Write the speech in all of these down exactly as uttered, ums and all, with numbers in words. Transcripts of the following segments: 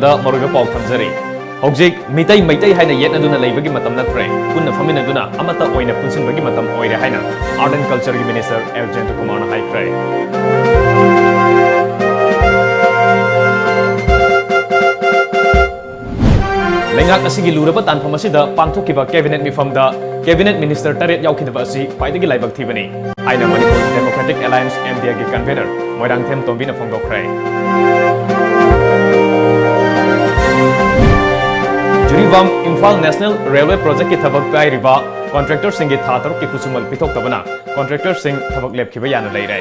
ꯗ ꯃꯔꯨꯑꯣꯏꯕ ꯄꯥꯎ ꯊꯝꯖꯔꯤ꯫ ꯍꯧꯖꯤꯛ ꯃꯤꯇꯩ ꯃꯩꯇꯩ ꯍꯥꯏꯅ ꯌꯦꯠꯅꯗꯨꯅ ꯂꯩꯕꯒꯤ ꯃꯇꯝ ꯅꯠꯇ꯭ꯔꯦ, ꯄꯨꯟꯅ ꯐꯝꯃꯤꯟꯅꯗꯨꯅ ꯑꯃꯠꯇ ꯑꯣꯏꯅ ꯄꯨꯟꯁꯤꯟꯕꯒꯤ ꯃꯇꯝ ꯑꯣꯏꯔꯦ ꯍꯥꯏꯅ Art and Culture ꯒꯤ Minister ꯑꯦꯜ ꯖꯌꯟꯇꯀꯨꯃꯥꯔꯅ ꯍꯥꯏꯈ꯭ꯔꯦ꯫ ꯂꯩꯉꯥꯛ ꯑꯁꯤꯒꯤ ꯂꯨꯔꯕ ꯇꯥꯟꯐꯝ ꯑꯁꯤꯗ ꯄꯥꯡꯊꯣꯛꯈꯤꯕ Cabinet ꯃꯤꯐꯝꯗ Cabinet Minister ꯇꯔꯦꯠ ꯌꯥꯎꯈꯤꯗꯕ ꯑꯁꯤ ꯈ꯭ꯋꯥꯏꯗꯒꯤ ꯂꯥꯏꯕꯛ ꯊꯤꯕꯅꯤ ꯍꯥꯏꯅ Manipur Democratic Alliance, M D A ꯒꯤ convener Moirangthem ꯇꯣꯝꯕꯤꯅ ꯐꯣꯡꯗꯣꯛꯈ꯭ꯔꯦ꯫ Jiribam Imphal National Railway Project ꯀꯤ ꯊꯕꯛ ꯄꯥꯏꯔꯤꯕ contractor ꯁꯤꯡꯒꯤ ꯊꯥ ꯇꯔꯨꯛꯀꯤ ꯈꯨꯠꯁꯨꯃꯟ ꯄꯤꯊꯣꯛꯇꯕꯅ contractor ꯁꯤꯡ ꯊꯕꯛ ꯂꯦꯞꯈꯤꯕ ꯌꯥꯅ ꯂꯩꯔꯦ꯫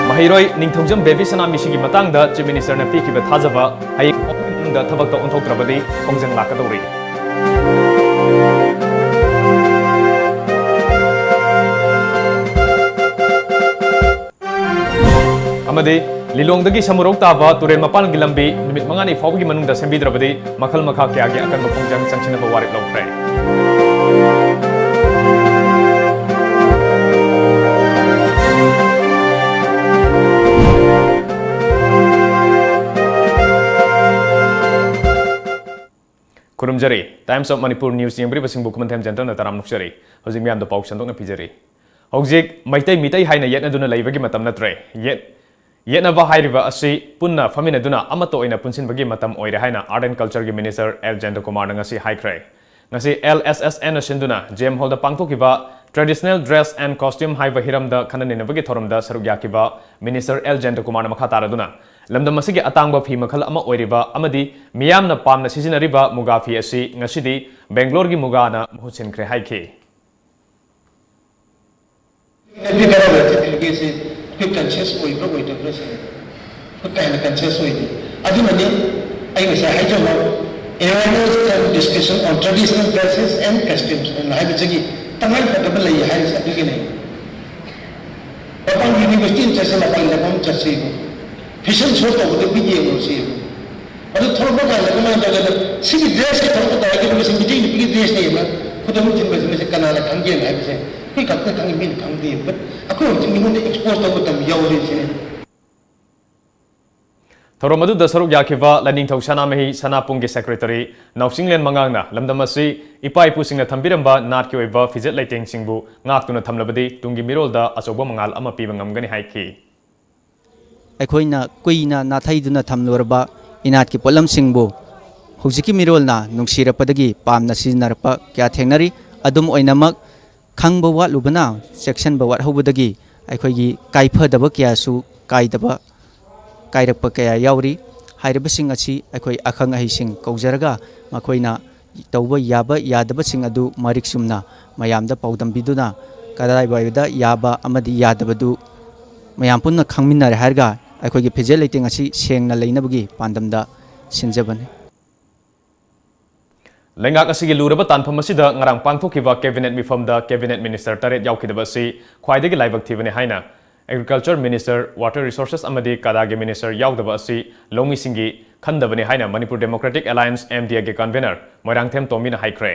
ꯃꯍꯩꯔꯣꯏ ꯅꯤꯡꯊꯧꯖꯝ ꯕꯦꯕꯤ ꯁꯅꯥꯃꯤꯁꯤꯒꯤ ꯃꯇꯥꯡꯗ Chief Minister ꯅ ꯄꯤꯈꯤꯕ ꯊꯥꯖꯕ ꯍꯌꯦꯡ ꯐꯥꯎꯕꯒꯤ ꯃꯅꯨꯡꯗ ꯊꯕꯛꯇ ꯑꯣꯟꯊꯣꯛꯇ꯭ꯔꯕꯗꯤ ꯈꯣꯡꯖꯪ ꯂꯥꯛꯀꯗꯧꯔꯤ꯫ ꯑꯃꯗꯤ ꯂꯤꯂꯣꯡꯗꯒꯤ ꯁꯃꯨꯔꯧ ꯇꯥꯕ ꯇꯨꯔꯦꯜ ꯃꯄꯥꯟꯒꯤ ꯂꯝꯕꯤ ꯅꯨꯃꯤꯠ ꯃꯉꯥꯅꯤ ꯐꯥꯎꯕꯒꯤ ꯃꯅꯨꯡꯗ ꯁꯦꯝꯕꯤꯗ꯭ꯔꯕꯗꯤ ꯃꯈꯜ ꯃꯈꯥ ꯀꯌꯥꯒꯤ ꯑꯀꯟꯕ ꯈꯣꯡꯖꯪ ꯆꯪꯁꯤꯟꯅꯕ ꯋꯥꯔꯦꯞ ꯂꯧꯈ꯭ꯔꯦ꯫ ꯈꯨꯔꯨꯝꯖꯔꯤ꯫ Times of Manipur News ꯌꯦꯡꯕꯤꯔꯤꯕꯁꯤꯡꯕꯨ ꯈꯨꯃꯟꯊꯦꯝ ꯖꯦꯟꯇꯜꯅ ꯇꯔꯥꯝ ꯅꯣꯛꯆꯔꯤ꯫ ꯍꯧꯖꯤꯛ ꯃꯤꯌꯥꯝꯗ ꯄꯥꯎ ꯁꯟꯗꯣꯛꯅ ꯄꯤꯖꯔꯤ꯫ ꯍꯧꯖꯤꯛ ꯃꯩꯇꯩ ꯃꯤꯇꯩ ꯍꯥꯏꯅ ꯌꯦꯠꯅꯗꯨꯅ ꯂꯩꯕꯒꯤ ꯃꯇꯝ ꯅꯠꯇ꯭ꯔꯦ꯫ ꯌꯦꯠ-, ꯌꯦꯠꯅꯕ ꯍꯥꯏꯔꯤꯕ ꯑꯁꯤ ꯄꯨꯟꯅ ꯐꯝꯃꯤꯟꯅꯗꯨꯅ ꯑꯃꯠꯇ ꯑꯣꯏꯅ ꯄꯨꯟꯁꯤꯟꯕꯒꯤ ꯃꯇꯝ ꯑꯣꯏꯔꯦ ꯍꯥꯏꯅ Art and Culture ꯒꯤ Minister ꯑꯦꯜ ꯖꯌꯟꯇꯀꯨꯃꯥꯔꯅ ꯉꯁꯤ ꯍꯥꯏꯈ꯭ꯔꯦ꯫ ꯉꯁꯤ ꯑꯦꯜ ꯑꯦꯁ ꯑꯦꯁ ꯑꯦꯟ ꯅ ꯁꯤꯟꯗꯨꯅ ꯖꯦ ꯑꯦꯝ ꯍꯣꯜꯗ ꯄꯥꯡꯊꯣꯛꯈꯤꯕ Traditional Dress and Costume ꯍꯥꯏꯕ ꯍꯤꯔꯝꯗ ꯈꯟꯅ ꯅꯩꯅꯕꯒꯤ ꯊꯧꯔꯝꯗ ꯁꯔꯨꯛ ꯌꯥꯈꯤꯕ Minister ꯑꯦꯜ ꯖꯌꯟꯇꯀꯨꯃꯥꯔꯅ ꯃꯈꯥ ꯇꯥꯔꯗꯨꯅ ꯂꯝꯗꯝ ꯑꯁꯤꯒꯤ ꯑꯇꯥꯡꯕ ꯐꯤ ꯃꯈꯜ ꯑꯃ ꯑꯣꯏꯔꯤꯕ ꯑꯃꯗꯤ ꯃꯤꯌꯥꯝꯅ ꯄꯥꯝꯅ ꯁꯤꯖꯤꯟꯅꯔꯤꯕ ꯃꯨꯒꯥ ꯐꯤ ꯑꯁꯤ ꯉꯁꯤꯗꯤ ꯕꯦꯡꯒ꯭ꯂꯣꯔꯒꯤ ꯃꯨꯒꯥꯅ ꯃꯍꯨꯠ ꯁꯤꯟꯈ꯭ꯔꯦ ꯍꯥꯏꯈꯤ꯫ ꯅꯨꯄꯤ ꯈꯔ ꯑꯣꯏꯔꯗꯤ ꯐꯤꯒꯦꯁꯦ ꯑꯩꯈꯣꯏ conscious ꯑꯣꯏꯕ꯭ꯔꯥ ꯑꯣꯏꯗꯕ꯭ꯔꯥ ꯁꯤꯅꯤ꯫ ꯑꯩꯈꯣꯏ ꯀꯥ ꯍꯦꯟꯅ conscious ꯑꯣꯏꯗꯦ꯫ ꯑꯗꯨꯅꯅꯤ ꯑꯩ ꯉꯁꯥꯏ ꯍꯥꯏꯖꯕ awareness and discussion on traditional dresses and costumes ꯍꯥꯏꯅ ꯍꯥꯏꯕꯁꯤꯒꯤ ꯇꯉꯥꯏ ꯐꯗꯕ ꯂꯩ ꯍꯥꯏꯔꯤꯁꯦ ꯑꯗꯨꯒꯤꯅꯤ꯫ ꯃꯄꯥꯟ university ꯑꯃ ꯆꯠꯁꯤ, ꯃꯄꯥꯟ ꯂꯝ ꯑꯃ ꯆꯠꯁꯤ, fashion show ꯇꯧꯕꯗ ꯃꯤ ꯌꯦꯡꯉꯨꯁꯤ꯫ ꯑꯗꯨ ꯊꯣꯛꯂꯛꯄ ꯀꯥꯟꯗ ꯀꯃꯥꯏꯅ ꯇꯧꯒꯦꯗ, ꯁꯤꯒꯤ dress ꯁꯦ ꯊꯣꯛꯂꯛꯄ ꯇꯥꯔꯒꯗꯤ ꯃꯁꯤ ꯃꯤꯇꯩ ꯅꯨꯄꯤꯒꯤ dress ꯅꯦꯅ ꯈꯨꯗꯝ ꯊꯤꯟꯕꯁꯦ ꯃꯁꯤ ꯀꯅꯥꯅ ꯈꯪꯒꯦꯅ ꯍꯥꯏꯕꯁꯦ ꯑꯩꯈꯣꯏ ꯈꯛꯇ ꯈꯪꯉꯤ, ꯃꯤꯅ ꯈꯪꯗꯦ꯫ But ꯑꯩꯈꯣꯏ ꯍꯧꯖꯤꯛ ꯃꯤꯉꯣꯟꯗ expose ꯇꯧꯕ ꯃꯇꯝ ꯌꯧꯔꯦ ꯁꯤꯅꯤ꯫ ꯊꯧꯔꯝ ꯑꯗꯨꯗ ꯁꯔꯨꯛ ꯌꯥꯈꯤꯕ ꯂꯥꯏꯅꯤꯡꯊꯧ ꯁꯅꯥꯃꯍꯤ ꯁꯅꯥꯄꯨꯡꯒꯤ secretary ꯅꯥꯎꯆꯤꯡꯂꯦꯟ ꯃꯉꯥꯡꯅ ꯂꯝꯗꯝ ꯑꯁꯤ ꯏꯄꯥ ꯏꯄꯨꯁꯤꯡꯅ ꯊꯝꯕꯤꯔꯝꯕ ꯅꯥꯠꯀꯤ ꯑꯣꯏꯕ ꯐꯤꯖꯦꯠ ꯂꯩꯇꯦꯡꯁꯤꯡꯕꯨ ꯉꯥꯛꯇꯨꯅ ꯊꯝꯂꯕꯗꯤ ꯇꯨꯡꯒꯤ ꯃꯤꯔꯣꯜꯗ ꯑꯆꯧꯕ ꯃꯉꯥꯜ ꯑꯃ ꯄꯤꯕ ꯉꯝꯒꯅꯤ ꯍꯥꯏꯈꯤ꯫ ꯑꯩꯈꯣꯏꯅ ꯀꯨꯏꯅ ꯅꯥꯊꯩꯗꯨꯅ ꯊꯝꯂꯨꯔꯕ ꯏꯅꯥꯠꯀꯤ ꯄꯣꯠꯂꯝꯁꯤꯡꯕꯨ ꯍꯧꯖꯤꯛꯀꯤ ꯃꯤꯔꯣꯜꯅ ꯅꯨꯡꯁꯤꯔꯛꯄꯗꯒꯤ ꯄꯥꯝꯅ ꯁꯤꯖꯤꯟꯅꯔꯛꯄ ꯀꯌꯥ ꯊꯦꯡꯅꯔꯤ꯫ ꯑꯗꯨꯝ ꯑꯣꯏꯅꯃꯛ, ꯈꯪꯕ ꯋꯥꯠꯂꯨꯕꯅ, ꯆꯦꯛꯁꯤꯟꯕ ꯋꯥꯠꯍꯧꯕꯗꯒꯤ ꯑꯩꯈꯣꯏꯒꯤ ꯀꯥꯏꯐꯗꯕ ꯀꯌꯥꯁꯨ ꯀꯥꯏꯗꯕ, ꯀꯥꯏꯔꯛꯄ ꯀꯌꯥ ꯌꯥꯎꯔꯤ꯫ ꯍꯥꯏꯔꯤꯕꯁꯤꯡ ꯑꯁꯤ ꯑꯩꯈꯣꯏ ꯑꯈꯪ ꯑꯍꯩꯁꯤꯡ ꯀꯧꯖꯔꯒ ꯃꯈꯣꯏꯅ ꯇꯧꯕ ꯌꯥꯕ ꯌꯥꯗꯕꯁꯤꯡ ꯑꯗꯨ ꯃꯔꯤꯛ ꯆꯨꯝꯅ ꯃꯌꯥꯝꯗ ꯄꯥꯎꯗꯝꯕꯤꯗꯨꯅ ꯀꯗꯥꯏꯋꯥꯏꯗ ꯌꯥꯕ ꯑꯃꯗꯤ ꯌꯥꯗꯕꯗꯨ ꯃꯌꯥꯝ ꯄꯨꯟꯅ ꯈꯪꯃꯤꯟꯅꯔꯦ ꯍꯥꯏꯔꯒ ꯑꯩꯈꯣꯏꯒꯤ ꯐꯤꯖꯦꯠ ꯂꯩꯇꯦꯡ ꯑꯁꯤ ꯁꯦꯡꯅ ꯂꯩꯅꯕꯒꯤ ꯄꯥꯟꯗꯝꯗ ꯁꯤꯟꯖꯕꯅꯤ꯫ ꯂꯩꯉꯥꯛ ꯑꯁꯤꯒꯤ ꯂꯨꯔꯕ ꯇꯥꯟꯐꯝ ꯑꯁꯤꯗ ꯉꯔꯥꯡ ꯄꯥꯡꯊꯣꯛꯈꯤꯕ cabinet ꯃꯤꯐꯝꯗ cabinet minister ꯇꯔꯦꯠ ꯌꯥꯎꯈꯤꯗꯕ ꯑꯁꯤ ꯈ꯭ꯋꯥꯏꯗꯒꯤ ꯂꯥꯏꯕꯛ ꯊꯤꯕꯅꯤ ꯍꯥꯏꯅ Agriculture minister, Water Resources ꯑꯃꯗꯤ ꯀꯗꯥꯒꯤ minister ꯌꯥꯎꯗꯕ ꯑꯁꯤ ꯂꯧꯃꯤꯁꯤꯡꯒꯤ ꯈꯟꯗꯕꯅꯤ ꯍꯥꯏꯅ Manipur Democratic Alliance, M D A ꯒꯤ convener ꯃꯣꯏꯔꯥꯡꯊꯦꯝ ꯇꯣꯝꯕꯤꯅ ꯍꯥꯏꯈ꯭ꯔꯦ꯫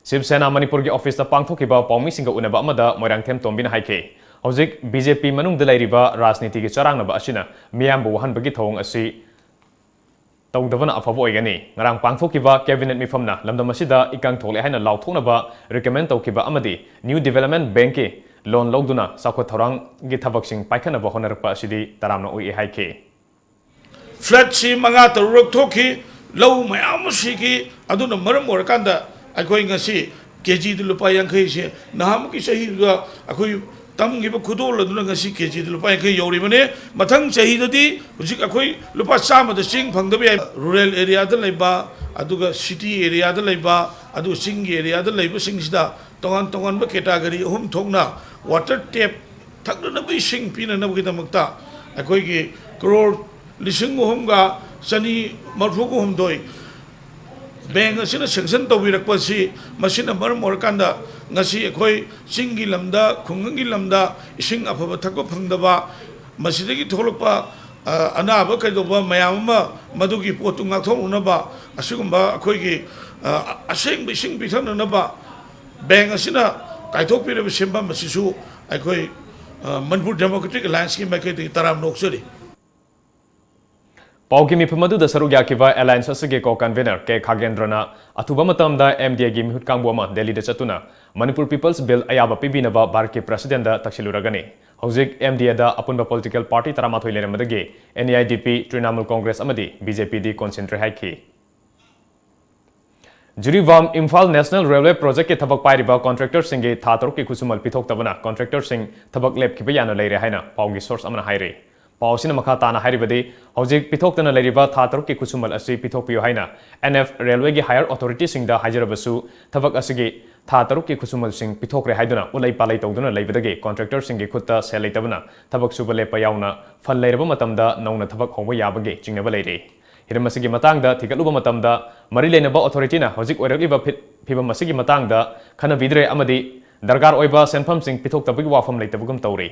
ꯁꯤꯕ ꯁꯦꯅꯥ ꯃꯅꯤꯄꯨꯔꯒꯤ officeꯇ ꯄꯥꯡꯊꯣꯛꯈꯤꯕ ꯄꯥꯎꯃꯤꯁꯤꯡꯒ ꯎꯅꯕ ꯑꯃꯗ ꯃꯣꯏꯔꯥꯡꯊꯦꯝ ꯇꯣꯝꯕꯤꯅ ꯍꯥꯏꯈꯤ, ꯍꯧꯖꯤꯛ B J P ꯃꯅꯨꯡꯗ ꯂꯩꯔꯤꯕ ꯔꯥꯖꯅꯤꯇꯤꯒꯤ ꯆꯔꯥꯡꯅꯕ ꯑꯁꯤꯅ ꯃꯤꯌꯥꯝꯕꯨ ꯋꯥꯍꯟꯕꯒꯤ ꯊꯧꯑꯣꯡ ꯑꯁꯤ ꯇꯧꯗꯕꯅ ꯑꯐꯕ ꯑꯣꯏꯒꯅꯤ꯫ ꯉꯔꯥꯡ ꯄꯥꯡꯊꯣꯛꯈꯤꯕ cabinet ꯃꯤꯐꯝꯅ ꯂꯝꯗꯝ ꯑꯁꯤꯗ ꯏꯀꯪ ꯊꯣꯛꯂꯦ ꯍꯥꯏꯅ ꯂꯥꯎꯊꯣꯛꯅꯕ recommend ꯇꯧꯈꯤꯕ ꯑꯃꯗꯤ New Development Bankꯀꯤ loan ꯂꯧꯗꯨꯅ ꯆꯥꯎꯈꯠ ꯊꯧꯔꯥꯡꯒꯤ ꯊꯕꯛꯁꯤꯡ ꯄꯥꯏꯈꯠꯅꯕ ꯍꯣꯠꯅꯔꯛꯄ ꯑꯁꯤꯗꯤ ꯇꯔꯥꯝꯅ ꯑꯣꯛꯏ ꯍꯥꯏꯈꯤ꯫ Floodꯁꯤ ꯃꯉꯥ ꯇꯔꯨꯛꯔꯛ ꯊꯣꯛꯈꯤ, ꯂꯧ ꯃꯌꯥꯝ ꯑꯃ ꯁꯤꯈꯤ꯫ ꯑꯗꯨꯅ ꯃꯔꯝ ꯑꯣꯏꯔꯀꯥꯟꯗ ꯑꯩꯈꯣꯏ ꯉꯁꯤ KGꯗ ꯂꯨꯄꯥ ꯌꯥꯡꯈꯩꯁꯦ ꯅꯍꯥꯟꯃꯨꯛꯀꯤ ꯆꯍꯤꯗꯨꯗ ꯑꯩꯈꯣꯏ ꯇꯝꯈꯤꯕ ꯈꯨꯗꯣꯜ ꯑꯗꯨꯅ ꯉꯁꯤ KGꯗ ꯂꯨꯄꯥ ꯌꯥꯡꯈꯩ ꯌꯧꯔꯤꯕꯅꯤ꯫ ꯃꯊꯪ ꯆꯍꯤꯗꯗꯤ ꯍꯧꯖꯤꯛ ꯑꯩꯈꯣꯏ ꯂꯨꯄꯥ ꯆꯥꯝꯃꯗ ꯆꯦꯡ ꯐꯪꯗꯕ ꯌꯥꯏ꯫ Rural areaꯗ ꯂꯩꯕ, ꯑꯗꯨꯒ city areaꯗ ꯂꯩꯕ, ꯑꯗꯨꯒ ꯆꯤꯡꯒꯤ areaꯗ ꯂꯩꯕꯁꯤꯡꯁꯤꯗ ꯇꯣꯉꯥꯟ ꯇꯣꯉꯥꯟꯕ category ꯑꯍꯨꯝ ꯊꯣꯛꯅ water tap, ꯊꯛꯅꯅꯕ ꯏꯁꯤꯡ ꯄꯤꯅꯅꯕꯒꯤꯗꯃꯛꯇ ꯑꯩꯈꯣꯏꯒꯤ crore ꯂꯤꯁꯤꯡ ꯑꯍꯨꯝꯒ ꯆꯅꯤ ꯃꯔꯤꯐꯨꯒ ꯍꯨꯝꯗꯣꯏ bank ꯑꯁꯤꯅ sanction ꯇꯧꯕꯤꯔꯛꯄ ꯑꯁꯤ, ꯃꯁꯤꯅ ꯃꯔꯝ ꯑꯣꯏꯔꯀꯥꯟꯗ ꯉꯁꯤ ꯑꯩꯈꯣꯏ ꯆꯤꯡꯒꯤ ꯂꯝꯗ, ꯈꯨꯡꯒꯪꯒꯤ ꯂꯝꯗ ꯏꯁꯤꯡ ꯑꯐꯕ ꯊꯛꯄ ꯐꯪꯗꯕ, ꯃꯁꯤꯗꯒꯤ ꯊꯣꯛꯂꯛꯄ, ꯑ, ꯑꯅꯥꯕ ꯀꯩꯗꯧꯕ ꯃꯌꯥꯝ ꯑꯃ, ꯃꯗꯨꯒꯤ ꯄꯣꯠꯇꯨ ꯉꯥꯛꯊꯣꯛꯅꯅꯕ ꯑꯁꯤꯒꯨꯝꯕ ꯑꯩꯈꯣꯏꯒꯤ, ꯑ, ꯑꯁꯦꯡꯕ ꯏꯁꯤꯡ ꯄꯤꯊꯛꯅꯅꯕ bank ꯑꯁꯤꯅ ꯀꯥꯏꯊꯣꯛꯄꯤꯔꯕ ꯁꯦꯝꯐꯝ ꯑꯁꯤꯁꯨ ꯑꯩꯈꯣꯏ, ꯑ, ꯃꯅꯤꯄꯨꯔ ꯗꯦꯃꯣꯀ꯭ꯔꯦꯇꯤꯛ ꯑꯦꯂꯥꯏꯟꯁꯀꯤ ꯃꯥꯏꯀꯩꯗꯒꯤ ꯇꯔꯥꯝꯅ ꯑꯣꯛꯆꯔꯤ꯫ ꯄꯥꯎꯒꯤ ꯃꯤꯐꯝ ꯑꯗꯨꯗ ꯁꯔꯨꯛ ꯌꯥꯈꯤꯕ ꯑꯦꯂꯥꯏꯟꯁ ꯑꯁꯤꯒꯤ ꯀꯣ ꯀꯟꯚꯦꯅꯔ ꯀꯦ ꯈꯥꯒꯦꯟꯗ꯭ꯔꯅ ꯑꯊꯨꯕ ꯃꯇꯝꯗ ꯑꯦꯝ ꯗꯤ ꯑꯦꯒꯤ ꯃꯤꯍꯨꯠ ꯀꯥꯡꯕꯨ ꯑꯃ ꯗꯦꯜꯂꯤꯗ ꯆꯠꯇꯨꯅ ꯃꯅꯤꯄꯨꯔ ꯄꯤꯄꯜꯁ ꯕꯤꯜ ꯑꯌꯥꯕ ꯄꯤꯕꯤꯅꯕ ꯚꯥꯔꯠꯀꯤ ꯄ꯭ꯔꯁꯤꯗꯦꯟꯗ ꯇꯛꯁꯤꯜꯂꯨꯔꯒꯅꯤ꯫ ꯍꯧꯖꯤꯛ ꯑꯦꯝ ꯗꯤ ꯑꯦꯗ ꯑꯄꯨꯟꯕ ꯄꯣꯂꯤꯇꯤꯀꯦꯜ ꯄꯥꯔꯇꯤ ꯇꯔꯥꯃꯥꯊꯣꯏ ꯂꯩꯔꯝꯕꯗꯒꯤ ꯑꯦꯟ ꯏ ꯑꯥꯏ ꯗꯤ ꯄꯤ, ꯇ꯭ꯔꯤꯅꯥꯃꯨꯜ ꯀꯣꯡꯒ꯭ꯔꯦꯁ ꯑꯃꯗꯤ ꯕꯤ ꯖꯦ ꯄꯤꯗꯤ ꯀꯣꯟꯁꯤꯟꯗ꯭ꯔꯦ ꯍꯥꯏꯈꯤ꯫ ꯖꯤꯔꯤꯕꯥꯝ ꯏꯝꯐꯥꯜ ꯅꯦꯁꯅꯦꯜ ꯔꯦꯜꯋꯦ ꯄ꯭ꯔꯣꯖꯦꯛꯀꯤ ꯊꯕꯛ ꯄꯥꯏꯔꯤꯕ ꯀꯣꯟꯇ꯭ꯔꯦꯛꯇꯔꯁꯤꯡꯒꯤ ꯊꯥ ꯇꯔꯨꯛꯀꯤ ꯈꯨꯠꯁꯨꯃꯜ ꯄꯤꯊꯣꯛꯇꯕꯅ ꯀꯣꯟꯇ꯭ꯔꯦꯛꯇꯔꯁꯤꯡ ꯊꯕꯛ ꯂꯦꯞꯈꯤꯕ ꯌꯥꯅ ꯂꯩꯔꯦ ꯍꯥꯏꯅ ꯄꯥꯎꯒꯤ ꯁꯣꯔꯁ ꯑꯃꯅ ꯍꯥꯏꯔꯤ꯫ ꯄꯥꯎ ꯑꯁꯤꯅ ꯃꯈꯥ ꯇꯥꯅ ꯍꯥꯏꯔꯤꯕꯗꯤ, ꯍꯧꯖꯤꯛ ꯄꯤꯊꯣꯛꯇꯅ ꯂꯩꯔꯤꯕ ꯊꯥ ꯇꯔꯨꯛꯀꯤ ꯈꯨꯠꯁꯨꯃꯜ ꯑꯁꯤ ꯄꯤꯊꯣꯛꯄꯤꯌꯨ ꯍꯥꯏꯅ ꯑꯦꯟ ꯑꯦꯐ ꯔꯦꯜꯋꯦꯒꯤ ꯍꯥꯌꯔ ꯑꯣꯊꯣꯔꯤꯇꯤꯁꯤꯡꯗ ꯍꯥꯏꯖꯔꯕꯁꯨ, ꯊꯕꯛ ꯑꯁꯤꯒꯤ ꯊꯥ ꯇꯔꯨꯛꯀꯤ ꯈꯨꯠꯁꯨꯃꯜꯁꯤꯡ ꯄꯤꯊꯣꯛꯈ꯭ꯔꯦ ꯍꯥꯏꯗꯨꯅ ꯎꯂꯩ ꯄꯥꯂꯩ ꯇꯧꯗꯨꯅ ꯂꯩꯕꯗꯒꯤ ꯀꯣꯟꯇ꯭ꯔꯦꯛꯇꯔꯁꯤꯡꯒꯤ ꯈꯨꯠꯇ ꯁꯦꯜ ꯂꯩꯇꯕꯅ ꯊꯕꯛ ꯁꯨꯕ ꯂꯦꯞꯄ ꯌꯥꯎꯅ ꯐꯜ ꯂꯩꯔꯕ ꯃꯇꯝꯗ ꯅꯧꯅ ꯊꯕꯛ ꯍꯧꯕ ꯌꯥꯕꯒꯤ ꯆꯤꯡꯅꯕ ꯂꯩꯔꯤ꯫ ꯍꯤꯔꯝ ꯑꯁꯤꯒꯤ ꯃꯇꯥꯡꯗ ꯊꯤꯒꯠꯂꯨꯕ ꯃꯇꯝꯗ, ꯃꯔꯤ ꯂꯩꯅꯕ ꯑꯣꯊꯣꯔꯤꯇꯤꯅ ꯍꯧꯖꯤꯛ ꯑꯣꯏꯔꯛꯂꯤꯕ ꯐꯤ-, ꯐꯤꯕꯝ ꯑꯁꯤꯒꯤ ꯃꯇꯥꯡꯗ ꯈꯟꯅꯕꯤꯗ꯭ꯔꯦ ꯑꯃꯗꯤ ꯗꯔꯀꯥꯔ ꯑꯣꯏꯕ ꯁꯦꯟꯐꯝꯁꯤꯡ ꯄꯤꯊꯣꯛꯇꯕꯒꯤ ꯋꯥꯐꯝ ꯂꯩꯇꯕꯒꯨꯝ ꯇꯧꯔꯤ꯫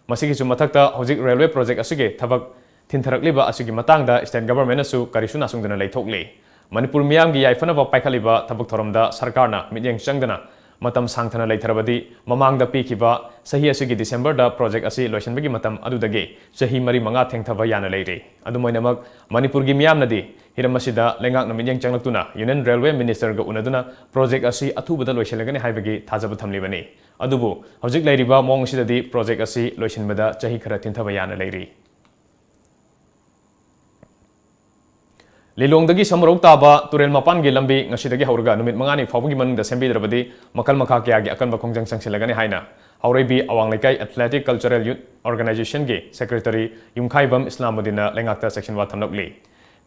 ꯃꯁꯤꯒꯤꯁꯨ ꯃꯊꯛꯇ, ꯍꯧꯖꯤꯛ ꯔꯦꯜꯋꯦ ꯄ꯭ꯔꯣꯖꯦꯛ ꯑꯁꯤꯒꯤ ꯊꯕꯛ ꯊꯤꯟꯊꯔꯛꯂꯤꯕ ꯑꯁꯤꯒꯤ ꯃꯇꯥꯡꯗ ꯁ꯭ꯇꯦꯠ ꯒꯚꯔꯟꯃꯦꯟꯠꯅꯁꯨ ꯀꯔꯤꯁꯨ ꯅꯥꯁꯨꯡꯗꯅ ꯂꯩꯊꯣꯛꯂꯤ꯫ ꯃꯅꯤꯄꯨꯔ ꯃꯤꯌꯥꯝꯒꯤ ꯌꯥꯏꯐꯅꯕ ꯄꯥꯏꯈꯠꯂꯤꯕ ꯊꯕꯛ ꯊꯧꯔꯝꯗ ꯁꯔꯀꯥꯔꯅ ꯃꯤꯠꯌꯦꯡ ꯆꯪꯗꯅ ꯃꯇꯝ ꯁꯥꯡꯊꯅ ꯂꯩꯊꯔꯕꯗꯤ, ꯃꯃꯥꯡꯗ ꯄꯤꯈꯤꯕ ꯆꯍꯤ ꯑꯁꯤꯒꯤ ꯗꯤꯁꯦꯝꯕꯔꯗ ꯄ꯭ꯔꯣꯖꯦꯛ ꯑꯁꯤ ꯂꯣꯏꯁꯤꯟꯕꯒꯤ ꯃꯇꯝ ꯑꯗꯨꯗꯒꯤ ꯆꯍꯤ ꯃꯔꯤ ꯃꯉꯥ ꯊꯦꯡꯊꯕ ꯌꯥꯅ ꯂꯩꯔꯤ꯫ ꯑꯗꯨꯝ ꯑꯣꯏꯅꯃꯛ, ꯃꯅꯤꯄꯨꯔꯒꯤ ꯃꯤꯌꯥꯝꯅꯗꯤ ꯍꯤꯔꯝ ꯑꯁꯤꯗ ꯂꯩꯉꯥꯛꯅ ꯃꯤꯠꯌꯦꯡ ꯆꯪꯂꯛꯇꯨꯅ ꯌꯨꯅꯤꯌꯟ ꯔꯦꯜꯋꯦ ꯃꯤꯅꯤꯁꯇꯔꯒ ꯎꯅꯗꯨꯅ ꯄ꯭ꯔꯣꯖꯦꯛ ꯑꯁꯤ ꯑꯊꯨꯕꯗ ꯂꯣꯏꯁꯤꯜꯂꯒꯅꯤ ꯍꯥꯏꯕꯒꯤ ꯊꯥꯖꯕ ꯊꯝꯂꯤꯕꯅꯤ꯫ ꯑꯗꯨꯕꯨ ꯍꯧꯖꯤꯛ ꯂꯩꯔꯤꯕ ꯃꯑꯣꯡ ꯑꯁꯤꯗꯗꯤ ꯄ꯭ꯔꯣꯖꯦꯛ ꯑꯁꯤ ꯂꯣꯏꯁꯤꯟꯕꯗ ꯆꯍꯤ ꯈꯔ ꯊꯤꯟꯊꯕ ꯌꯥꯅ ꯂꯩꯔꯤ꯫ ꯂꯤꯂꯣꯡꯗꯒꯤ ꯁꯃꯨꯔꯧ ꯇꯥꯕ ꯇꯨꯔꯦꯜ ꯃꯄꯥꯟꯒꯤ ꯂꯝꯕꯤ ꯉꯁꯤꯗꯒꯤ ꯍꯧꯔꯒ ꯅꯨꯃꯤꯠ ꯃꯉꯥꯅꯤ ꯐꯥꯎꯕꯒꯤ ꯃꯅꯨꯡꯗ ꯁꯦꯝꯕꯤꯗ꯭ꯔꯕꯗꯤ ꯃꯈꯜ ꯃꯈꯥ ꯀꯌꯥꯒꯤ ꯑꯀꯟꯕ ꯈꯣꯡꯖꯪ ꯆꯪꯁꯤꯜꯂꯒꯅꯤ ꯍꯥꯏꯅ ꯍꯥꯎꯔꯩꯕꯤ ꯑꯋꯥꯡ ꯂꯩꯀꯥꯏ ꯑꯦꯊꯂꯦꯇꯤꯛ ꯀꯜꯆꯔꯦꯜ ꯌꯨꯠ ꯑꯣꯔꯒꯅꯥꯏꯖꯦꯁꯟꯒꯤ ꯁꯦꯀ꯭ꯔꯦꯇꯔꯤ ꯌꯨꯝꯈꯥꯏꯕꯝ ꯏꯁꯂꯥꯃꯨꯗꯤꯟꯅ ꯂꯩꯉꯥꯛꯇ ꯆꯦꯛꯁꯤꯟꯋꯥ ꯊꯝꯂꯛꯂꯤ꯫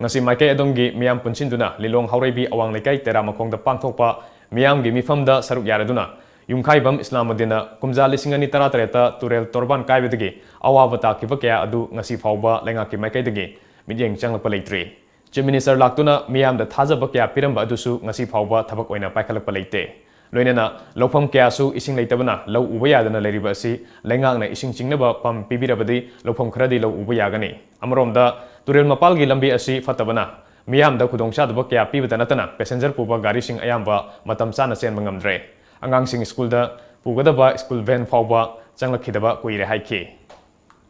ꯉꯁꯤ ꯃꯥꯏꯀꯩ ꯑꯗꯣꯝꯒꯤ ꯃꯤꯌꯥꯝ ꯄꯨꯟꯁꯤꯟꯗꯨꯅ ꯂꯤꯂꯣꯡ ꯍꯥꯎꯔꯩꯕꯤ ꯑꯋꯥꯡ ꯂꯩꯀꯥꯏ ꯇꯦꯔꯥ ꯃꯈꯣꯡꯗ ꯄꯥꯡꯊꯣꯛꯄ ꯃꯤꯌꯥꯝꯒꯤ ꯃꯤꯐꯝꯗ ꯁꯔꯨꯛ ꯌꯥꯔꯗꯨꯅ ꯌꯨꯝꯈꯥꯏꯕꯝ ꯏꯁꯂꯥꯃꯨꯗꯤꯟꯅ ꯀꯨꯝꯖꯥ ꯂꯤꯁꯤꯡ ꯑꯅꯤ ꯇꯔꯥꯇꯔꯦꯠꯇ ꯇꯨꯔꯦꯜ ꯇꯣꯔꯕꯥꯟ ꯀꯥꯏꯕꯗꯒꯤ ꯑꯋꯥꯕ ꯇꯥꯈꯤꯕ ꯀꯌꯥ ꯑꯗꯨ ꯉꯁꯤ ꯐꯥꯎꯕ ꯂꯩꯉꯥꯛꯀꯤ ꯃꯥꯏꯀꯩꯗꯒꯤ ꯃꯤꯠꯌꯦꯡ ꯆꯪꯂꯛꯄ ꯂꯩꯇ꯭ꯔꯤ꯫ ꯆꯤꯐ ꯃꯤꯅꯤꯁꯇꯔ ꯂꯥꯛꯇꯨꯅ ꯃꯤꯌꯥꯝꯗ ꯊꯥꯖꯕ ꯀꯌꯥ ꯄꯤꯔꯝꯕ ꯑꯗꯨꯁꯨ ꯉꯁꯤ ꯐꯥꯎꯕ ꯊꯕꯛ ꯑꯣꯏꯅ ꯄꯥꯏꯈꯠꯂꯛꯄ ꯂꯩꯇꯦ꯫ ꯂꯣꯏꯅꯅ ꯂꯧꯐꯝ ꯀꯌꯥꯁꯨ ꯏꯁꯤꯡ ꯂꯩꯇꯕꯅ ꯂꯧ ꯎꯕ ꯌꯥꯗꯅ ꯂꯩꯔꯤꯕ ꯑꯁꯤ ꯂꯩꯉꯥꯛꯅ ꯏꯁꯤꯡ ꯆꯤꯡꯅꯕ ꯄꯝ ꯄꯤꯕꯤꯔꯕꯗꯤ ꯂꯧꯐꯝ ꯈꯔꯗꯤ ꯂꯧ ꯎꯕ ꯌꯥꯒꯅꯤ꯫ ꯑꯃꯔꯣꯝꯗ ꯇꯨꯔꯦꯜ ꯃꯄꯥꯜꯒꯤ ꯂꯝꯕꯤ ꯑꯁꯤ ꯐꯠꯇꯕꯅ ꯃꯤꯌꯥꯝꯗ ꯈꯨꯗꯣꯡꯆꯥꯗꯕ ꯀꯌꯥ ꯄꯤꯕꯇ ꯅꯠꯇꯅ ꯄꯦꯁꯦꯟꯖꯔ ꯄꯨꯕ ꯒꯥꯔꯤꯁꯤꯡ ꯑꯌꯥꯝꯕ ꯃꯇꯝ ꯆꯥꯅ ꯆꯦꯟꯕ ꯉꯝꯗ꯭ꯔꯦ꯫ ꯑꯉꯥꯡꯁꯤꯡ ꯁ꯭ꯀꯨꯜꯗ ꯄꯨꯒꯗꯕ ꯁ꯭ꯀꯨꯜ ꯚꯦꯟ ꯐꯥꯎꯕ ꯆꯪꯂꯛꯈꯤꯗꯕ ꯀꯨꯏꯔꯦ ꯍꯥꯏꯈꯤ꯫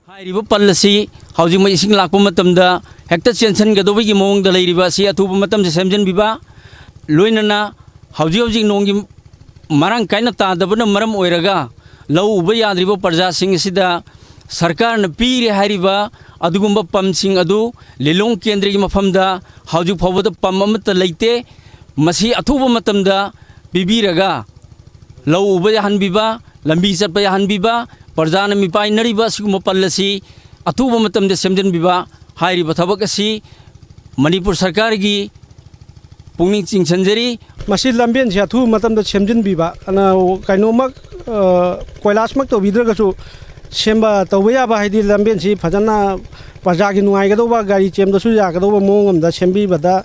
ꯍꯥꯏꯔꯤꯕ ꯄꯜ ꯑꯁꯤ ꯍꯧꯖꯤꯛꯃꯛ ꯏꯁꯤꯡ ꯂꯥꯛꯄ ꯃꯇꯝꯗ ꯍꯦꯛꯇ ꯆꯦꯟꯁꯤꯟꯒꯗꯧꯕꯒꯤ ꯃꯑꯣꯡꯗ ꯂꯩꯔꯤꯕ ꯑꯁꯤ ꯑꯊꯨꯕ ꯃꯇꯝꯗ ꯁꯦꯝꯖꯤꯟꯕꯤꯕ, ꯂꯣꯏꯅꯅ ꯍꯧꯖꯤꯛ ꯍꯧꯖꯤꯛ ꯅꯣꯡꯒꯤ ꯃꯔꯥꯡ ꯀꯥꯏꯅ ꯇꯥꯗꯕꯅ ꯃꯔꯝ ꯑꯣꯏꯔꯒ ꯂꯧ ꯎꯕ ꯌꯥꯗ꯭ꯔꯤꯕ ꯄ꯭ꯔꯖꯥꯁꯤꯡ ꯑꯁꯤꯗ ꯁꯔꯀꯥꯔꯅ ꯄꯤꯔꯦ ꯍꯥꯏꯔꯤꯕ ꯑꯗꯨꯒꯨꯝꯕ ꯄꯝꯁꯤꯡ ꯑꯗꯨ ꯂꯤꯂꯣꯡ ꯀꯦꯟꯗ꯭ꯔꯒꯤ ꯃꯐꯝꯗ ꯍꯧꯖꯤꯛ ꯐꯥꯎꯕꯗ ꯄꯝ ꯑꯃꯠꯇ ꯂꯩꯇꯦ꯫ ꯃꯁꯤ ꯑꯊꯨꯕ ꯃꯇꯝꯗ ꯄꯤꯕꯤꯔꯒ ꯂꯧ ꯎꯕ ꯌꯥꯍꯟꯕꯤꯕ, ꯂꯝꯕꯤ ꯆꯠꯄ ꯌꯥꯍꯟꯕꯤꯕ, ꯄ꯭ꯔꯖꯥꯅ ꯃꯤꯄꯥꯏꯅꯔꯤꯕ ꯑꯁꯤꯒꯨꯝꯕ ꯄꯜ ꯑꯁꯤ ꯑꯊꯨꯕ ꯃꯇꯝꯗ ꯁꯦꯝꯖꯤꯟꯕꯤꯕ ꯍꯥꯏꯔꯤꯕ ꯊꯕꯛ ꯑꯁꯤ ꯃꯅꯤꯄꯨꯔ ꯁꯔꯀꯥꯔꯒꯤ ꯄꯨꯛꯅꯤꯡ ꯆꯤꯡꯁꯤꯟꯖꯔꯤ꯫ ꯃꯁꯤ ꯂꯝꯕꯦꯟꯁꯦ ꯑꯊꯨꯕ ꯃꯇꯝꯗ ꯁꯦꯝꯖꯤꯟꯕꯤꯕ, ꯑꯅ-, ꯀꯩꯅꯣꯃꯛ, ꯑ, ꯀꯣꯏꯂꯥꯁꯃꯛ ꯇꯧꯕꯤꯗ꯭ꯔꯒꯁꯨ ꯁꯦꯝꯕ ꯇꯧꯕ ꯌꯥꯕ, ꯍꯥꯏꯗꯤ ꯂꯝꯕꯦꯟꯁꯤ ꯐꯖꯅ ꯄ꯭ꯔꯖꯥꯒꯤ ꯅꯨꯡꯉꯥꯏꯒꯗꯧꯕ, ꯒꯥꯔꯤ ꯆꯦꯟꯕꯁꯨ ꯌꯥꯒꯗꯧꯕ ꯃꯑꯣꯡ ꯑꯃꯗ ꯁꯦꯝꯕꯤꯕꯗ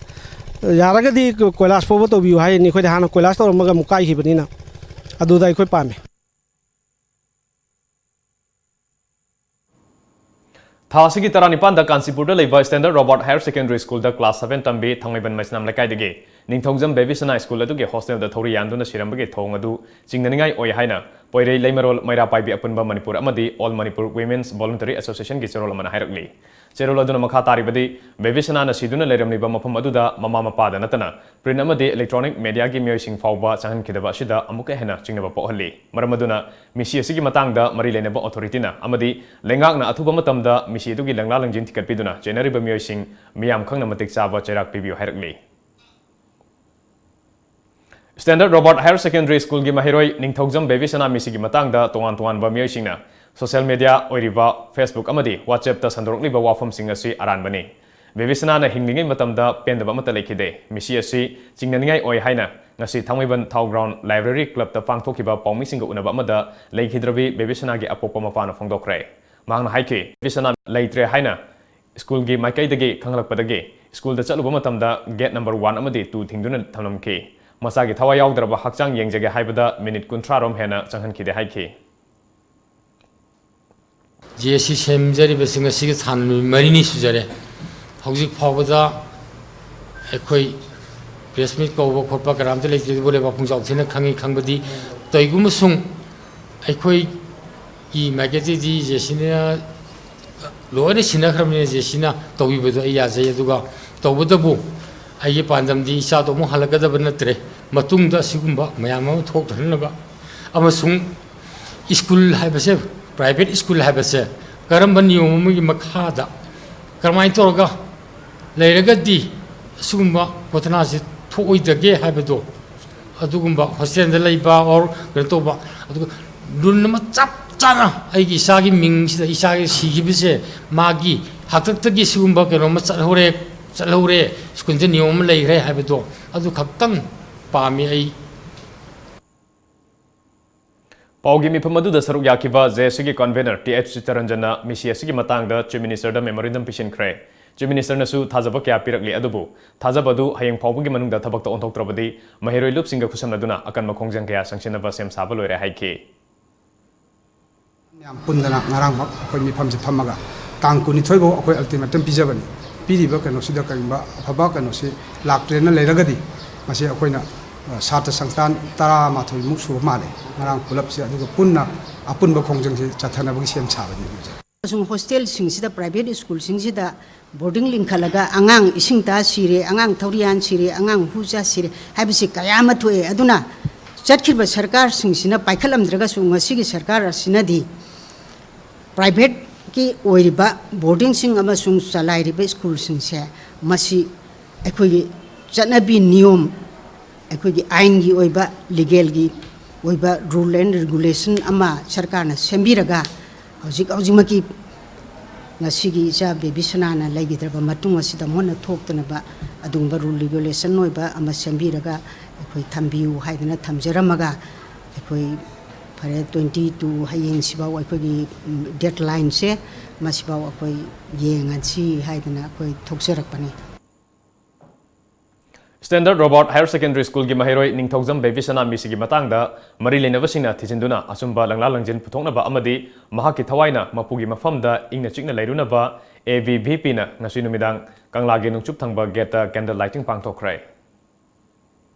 ꯌꯥꯔꯒꯗꯤ ꯀꯣꯏꯂꯥꯁ ꯐꯥꯎꯕ ꯇꯧꯕꯤꯌꯨ ꯍꯥꯏꯅꯤ꯫ ꯑꯩꯈꯣꯏꯗꯤ ꯍꯥꯟꯅ ꯀꯣꯏꯂꯥꯁ ꯇꯧꯔꯝꯃꯒ ꯑꯃꯨꯛ ꯀꯥꯏꯈꯤꯕꯅꯤꯅ ꯑꯗꯨꯗ ꯑꯩꯈꯣꯏ ꯄꯥꯝꯃꯤ꯫ ꯊꯥ ꯑꯁꯤꯒꯤ ꯇꯔꯥꯅꯤꯄꯥꯟꯗ ꯀꯥꯟꯆꯤꯄꯨꯔꯗ ꯂꯩꯕ ꯁ꯭ꯇꯦꯟꯗꯔꯠ ꯔꯣꯕꯥꯔꯠ ꯍꯥꯌꯔ ꯁꯦꯀꯦꯟꯗꯔꯤ ꯁ꯭ꯀꯨꯜꯗ ꯀ꯭ꯂꯥꯁ ꯁꯚꯦꯟ ꯇꯝꯕꯤ ꯊꯥꯡꯃꯩꯕꯟ ꯃꯩꯁꯅꯥꯝ ꯂꯩꯀꯥꯏꯗꯒꯤ ꯅꯤꯡꯊꯧꯖꯝ ꯕꯦꯕꯤꯁꯅꯥ ꯁ꯭ꯀꯨꯜ ꯑꯗꯨꯒꯤ ꯍꯣꯁꯇꯦꯜꯗ ꯊꯧꯔꯤ ꯌꯥꯟꯗꯨꯅ ꯁꯤꯔꯝꯕꯒꯤ ꯊꯧꯑꯣꯡ ꯑꯗꯨ ꯆꯤꯡꯅꯅꯤꯡꯉꯥꯏ ꯑꯣꯏ ꯍꯥꯏꯅ ꯄꯣꯏꯔꯩ ꯂꯩꯃꯔꯣꯜ ꯃꯩꯔꯥ ꯄꯥꯏꯕꯤ ꯑꯄꯨꯟꯕ ꯃꯅꯤꯄꯨꯔ ꯑꯃꯗꯤ All Manipur Women's Voluntary Associationꯒꯤ ꯆꯦꯔꯣꯜ ꯑꯃꯅ ꯍꯥꯏꯔꯛꯂꯤ꯫ ꯆꯦꯔꯣꯜ ꯑꯗꯨꯅ ꯃꯈꯥ ꯇꯥꯔꯤꯕꯗꯤ, ꯕꯦꯕꯤꯁꯅꯥꯅ ꯁꯤꯗꯨꯅ ꯂꯩꯔꯝꯂꯤꯕ ꯃꯐꯝ ꯑꯗꯨꯗ ꯃꯃꯥ ꯃꯄꯥꯗ ꯅꯠꯇꯅ print ꯑꯃꯗꯤ electronic mediaꯒꯤ ꯃꯤꯑꯣꯏꯁꯤꯡ ꯐꯥꯎꯕ ꯆꯪꯍꯟꯈꯤꯗꯕ ꯑꯁꯤꯗ ꯑꯃꯨꯛꯀ ꯍꯦꯟꯅ ꯆꯤꯡꯅꯕ ꯄꯣꯛꯍꯜꯂꯤ꯫ ꯃꯔꯝ ꯑꯗꯨꯅ ꯃꯤꯁꯤ ꯑꯁꯤꯒꯤ ꯃꯇꯥꯡꯗ ꯃꯔꯤ ꯂꯩꯅꯕ authorityꯅ ꯑꯃꯗꯤ ꯂꯩꯉꯥꯛꯅ ꯑꯊꯨꯕ ꯃꯇꯝꯗ ꯃꯤꯁꯤ ꯑꯗꯨꯒꯤ ꯂꯪꯂꯥ ꯂꯪꯖꯤꯟ ꯊꯤꯒꯠꯄꯤꯗꯨꯅ ꯆꯦꯟꯅꯔꯤꯕ ꯃꯤꯑꯣꯏꯁꯤꯡ ꯃꯤꯌꯥꯝ ꯈꯪꯅ ꯃꯇꯤꯛ ꯆꯥꯕ ꯆꯩꯔꯥꯛ ꯄꯤꯕꯤꯌꯨ ꯍꯥꯏꯔꯛꯂꯤ꯫ ꯁ꯭ꯇꯦꯟꯗꯔꯠ ꯔꯣꯕꯥꯔꯠ ꯍꯥꯌꯔ ꯁꯦꯀꯦꯟꯗꯔꯤ ꯁ꯭ꯀꯨꯜꯒꯤ ꯃꯍꯩꯔꯣꯏ ꯅꯤꯡꯊꯧꯖꯝ ꯕꯦꯕꯤꯁꯅꯥ ꯃꯤꯁꯤꯒꯤ ꯃꯇꯥꯡꯗ ꯇꯣꯉꯥꯟ ꯇꯣꯉꯥꯟꯕ ꯃꯤꯑꯣꯏꯁꯤꯡꯅ social media ꯑꯣꯏꯔꯤꯕ Facebook ꯑꯃꯗꯤ WhatsAppꯇ ꯁꯟꯗꯣꯔꯛꯂꯤꯕ ꯋꯥꯐꯝꯁꯤꯡ ꯑꯁꯤ ꯑꯔꯥꯟꯕꯅꯤ꯫ ꯕꯦꯕꯤꯁꯅꯥꯅ ꯍꯤꯡꯂꯤꯉꯩ ꯃꯇꯝꯗ ꯄꯦꯟꯗꯕ ꯑꯃꯠꯇ ꯂꯩꯈꯤꯗꯦ꯫ ꯃꯤꯁꯤ ꯑꯁꯤ ꯆꯤꯡꯅꯅꯤꯡꯉꯥꯏ ꯑꯣꯏ ꯍꯥꯏꯅ ꯉꯁꯤ ꯊꯥꯡꯃꯩꯕꯟ ꯊꯥꯎ ꯒ꯭ꯔꯥꯎꯟ ꯂꯥꯏꯕ꯭ꯔꯦꯔꯤ ꯀ꯭ꯂꯕꯇ ꯄꯥꯡꯊꯣꯛꯈꯤꯕ ꯄꯥꯎꯃꯤꯁꯤꯡꯒ ꯎꯅꯕ ꯑꯃꯗ ꯂꯩꯈꯤꯗ꯭ꯔꯕꯤ ꯕꯦꯕꯤꯁꯅꯥꯒꯤ ꯑꯄꯣꯛꯄ ꯃꯄꯥꯅ ꯐꯣꯡꯗꯣꯛꯈ꯭ꯔꯦ꯫ ꯃꯍꯥꯛꯅ ꯍꯥꯏꯈꯤ, ꯕꯦꯕꯤꯁꯅꯥ ꯂꯩꯇ꯭ꯔꯦ ꯍꯥꯏꯅ ꯁ꯭ꯀꯨꯜꯒꯤ ꯃꯥꯏꯀꯩꯗꯒꯤ ꯈꯪꯂꯛꯄꯗꯒꯤ ꯁ꯭ꯀꯨꯜꯗ ꯆꯠꯂꯨꯕ ꯃꯇꯝꯗ gate number one ꯑꯃꯗꯤ two ꯊꯤꯡꯗꯨꯅ ꯊꯝꯂꯝꯈꯤ꯫ ꯃꯆꯥꯒꯤ ꯊꯋꯥꯏ ꯌꯥꯎꯗ꯭ꯔꯕ ꯍꯛꯆꯥꯡ ꯌꯦꯡꯖꯒꯦ ꯍꯥꯏꯕꯗ minute ꯀꯨꯟꯊ꯭ꯔꯥ ꯔꯣꯝ ꯍꯦꯟꯅ ꯆꯪꯍꯟꯈꯤꯗꯦ ꯍꯥꯏꯈꯤ꯫ ꯖꯦ ꯑꯦꯁ ꯁꯤ ꯁꯦꯝꯖꯔꯤꯕꯁꯤꯡ ꯑꯁꯤꯒ ꯁꯥꯟꯅ ꯅꯨꯃꯤꯠ ꯃꯔꯤꯅꯤ ꯁꯨꯖꯔꯦ꯫ ꯍꯧꯖꯤꯛ ꯐꯥꯎꯕꯗ ꯑꯩꯈꯣꯏ ꯄ꯭ꯔꯦꯁ ꯃꯤꯠ ꯀꯧꯕ ꯈꯣꯠꯄ ꯀꯅꯥꯝꯇ ꯂꯩꯇꯦ, ꯑꯗꯨꯕꯨ ꯂꯩꯕꯥꯛ ꯄꯨꯡꯖꯥꯎ ꯊꯦꯡꯅ ꯈꯪꯉꯤ꯫ ꯈꯪꯕꯗꯤ ꯀꯩꯒꯨꯝꯕ ꯁꯨꯝ ꯑꯩꯈꯣꯏꯒꯤ ꯃꯥꯏꯀꯩꯗꯒꯤꯗꯤ ꯖꯦ ꯁꯤꯅ ꯂꯣꯏꯅ ꯁꯤꯟꯅꯈ꯭ꯔꯕꯅꯤꯅ ꯖꯦ ꯁꯤꯅ ꯇꯧꯕꯤꯕꯗꯣ ꯑꯩ ꯌꯥꯖꯩ꯫ ꯑꯗꯨꯒ ꯇꯧꯕꯇꯕꯨ ꯑꯩꯒꯤ ꯄꯥꯟꯗꯝꯗꯤ ꯏꯆꯥꯗꯣ ꯑꯃꯨꯛ ꯍꯜꯂꯛꯀꯗꯕ ꯅꯠꯇ꯭ꯔꯦ, ꯃꯇꯨꯡꯗ ꯑꯁꯤꯒꯨꯝꯕ ꯃꯌꯥꯝ ꯑꯃ ꯊꯣꯛꯇꯅꯕ ꯑꯃꯁꯨꯡ ꯁ꯭ꯀꯨꯜ ꯍꯥꯏꯕꯁꯦ, ꯄ꯭ꯔꯥꯏꯚꯦꯠ ꯁ꯭ꯀꯨꯜ ꯍꯥꯏꯕꯁꯦ ꯀꯔꯝꯕ ꯅꯤꯌꯣꯝ ꯑꯃꯒꯤ ꯃꯈꯥꯗ ꯀꯔꯝꯍꯥꯏꯅ ꯇꯧꯔꯒ ꯂꯩꯔꯒꯗꯤ ꯑꯁꯤꯒꯨꯝꯕ ꯘꯣꯇꯅꯥꯁꯤ ꯊꯣꯛꯑꯣꯏꯗꯒꯦ ꯍꯥꯏꯕꯗꯣ, ꯑꯗꯨꯒꯨꯝꯕ ꯍꯣꯁꯇꯦꯜꯗ ꯂꯩꯕ ꯑꯣꯔ ꯀꯩꯅꯣ ꯇꯧꯕ, ꯑꯗꯨꯒ ꯔꯨꯜ ꯑꯃ ꯆꯞ ꯆꯥꯅ ꯑꯩꯒꯤ ꯏꯆꯥꯒꯤ ꯃꯤꯡꯁꯤꯗ, ꯏꯆꯥꯒꯤ ꯁꯤꯈꯤꯕꯁꯦ ꯃꯥꯒꯤ ꯍꯥꯛꯇꯛꯇꯒꯤ ꯁꯤꯒꯨꯝꯕ ꯀꯩꯅꯣꯝꯃ ꯆꯠꯍꯧꯔꯦ, ꯆꯠꯍꯧꯔꯦ, ꯁ꯭ꯀꯨꯜꯗ ꯅꯤꯌꯣꯝ ꯑꯃ ꯂꯩꯈ꯭ꯔꯦ ꯍꯥꯏꯕꯗꯣ ꯑꯗꯨ ꯈꯛꯇꯪ ꯄꯥꯝꯃꯤ ꯑꯩ꯫ ꯄꯥꯎꯒꯤ ꯃꯤꯐꯝ ꯑꯗꯨꯗ ꯁꯔꯨꯛ ꯌꯥꯈꯤꯕ ꯖꯦ ꯑꯦꯁ ꯁꯤꯒꯤ convener ꯇꯤ ꯑꯩꯆ ꯆꯤꯠꯇꯔꯟꯖꯟꯅ ꯃꯤꯁꯤ ꯑꯁꯤꯒꯤ ꯃꯇꯥꯡꯗ Chief Ministerꯗ memorandum ꯄꯤꯁꯤꯟꯈ꯭ꯔꯦ꯫ Chief Ministerꯅꯁꯨ ꯊꯥꯖꯕ ꯀꯌꯥ ꯄꯤꯔꯛꯂꯤ, ꯑꯗꯨꯕꯨ ꯊꯥꯖꯕ ꯑꯗꯨ ꯍꯌꯦꯡ ꯐꯥꯎꯕꯒꯤ ꯃꯅꯨꯡꯗ ꯊꯕꯛꯇ ꯑꯣꯟꯊꯣꯛꯇ꯭ꯔꯕꯗꯤ ꯃꯍꯩꯔꯣꯏ ꯂꯨꯞꯁꯤꯡꯒ ꯈꯨꯠꯁꯝꯅꯗꯨꯅ ꯑꯀꯟꯕ ꯈꯣꯡꯖꯪ ꯀꯌꯥ ꯆꯪꯁꯤꯟꯅꯕ ꯁꯦꯝ ꯁꯥꯕ ꯂꯣꯏꯔꯦ ꯍꯥꯏꯈꯤ꯫ ꯃꯌꯥꯝ ꯄꯨꯟꯗꯅ ꯉꯔꯥꯡꯃꯛ ꯑꯩꯈꯣꯏ ꯃꯤꯐꯝꯁꯦ ꯐꯝꯃꯒ ꯇꯥꯡ ꯀꯨꯟꯅꯤꯊꯣꯏ ꯐꯥꯎ ꯑꯩꯈꯣꯏ ultimatum ꯄꯤꯖꯕꯅꯤ꯫ ꯄꯤꯔꯤꯕ ꯀꯩꯅꯣꯁꯤꯗ ꯀꯔꯤꯒꯨꯝꯕ ꯑꯐꯕ ꯀꯩꯅꯣꯁꯤ ꯂꯥꯛꯇ꯭ꯔꯦꯅ ꯂꯩꯔꯒꯗꯤ ꯃꯁꯤ ꯑꯩꯈꯣꯏꯅ, ꯑ, ꯁꯥꯇ꯭ꯔ ꯁꯪꯁꯊꯥꯟ ꯇꯔꯥꯃꯥꯊꯣꯏꯃꯨꯛ ꯁꯨꯕ ꯃꯥꯜꯂꯦ ꯉꯔꯥꯡ ꯄꯨꯂꯞꯁꯦ, ꯑꯗꯨꯒ ꯄꯨꯟꯅ ꯑꯄꯨꯟꯕ ꯈꯣꯡꯖꯪꯁꯤ ꯆꯠꯊꯅꯕꯒꯤ ꯁꯦꯝ ꯁꯥꯕꯅꯤ ꯍꯧꯖꯤꯛ꯫ ꯑꯃꯁꯨꯡ ꯍꯣꯁꯇꯦꯜꯁꯤꯡꯁꯤꯗ, ꯄ꯭ꯔꯥꯏꯚꯦꯠ ꯁ꯭ꯀꯨꯜꯁꯤꯡꯁꯤꯗ ꯕꯣꯔꯗꯤꯡ ꯂꯤꯡꯈꯠꯂꯒ ꯑꯉꯥꯡ ꯏꯁꯤꯡ ꯇꯥ ꯁꯤꯔꯦ, ꯑꯉꯥꯡ ꯊꯧꯔꯤꯌꯥꯟ ꯁꯤꯔꯦ, ꯑꯉꯥꯡ ꯍꯨ ꯆꯥ ꯁꯤꯔꯦ ꯍꯥꯏꯕꯁꯤ ꯀꯌꯥ ꯑꯃ ꯊꯣꯛꯑꯦ꯫ ꯑꯗꯨꯅ ꯆꯠꯈꯤꯕ ꯁꯔꯀꯥꯔꯁꯤꯡꯁꯤꯅ ꯄꯥꯏꯈꯠꯂꯝꯗ꯭ꯔꯒꯁꯨ ꯉꯁꯤꯒꯤ ꯁꯔꯀꯥꯔ ꯑꯁꯤꯅꯗꯤ ꯄ꯭ꯔꯥꯏꯚꯦꯠꯀꯤ ꯑꯣꯏꯔꯤꯕ ꯕꯣꯔꯗꯤꯡꯁꯤꯡ ꯑꯃꯁꯨꯡ ꯆꯂꯥꯏꯔꯤꯕ ꯁ꯭ꯀꯨꯜꯁꯤꯡꯁꯦ ꯃꯁꯤ ꯑꯩꯈꯣꯏꯒꯤ ꯆꯠꯅꯕꯤ ꯅꯤꯌꯣꯝ, ꯑꯩꯈꯣꯏꯒꯤ ꯑꯥꯏꯟꯒꯤ ꯑꯣꯏꯕ, ꯂꯤꯒꯦꯜꯒꯤ ꯑꯣꯏꯕ rule and regulation ꯑꯃ ꯁꯔꯀꯥꯔꯅ ꯁꯦꯝꯕꯤꯔꯒ ꯍꯧꯖꯤꯛ ꯍꯧꯖꯤꯛꯃꯛꯀꯤ ꯉꯁꯤꯒꯤ ꯏꯆꯥ ꯕꯦꯕꯤ ꯁꯅꯥꯅ ꯂꯩꯈꯤꯗ꯭ꯔꯕ ꯃꯇꯨꯡ ꯑꯁꯤꯗ ꯃꯨꯟꯅ ꯊꯣꯛꯇꯅꯕ ꯑꯗꯨꯒꯨꯝꯕ rule regulation ꯑꯣꯏꯕ ꯑꯃ ꯁꯦꯝꯕꯤꯔꯒ ꯑꯩꯈꯣꯏ ꯊꯝꯕꯤꯌꯨ ꯍꯥꯏꯗꯅ ꯊꯝꯖꯔꯝꯃꯒ ꯑꯩꯈꯣꯏ ꯐꯔꯦ, twenty two ꯍꯌꯦꯡꯁꯤꯐꯥꯎ ꯑꯩꯈꯣꯏꯒꯤ, ꯎꯝ, deadlineꯁꯦ ꯃꯁꯤꯐꯥꯎ ꯑꯩꯈꯣꯏ ꯌꯦꯡꯉꯁꯤ ꯍꯥꯏꯗꯅ ꯑꯩꯈꯣꯏ ꯊꯣꯛꯆꯔꯛꯄꯅꯤ꯫ Standard Robert Higher Secondary Schoolꯒꯤ ꯃꯍꯩꯔꯣꯏ ꯅꯤꯡꯊꯧꯖꯝ ꯕꯦꯕꯤꯁꯅꯥ ꯃꯤꯁꯤꯒꯤ ꯃꯇꯥꯡꯗ ꯃꯔꯤ ꯂꯩꯅꯕꯁꯤꯡꯅ ꯊꯤꯖꯤꯟꯗꯨꯅ ꯑꯆꯨꯝꯕ ꯂꯪꯂꯥ ꯂꯪꯖꯤꯟ ꯄꯨꯊꯣꯛꯅꯕ ꯑꯃꯗꯤ ꯃꯍꯥꯛꯀꯤ ꯊꯋꯥꯏꯅ ꯃꯄꯨꯒꯤ ꯃꯐꯝꯗ ꯏꯪꯅ ꯆꯤꯛꯅ ꯂꯩꯔꯨꯅꯕ A V V Pꯅ ꯉꯁꯤ ꯅꯨꯃꯤꯗꯥꯡ ꯀꯪꯂꯥꯒꯤ ꯅꯣꯡꯆꯨꯞ ꯊꯪꯕ gateꯇ candle lighting ꯄꯥꯡꯊꯣꯛꯈ꯭ꯔꯦ꯫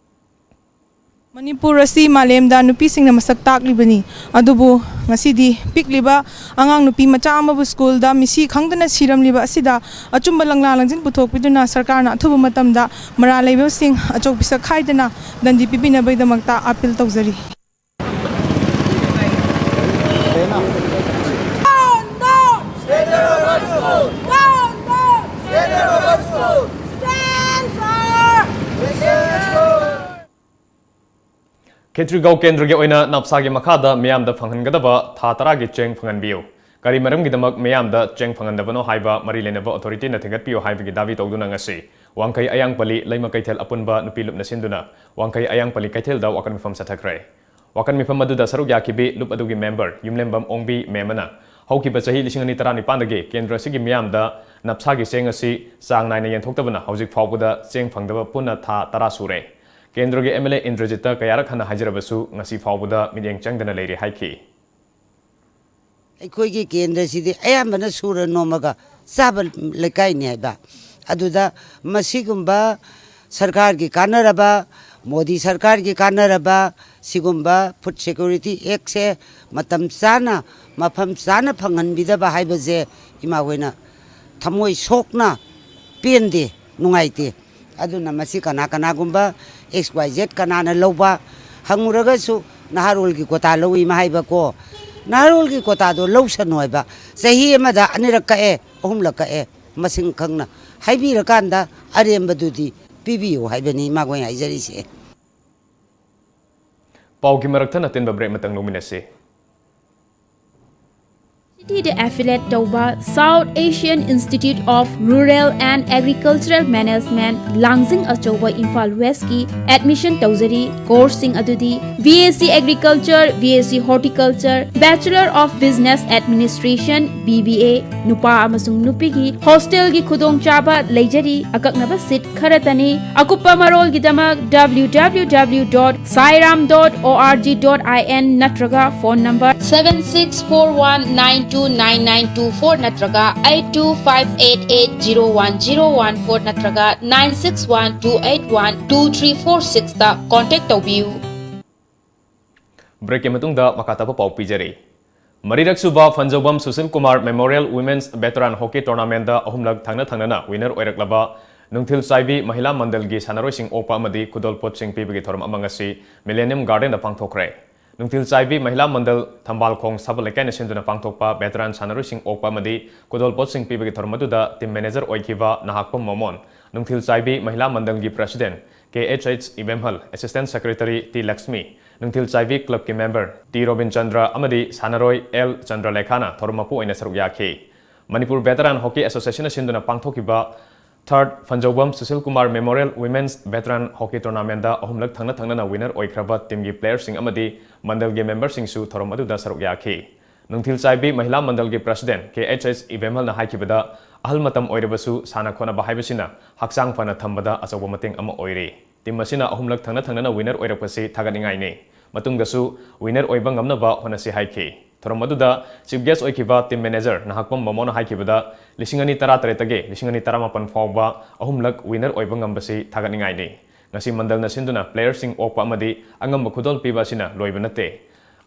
ꯃꯅꯤꯄꯨꯔ ꯑꯁꯤ ꯃꯥꯂꯦꯝꯗ ꯅꯨꯄꯤꯁꯤꯡꯅ ꯃꯁꯛ ꯇꯥꯛꯂꯤꯕꯅꯤ꯫ ꯑꯗꯨꯕꯨ ꯉꯁꯤꯗꯤ ꯄꯤꯛꯂꯤꯕ ꯑꯉꯥꯡ ꯅꯨꯄꯤ ꯃꯆꯥ ꯑꯃꯕꯨ ꯁ꯭ꯀꯨꯜꯗ ꯃꯤꯁꯤ ꯈꯪꯗꯅ ꯁꯤꯔꯝꯂꯤꯕ ꯑꯁꯤꯗ ꯑꯆꯨꯝꯕ ꯂꯪꯂꯥ ꯂꯪꯖꯤꯟ ꯄꯨꯊꯣꯛꯄꯤꯗꯨꯅ ꯁꯔꯀꯥꯔꯅ ꯑꯊꯨꯕ ꯃꯇꯝꯗ ꯃꯔꯥꯜ ꯂꯩꯕꯁꯤꯡ ꯑꯆꯣꯛ ꯄꯤꯁꯛ ꯈꯥꯏꯗꯅ ꯗꯟꯗꯤ ꯄꯤꯕꯤꯅꯕꯒꯤꯗꯃꯛꯇ ꯑꯥꯄꯤꯜ ꯇꯧꯖꯔꯤ꯫ ꯈꯦꯇ꯭ꯔꯤꯒꯥꯎ ꯀꯦꯟꯗ꯭ꯔꯒꯤ ꯑꯣꯏꯅ ꯅꯥꯞꯁꯥꯒꯤ ꯃꯈꯥꯗ ꯃꯤꯌꯥꯝꯗ ꯐꯪꯍꯟꯒꯗꯕ ꯊꯥ ꯇꯔꯥꯒꯤ ꯆꯦꯡ ꯐꯪꯍꯟꯕꯤꯌꯨ꯫ ꯀꯔꯤ ꯃꯔꯝꯒꯤꯗꯃꯛ ꯃꯤꯌꯥꯝꯗ ꯆꯦꯡ ꯐꯪꯍꯟꯗꯕꯅꯣ ꯍꯥꯏꯕ ꯃꯔꯤ ꯂꯩꯅꯕ ꯑꯣꯊꯣꯔꯤꯇꯤꯅ ꯊꯤꯒꯠꯄꯤꯌꯨ ꯍꯥꯏꯕꯒꯤ ꯗꯥꯕꯤ ꯇꯧꯗꯨꯅ ꯉꯁꯤ ꯋꯥꯡꯈꯩ ꯑꯌꯥꯡꯄꯜꯂꯤ ꯂꯩꯃ ꯀꯩꯊꯦꯜ ꯑꯄꯨꯟꯕ ꯅꯨꯄꯤ ꯂꯨꯞꯅ ꯁꯤꯟꯗꯨꯅ ꯋꯥꯡꯈꯩ ꯑꯌꯥꯡꯄꯜꯂꯤ ꯀꯩꯊꯦꯜꯗ ꯋꯥꯀꯠ ꯃꯤꯐꯝ ꯆꯠꯊꯈ꯭ꯔꯦ꯫ ꯋꯥꯀꯠ ꯃꯤꯐꯝ ꯑꯗꯨꯗ ꯁꯔꯨꯛ ꯌꯥꯈꯤꯕꯤ ꯂꯨꯞ ꯑꯗꯨꯒꯤ ꯃꯦꯝꯕꯔ ꯌꯨꯝꯂꯦꯝꯕꯝ ꯑꯣꯡꯕꯤ ꯃꯦꯝ ꯑꯃꯅ ꯍꯧꯈꯤꯕ ꯆꯍꯤ ꯂꯤꯁꯤꯡ ꯑꯅꯤ ꯇꯔꯥꯅꯤꯄꯥꯟꯗꯒꯤ ꯀꯦꯟꯗ꯭ꯔ ꯑꯁꯤꯒꯤ ꯃꯤꯌꯥꯝꯗ ꯅꯞꯁꯥꯒꯤ ꯆꯦꯡ ꯑꯁꯤ ꯆꯥꯡ ꯅꯥꯏꯅ ꯌꯦꯟꯊꯣꯛꯇꯕꯅ ꯍꯧꯖꯤꯛ ꯐꯥꯎꯕꯗ ꯆꯦꯡ ꯐꯪꯗꯕ ꯄꯨꯟꯅ ꯊꯥ ꯇꯔꯥ ꯁꯨꯔꯦ꯫ ꯀꯦꯟꯗ꯭ꯔꯒꯤ ꯑꯦꯝ ꯑꯦꯜ ꯑꯦ ꯏꯟꯗ꯭ꯔꯖꯤꯠꯇ ꯀꯌꯥꯔꯛ ꯍꯟꯅ ꯍꯥꯏꯖꯔꯕꯁꯨ ꯉꯁꯤ ꯐꯥꯎꯕꯗ ꯃꯤꯠꯌꯦꯡ ꯆꯪꯗꯅ ꯂꯩꯔꯤ ꯍꯥꯏꯈꯤ꯫ ꯑꯩꯈꯣꯏꯒꯤ ꯀꯦꯟꯗ꯭ꯔꯁꯤꯗꯤ ꯑꯌꯥꯝꯕꯅ ꯁꯨꯔ ꯅꯣꯝꯃꯒ ꯆꯥꯕ ꯂꯩꯀꯥꯏꯅꯤ ꯍꯥꯏꯕ꯫ ꯑꯗꯨꯗ ꯃꯁꯤꯒꯨꯝꯕ ꯁꯔꯀꯥꯔꯒꯤ ꯀꯥꯟꯅꯔꯕ, ꯃꯣꯗꯤ ꯁꯔꯀꯥꯔꯒꯤ ꯀꯥꯟꯅꯔꯕ ꯁꯤꯒꯨꯝꯕ ꯐꯨꯗ ꯁꯦꯀ꯭ꯌꯨꯔꯤꯇꯤ ꯑꯦꯛꯁꯦ ꯃꯇꯝ ꯆꯥꯅ, ꯃꯐꯝ ꯆꯥꯅ ꯐꯪꯍꯟꯕꯤꯗꯕ ꯍꯥꯏꯕꯁꯦ ꯏꯃꯥ ꯍꯣꯏꯅ ꯊꯃꯣꯏ ꯁꯣꯛꯅ ꯄꯦꯟꯗꯦ, ꯅꯨꯡꯉꯥꯏꯇꯦ꯫ ꯑꯗꯨꯅ ꯃꯁꯤ ꯀꯅꯥ ꯀꯅꯥꯒꯨꯝꯕ ꯑꯦꯛꯁ ꯋꯥꯏ ꯖꯦꯠ ꯀꯅꯥꯅ ꯂꯧꯕ ꯍꯪꯉꯨꯔꯒꯁꯨ ꯅꯍꯥꯔꯣꯜꯒꯤ ꯀꯣꯇꯥ ꯂꯧꯏ ꯍꯥꯏꯕꯀꯣ꯫ ꯅꯍꯥꯔꯣꯜꯒꯤ ꯀꯣꯇꯥꯗꯣ ꯂꯧꯁꯅꯨ ꯍꯥꯏꯕ꯫ ꯆꯍꯤ ꯑꯃꯗ ꯑꯅꯤꯔꯛ ꯀꯛꯑꯦ, ꯑꯍꯨꯝꯂꯛ ꯀꯛꯑꯦ, ꯃꯁꯤꯡ ꯈꯪꯅ ꯍꯥꯏꯕꯤꯔꯀꯥꯟꯗ ꯑꯔꯦꯝꯕꯗꯨꯗꯤ ꯄꯤꯕꯤꯌꯨ ꯍꯥꯏꯕꯅꯤ ꯏꯃꯥꯈꯣꯏꯅ ꯍꯥꯏꯖꯔꯤꯁꯦ꯫ ꯄꯥꯎꯒꯤ ꯃꯔꯛ ꯊꯠꯅ ꯑꯇꯦꯟꯕ ꯕ꯭ꯔꯦꯛ ꯑꯃꯇꯪ ꯂꯧꯃꯤꯟꯅꯁꯤ꯫ ꯁꯤꯇꯤꯗ ꯑꯦꯐꯤꯂꯦꯠ ꯇꯧꯕ South Asian Institute of Rural and Agricultural Management, ꯂꯥꯡꯖꯤꯡ ꯑꯆꯧꯕ, ꯏꯝꯐꯥꯜ ꯋꯦꯁꯀꯤ ꯑꯦꯗꯃꯤꯁꯟ ꯇꯧꯖꯔꯤ꯫ ꯀꯣꯔꯁꯁꯤꯡ ꯑꯗꯨꯗꯤ B S C Agriculture, B S C Horticulture, Bachelor of Business Administration, B B A, ꯅꯨꯄꯥ ꯑꯃꯁꯨꯡ ꯅꯨꯄꯤꯒꯤ ꯍꯣꯁꯇꯦꯜꯒꯤ ꯈꯨꯗꯣꯡꯆꯥꯕ ꯂꯩꯖꯔꯤ꯫ ꯑꯀꯛꯅꯕ ꯁꯤꯠ ꯈꯔꯇꯅꯤ꯫ ꯑꯀꯨꯞꯄ ꯃꯔꯣꯜꯒꯤꯗꯃꯛ W W W dot sairam dot org dot in ꯅꯠꯇ꯭ꯔꯒ phone number seven six four one nine two nine nine two four ꯅꯠꯇ꯭ꯔꯒ eight two five eight eight zero one zero one four ꯅꯠꯇ꯭ꯔꯒ nine six one two eight one two three four six ꯇ contact ꯇꯧꯕꯤꯌꯨ꯫ Breakꯀꯤ ꯃꯇꯨꯡꯗ ꯃꯈꯥ ꯇꯥꯕ ꯄꯥꯎ ꯄꯤꯖꯔꯤ꯫ ꯃꯔꯤꯔꯛ ꯁꯨꯕ ꯐꯟꯖꯧꯕꯝ Sushil Kumar Memorial Women's Veteran Hockey Tournamentꯗ ꯑꯍꯨꯝꯂꯛ ꯊꯪꯅ ꯊꯪꯅꯅ winner ꯑꯣꯏꯔꯛꯂꯕ ꯅꯨꯡꯊꯤꯜ ꯆꯥꯏꯕꯤ ꯃꯍꯤꯂꯥ ꯃꯟꯗꯜꯒꯤ ꯁꯥꯟꯅꯔꯣꯏꯁꯤꯡ ꯑꯣꯛꯄ ꯑꯃꯗꯤ ꯈꯨꯗꯣꯜꯄꯣꯠꯁꯤꯡ ꯄꯤꯕꯒꯤ ꯊꯧꯔꯝ ꯑꯃ ꯉꯁꯤ Millennium Gardenꯗ ꯄꯥꯡꯊꯣꯛꯈ꯭ꯔꯦ꯫ ꯅꯨꯡꯊꯤꯜ ꯆꯥꯏꯕꯤ ꯃꯍꯤꯂꯥ ꯃꯟꯗꯜ ꯊꯝꯕꯥꯜꯈꯣꯡ ꯁꯕ ꯂꯩꯀꯥꯏꯅ ꯁꯤꯟꯗꯨꯅ ꯄꯥꯡꯊꯣꯛꯄ veteran ꯁꯥꯟꯅꯔꯣꯏꯁꯤꯡ ꯑꯣꯛꯄ ꯑꯃꯗꯤ ꯈꯨꯗꯣꯜꯄꯣꯠꯁꯤꯡ ꯄꯤꯕꯒꯤ ꯊꯧꯔꯝ ꯑꯗꯨꯗ team manager ꯑꯣꯏꯈꯤꯕ ꯅꯍꯥꯛꯄꯝ ꯃꯣꯃꯣꯟ, ꯅꯨꯡꯊꯤꯜ ꯆꯥꯏꯕꯤ ꯃꯍꯤꯂꯥ ꯃꯟꯗꯜꯒꯤ president K H H Ibemhal, assistant secretary T Lakshmi, Nungthil Chaibi clubꯀꯤ member ꯇꯤ ꯔꯣꯕꯤꯟ ꯆꯟꯗ꯭ꯔ ꯑꯃꯗꯤ ꯁꯥꯟꯅꯔꯣꯏ ꯑꯦꯜ ꯆꯟꯗ꯭ꯔꯂꯦꯈꯥꯅ ꯊꯧꯔꯝ ꯃꯄꯨ ꯑꯣꯏꯅ ꯁꯔꯨꯛ ꯌꯥꯈꯤ꯫ ꯃꯅꯤꯄꯨꯔ Veteran Hockey Associationꯅ ꯁꯤꯟꯗꯨꯅ ꯄꯥꯡꯊꯣꯛꯈꯤꯕ Third ꯐꯟꯖꯧꯕꯝ Sushil Kumar Memorial Women's Veteran Hockey Tournamentꯗ ꯑꯍꯨꯝꯂꯛ ꯊꯪꯅ ꯊꯪꯅꯅ winner ꯑꯣꯏꯈ꯭ꯔꯕ teamꯒꯤ playerꯁꯤꯡ ꯑꯃꯗꯤ ꯃꯟꯗꯜꯒꯤ memberꯁꯤꯡꯁꯨ ꯊꯧꯔꯝ ꯑꯗꯨꯗ ꯁꯔꯨꯛ ꯌꯥꯈꯤ꯫ ꯅꯨꯡꯊꯤꯜ ꯆꯥꯏꯕꯤ ꯃꯍꯤꯂꯥ ꯃꯟꯗꯜꯒꯤ president ꯀꯦ ꯑꯩꯆ ꯑꯩꯆ ꯏꯕꯦꯝꯍꯜꯅ ꯍꯥꯏꯈꯤꯕꯗ, ꯑꯍꯜ ꯃꯇꯝ ꯑꯣꯏꯔꯕꯁꯨ ꯁꯥꯟꯅ ꯈꯣꯠꯅꯕ ꯍꯥꯏꯕꯁꯤꯅ ꯍꯛꯆꯥꯡ ꯐꯅ ꯊꯝꯕꯗ ꯑꯆꯧꯕ ꯃꯇꯦꯡ ꯑꯃ ꯑꯣꯏꯔꯤ꯫ Team ꯑꯁꯤꯅ ꯑꯍꯨꯝꯂꯛ ꯊꯪꯅ ꯊꯪꯅꯅ winner ꯑꯣꯏꯔꯛꯄꯁꯤ ꯊꯥꯒꯠꯅꯤꯡꯉꯥꯏꯅꯤ꯫ ꯃꯇꯨꯡꯗꯁꯨ winner ꯑꯣꯏꯕ ꯉꯝꯅꯕ ꯍꯣꯠꯅꯁꯤ ꯍꯥꯏꯈꯤ꯫ ꯊꯧꯔꯝ ꯑꯗꯨꯗ chief guest ꯑꯣꯏꯈꯤꯕ team manager ꯅꯍꯥꯛꯄꯝ ꯃꯃꯣꯅ ꯍꯥꯏꯈꯤꯕꯗ, ꯂꯤꯁꯤꯡ ꯑꯅꯤ ꯇꯔꯥꯇꯔꯦꯠꯇꯒꯤ ꯂꯤꯁꯤꯡ ꯑꯅꯤ ꯇꯔꯥꯃꯥꯄꯟ ꯐꯥꯎꯕ ꯑꯍꯨꯝꯂꯛ winner ꯑꯣꯏꯕ ꯉꯝꯕꯁꯤ ꯊꯥꯒꯠꯅꯤꯡꯉꯥꯏꯅꯤ꯫ ꯉꯁꯤ ꯃꯟꯗꯜꯅ ꯁꯤꯟꯗꯨꯅ playerꯁꯤꯡ ꯑꯣꯛꯄ ꯑꯃꯗꯤ ꯑꯉꯝꯕ ꯈꯨꯗꯣꯜ ꯄꯤꯕ ꯑꯁꯤꯅ ꯂꯣꯏꯕ ꯅꯠꯇꯦ꯫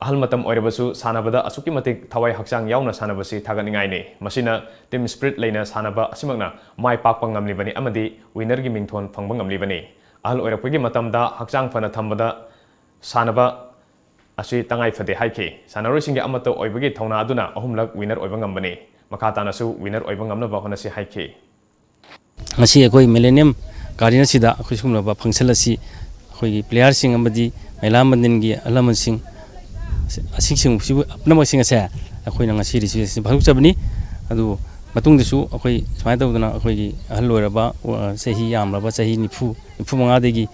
ꯑꯍꯜ ꯃꯇꯝ ꯑꯣꯏꯔꯕꯁꯨ ꯁꯥꯟꯅꯕꯗ ꯑꯁꯨꯛꯀꯤ ꯃꯇꯤꯛ ꯊꯋꯥꯏ ꯍꯛꯆꯥꯡ ꯌꯥꯎꯅ ꯁꯥꯟꯅꯕꯁꯤ ꯊꯥꯒꯠꯅꯤꯡꯉꯥꯏꯅꯤ꯫ ꯃꯁꯤꯅ team spirit ꯂꯩꯅ ꯁꯥꯟꯅꯕ ꯑꯁꯤꯃꯛꯅ ꯃꯥꯏ ꯄꯥꯛꯄ ꯉꯝꯂꯤꯕꯅꯤ ꯑꯃꯗꯤ winnerꯒꯤ ꯃꯤꯡꯊꯣꯟ ꯐꯪꯕ ꯉꯝꯂꯤꯕꯅꯤ꯫ ꯑꯍꯜ ꯑꯣꯏꯔꯛꯄꯒꯤ ꯃꯇꯝꯗ ꯍꯛꯆꯥꯡ ꯐꯅ ꯊꯝꯕꯗ ꯁꯥꯟꯅꯕ ꯑꯁꯤ ꯇꯉꯥꯏ ꯐꯗꯦ ꯍꯥꯏꯈꯤ꯫ ꯁꯥꯟꯅꯔꯣꯏꯁꯤꯡꯒꯤ ꯑꯃꯠꯇ ꯑꯣꯏꯕꯒꯤ ꯊꯧꯅꯥ ꯑꯗꯨꯅ ꯑꯍꯨꯝꯂꯛ winner ꯑꯣꯏꯕ ꯉꯝꯕꯅꯤ꯫ ꯃꯈꯥ ꯇꯥꯅꯁꯨ winner ꯑꯣꯏꯕ ꯉꯝꯅꯕ ꯍꯣꯠꯅꯁꯤ ꯍꯥꯏꯈꯤ꯫ ꯉꯁꯤ ꯑꯩꯈꯣꯏ Millennium Garden ꯑꯁꯤꯗ ꯑꯩꯈꯣꯏ ꯁꯤꯒꯨꯝꯂꯕ function ꯑꯁꯤ ꯑꯩꯈꯣꯏꯒꯤ playerꯁꯤꯡ ꯑꯃꯗꯤ ꯃꯍꯤꯂꯥ ꯃꯟꯗꯜꯒꯤ ꯑꯍꯜ ꯂꯃꯟꯁꯤꯡ ꯑꯁꯤꯁꯤꯡ ꯄꯨꯝꯅꯃꯛꯁꯤꯡ ꯑꯁꯦ ꯑꯩꯈꯣꯏꯅ ꯉꯁꯤ registration ꯄꯥꯡꯊꯣꯛꯆꯕꯅꯤ꯫ ꯑꯗꯨ ꯃꯇꯨꯡꯗꯁꯨ ꯑꯩꯈꯣꯏ ꯁꯨꯃꯥꯏꯅ ꯇꯧꯗꯅ ꯑꯩꯈꯣꯏꯒꯤ ꯑꯍꯜ ꯑꯣꯏꯔꯕ, ꯑ, ꯆꯍꯤ ꯌꯥꯝꯂꯕ, ꯆꯍꯤ ꯅꯤꯐꯨ, ꯅꯤꯐꯨ ꯃꯉꯥꯗꯒꯤ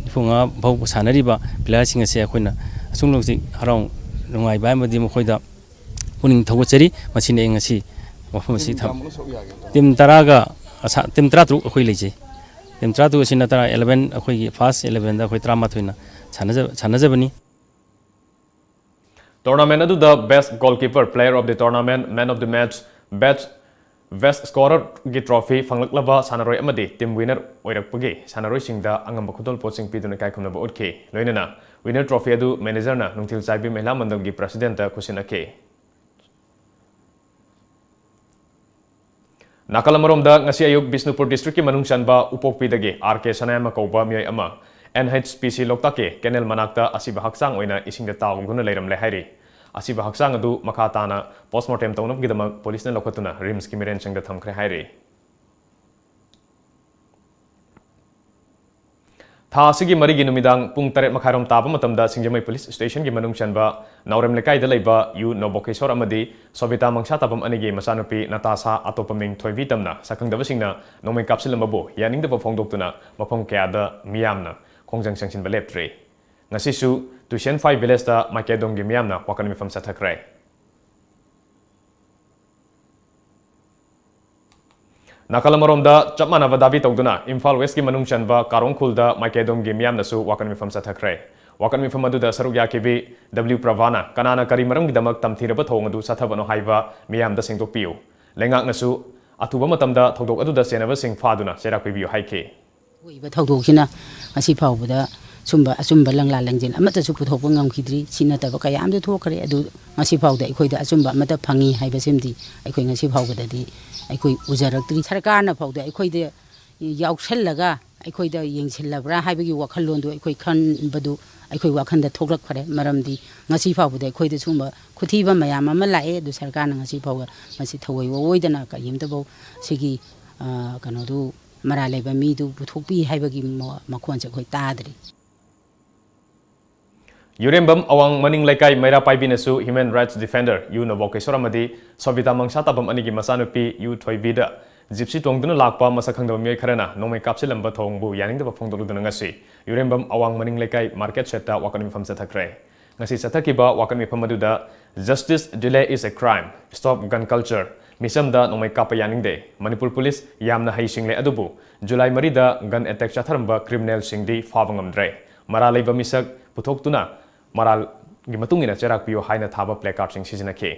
ꯅꯤꯐꯨ ꯃꯉꯥ ꯐꯥꯎꯕ ꯁꯥꯟꯅꯔꯤꯕ playerꯁꯤꯡ ꯑꯁꯦ ꯑꯩꯈꯣꯏꯅ ꯑꯁꯨꯝꯅ ꯍꯧꯖꯤꯛ ꯍꯔꯥꯎ ꯅꯨꯡꯉꯥꯏꯕ ꯑꯃꯗꯤ ꯃꯈꯣꯏꯗ ꯄꯨꯛꯅꯤꯡ ꯊꯧꯒꯠꯆꯔꯤ꯫ ꯃꯁꯤꯅꯤ ꯑꯩ ꯉꯁꯤ ꯋꯥꯐꯝ ꯑꯁꯤ team ꯊꯝ-, ꯀꯌꯥꯃꯨꯛꯅ ꯁꯔꯨꯛ ꯌꯥꯒꯦ? Team ꯇꯔꯥꯒ, ꯑꯁꯥ-, team ꯇꯔꯥꯇꯔꯨꯛ ꯑꯩꯈꯣꯏ ꯂꯩꯖꯩ꯫ Team ꯇꯔꯥꯇꯔꯨꯛ ꯑꯁꯤꯅ ꯇꯔꯥ, eleven, ꯑꯩꯈꯣꯏꯒꯤ first elevenꯗ ꯑꯩꯈꯣꯏ ꯇꯔꯥꯃꯥꯊꯣꯏꯅ ꯁꯥꯟꯅꯖ-, ꯁꯥꯟꯅꯖꯕꯅꯤ꯫ Tournament ꯑꯗꯨꯗ best goalkeeper, player of the tournament, man of the match, best, best scorerꯒꯤ trophy ꯐꯪꯂꯛꯂꯕ ꯁꯥꯟꯅꯔꯣꯏ ꯑꯃꯗꯤ team winner ꯑꯣꯏꯔꯛꯄꯒꯤ ꯁꯥꯟꯅꯔꯣꯏꯁꯤꯡꯗ ꯑꯉꯝꯕ ꯈꯨꯗꯣꯜꯄꯣꯠꯁꯤꯡ ꯄꯤꯗꯨꯅ ꯏꯀꯥꯏꯈꯨꯝꯅꯕ ꯎꯠꯈꯤ꯫ ꯂꯣꯏꯅꯅ Winner Trophy ꯑꯗꯨ managerꯅ ꯅꯨꯡꯊꯤꯜ ꯆꯥꯏꯕꯤ ꯃꯍꯤꯂꯥ ꯃꯟꯗꯜꯒꯤ presidentꯇ ꯈꯨꯠꯁꯤꯟꯅꯈꯤ꯫ ꯅꯥꯀꯜ ꯑꯃꯔꯣꯝꯗ, ꯉꯁꯤ ꯑꯌꯨꯛ ꯕꯤꯁꯅꯨꯄꯨꯔ districtꯀꯤ ꯃꯅꯨꯡ ꯆꯟꯕ ꯎꯄꯣꯛꯄꯤꯗꯒꯤ ꯑꯥꯔ ꯀꯦ ꯁꯅꯥꯌꯥꯏꯃ ꯀꯧꯕ ꯃꯤꯑꯣꯏ ꯑꯃ NHPC ꯂꯣꯛꯇꯥꯛꯀꯤ canal ꯃꯅꯥꯛꯇ ꯑꯁꯤꯕ ꯍꯛꯆꯥꯡ ꯑꯣꯏꯅ ꯏꯁꯤꯡꯗ ꯇꯥꯎꯗꯨꯅ ꯂꯩꯔꯝꯂꯦ ꯍꯥꯏꯔꯤ꯫ ꯑꯁꯤꯕ ꯍꯛꯆꯥꯡ ꯑꯗꯨ ꯃꯈꯥ ꯇꯥꯅ postmortem ꯇꯧꯅꯕꯒꯤꯗꯃꯛ ꯄꯨꯂꯤꯁꯅ ꯂꯧꯈꯠꯇꯨꯅ RIMSꯀꯤ ꯃꯤꯔꯦꯟꯁꯪꯗ ꯊꯝꯈ꯭ꯔꯦ ꯍꯥꯏꯔꯤ꯫ ꯊꯥ ꯑꯁꯤꯒꯤ ꯃꯔꯤꯒꯤ ꯅꯨꯃꯤꯗꯥꯡ ꯄꯨꯡ ꯇꯔꯦꯠ ꯃꯈꯥꯏꯔꯣꯝ ꯇꯥꯕ ꯃꯇꯝꯗ ꯁꯤꯡꯖꯃꯩ police stationꯒꯤ ꯃꯅꯨꯡ ꯆꯟꯕ ꯅꯥꯎꯔꯦꯝ ꯂꯩꯀꯥꯏꯗ ꯂꯩꯕ ꯌꯨ ꯅꯣꯕꯣꯀꯦꯁꯣꯔ ꯑꯃꯗꯤ ꯁꯣꯕꯤꯇꯥ ꯃꯪꯁꯥꯇꯥꯕꯝ ꯑꯅꯤꯒꯤ ꯃꯆꯥꯅꯨꯄꯤ ꯅꯇꯥꯁꯥ, ꯑꯇꯣꯞꯄ ꯃꯤꯡ ꯊꯣꯏꯕꯤ ꯇꯝꯅ ꯁꯛꯈꯪꯗꯕꯁꯤꯡꯅ ꯅꯣꯡꯃꯩ ꯀꯥꯞꯁꯤꯜꯂꯝꯕꯕꯨ ꯌꯥꯅꯤꯡꯗꯕ ꯐꯣꯡꯗꯣꯛꯇꯨꯅ ꯃꯐꯝ ꯀꯌꯥꯗ ꯃꯤꯌꯥꯝꯅ ꯈꯣꯡꯖꯪ ꯆꯪꯁꯤꯟꯕ ꯂꯦꯞꯇ꯭ꯔꯤ꯫ ꯉꯁꯤꯁꯨ ꯇꯨꯏꯁꯦꯟꯐꯥꯏ villageꯇ ꯃꯥꯏꯀꯩ ꯑꯗꯣꯝꯒꯤ ꯃꯤꯌꯥꯝꯅ ꯋꯥꯀꯠ ꯃꯤꯐꯝ ꯆꯠꯊꯈ꯭ꯔꯦ꯫ ꯅꯥꯀꯜ ꯑꯃꯔꯣꯝꯗ, ꯆꯞ ꯃꯥꯟꯅꯕ ꯗꯥꯕꯤ ꯇꯧꯗꯨꯅ ꯏꯝꯐꯥꯜ Westꯀꯤ ꯃꯅꯨꯡ ꯆꯟꯕ ꯀꯥꯔꯣꯡ ꯈꯨꯜꯗ ꯃꯥꯏꯀꯩ ꯑꯗꯣꯝꯒꯤ ꯃꯤꯌꯥꯝꯅꯁꯨ ꯋꯥꯀꯠ ꯃꯤꯐꯝ ꯆꯠꯊꯈ꯭ꯔꯦ꯫ ꯋꯥꯀꯠ ꯃꯤꯐꯝ ꯑꯗꯨꯗ ꯁꯔꯨꯛ ꯌꯥꯈꯤꯕꯤ ꯗꯕ꯭ꯂꯤꯎ ꯄ꯭ꯔꯚꯥꯅ ꯀꯅꯥꯅ ꯀꯔꯤ ꯃꯔꯝꯒꯤꯗꯃꯛ ꯇꯝꯊꯤꯔꯕ ꯊꯧꯑꯣꯡ ꯑꯗꯨ ꯆꯠꯊꯕꯅꯣ ꯍꯥꯏꯕ ꯃꯤꯌꯥꯝꯗ ꯁꯦꯡꯗꯣꯛꯄꯤꯌꯨ꯫ ꯂꯩꯉꯥꯛꯅꯁꯨ ꯑꯊꯨꯕ ꯃꯇꯝꯗ ꯊꯧꯗꯣꯛ ꯑꯗꯨꯗ ꯆꯦꯟꯅꯕꯁꯤꯡ ꯐꯥꯗꯨꯅ ꯆꯩꯔꯥꯛ ꯄꯤꯕꯤꯌꯨ ꯍꯥꯏꯈꯤ꯫ ꯊꯣꯛꯏꯕ ꯊꯧꯗꯣꯛꯁꯤꯅ ꯉꯁꯤ ꯐꯥꯎꯕꯗ ꯁꯨꯝꯕ ꯑꯆꯨꯝꯕ ꯂꯪꯂꯥ ꯂꯪꯖꯦꯜ ꯑꯃꯠꯇꯁꯨ ꯄꯨꯊꯣꯛꯄ ꯉꯝꯈꯤꯗ꯭ꯔꯤ꯫ ꯁꯤ ꯅꯠꯇꯕ ꯀꯌꯥ ꯑꯃꯁꯨ ꯊꯣꯛꯈ꯭ꯔꯦ꯫ ꯑꯗꯨ ꯉꯁꯤ ꯐꯥꯎꯗ ꯑꯩꯈꯣꯏꯗ ꯑꯆꯨꯝꯕ ꯑꯃꯠꯇ ꯐꯪꯉꯤ ꯍꯥꯏꯕꯁꯤꯃꯗꯤ ꯑꯩꯈꯣꯏ ꯉꯁꯤ ꯐꯥꯎꯕꯗꯗꯤ ꯑꯩꯈꯣꯏ ꯎꯖꯔꯛꯇ꯭ꯔꯤ꯫ ꯁꯔꯀꯥꯔꯅ ꯐꯥꯎꯗ ꯑꯩꯈꯣꯏꯗ ꯌꯥꯎꯁꯜꯂꯒ ꯑꯩꯈꯣꯏꯗ ꯌꯦꯡꯁꯤꯜꯂꯕ꯭ꯔꯥ ꯍꯥꯏꯕꯒꯤ ꯋꯥꯈꯜꯂꯣꯟꯗꯨ ꯑꯩꯈꯣꯏ ꯈꯟꯕꯗꯨ ꯑꯩꯈꯣꯏ ꯋꯥꯈꯜꯗ ꯊꯣꯛꯂꯛꯈ꯭ꯔꯦ꯫ ꯃꯔꯝꯗꯤ ꯉꯁꯤ ꯐꯥꯎꯕꯗ ꯑꯩꯈꯣꯏꯗ ꯁꯨꯝꯕ ꯈꯨꯊꯤꯕ ꯃꯌꯥꯝ ꯑꯃ ꯂꯥꯛꯑꯦ꯫ ꯑꯗꯨ ꯁꯔꯀꯥꯔꯅ ꯉꯁꯤ ꯐꯥꯎꯕ ꯃꯁꯤ ꯊꯑꯣꯏ ꯋꯥꯑꯣꯏꯗꯅ ꯀꯔꯤꯝꯇꯐꯥꯎ ꯁꯤꯒꯤ, ꯑ, ꯀꯩꯅꯣꯗꯨ ꯃꯔꯥꯜ ꯂꯩꯕ ꯃꯤꯗꯨ ꯄꯨꯊꯣꯛꯄꯤ ꯍꯥꯏꯕꯒꯤ ꯃ-, ꯃꯈꯣꯟꯁꯦ ꯑꯩꯈꯣꯏ ꯇꯥꯗ꯭ꯔꯤ꯫ ꯌꯨꯔꯦꯝꯕꯝ ꯑꯋꯥꯡ ꯃꯅꯤꯡ ꯂꯩꯀꯥꯏ ꯃꯩꯔꯥ ꯄꯥꯏꯕꯤꯅꯁꯨ human rights defender ꯌꯨ ꯅꯣꯕꯣꯀꯦꯁꯣꯔ ꯑꯃꯗꯤ ꯁꯣꯕꯤꯇꯥ ꯃꯪꯁꯥꯇꯥꯕꯝ ꯑꯅꯤꯒꯤ ꯃꯆꯥꯅꯨꯄꯤ ꯌꯨ ꯊꯣꯏꯕꯤꯗ ꯖꯤꯞꯁꯤ ꯇꯣꯡꯗꯨꯅ ꯂꯥꯛꯄ ꯃꯁꯛ ꯈꯪꯗꯕ ꯃꯤꯑꯣꯏ ꯈꯔꯅ ꯅꯣꯡꯃꯩ ꯀꯥꯞꯁꯤꯜꯂꯝꯕ ꯊꯧꯑꯣꯡꯕꯨ ꯌꯥꯅꯤꯡꯗꯕ ꯐꯣꯡꯗꯣꯛꯂꯗꯨꯅ ꯉꯁꯤ ꯌꯨꯔꯦꯝꯕꯝ ꯑꯋꯥꯡ ꯃꯅꯤꯡ ꯂꯩꯀꯥꯏ market shedꯇ ꯋꯥꯀꯠ ꯃꯤꯐꯝ ꯆꯠꯊꯈ꯭ꯔꯦ꯫ ꯉꯁꯤ ꯆꯠꯊꯈꯤꯕ ꯋꯥꯀꯠ ꯃꯤꯐꯝ ꯑꯗꯨꯗ "Justice delay is a crime, stop gun culture, ꯃꯤꯆꯝꯗ ꯅꯣꯡꯃꯩ ꯀꯥꯞꯄ ꯌꯥꯅꯤꯡꯗꯦ, ꯃꯅꯤꯄꯨꯔ ꯄꯨꯂꯤꯁ ꯌꯥꯝꯅ ꯍꯩꯁꯤꯡꯂꯦ ꯑꯗꯨꯕꯨ ꯖꯨꯂꯥꯏ ꯃꯔꯤꯗ gun attack ꯆꯠꯊꯔꯝꯕ criminalꯁꯤꯡꯗꯤ ꯐꯥꯕ ꯉꯝꯗ꯭ꯔꯦ, ꯃꯔꯥꯜ ꯂꯩꯕ ꯃꯤꯁꯛ ꯄꯨꯊꯣꯛꯇꯨꯅ ꯃꯔꯥꯜꯒꯤ ꯃꯇꯨꯡ ꯏꯟꯅ ꯆꯩꯔꯥꯛ ꯄꯤꯌꯨ" ꯍꯥꯏꯅ ꯊꯥꯕ placardꯁꯤꯡ ꯁꯤꯖꯤꯟꯅꯈꯤ꯫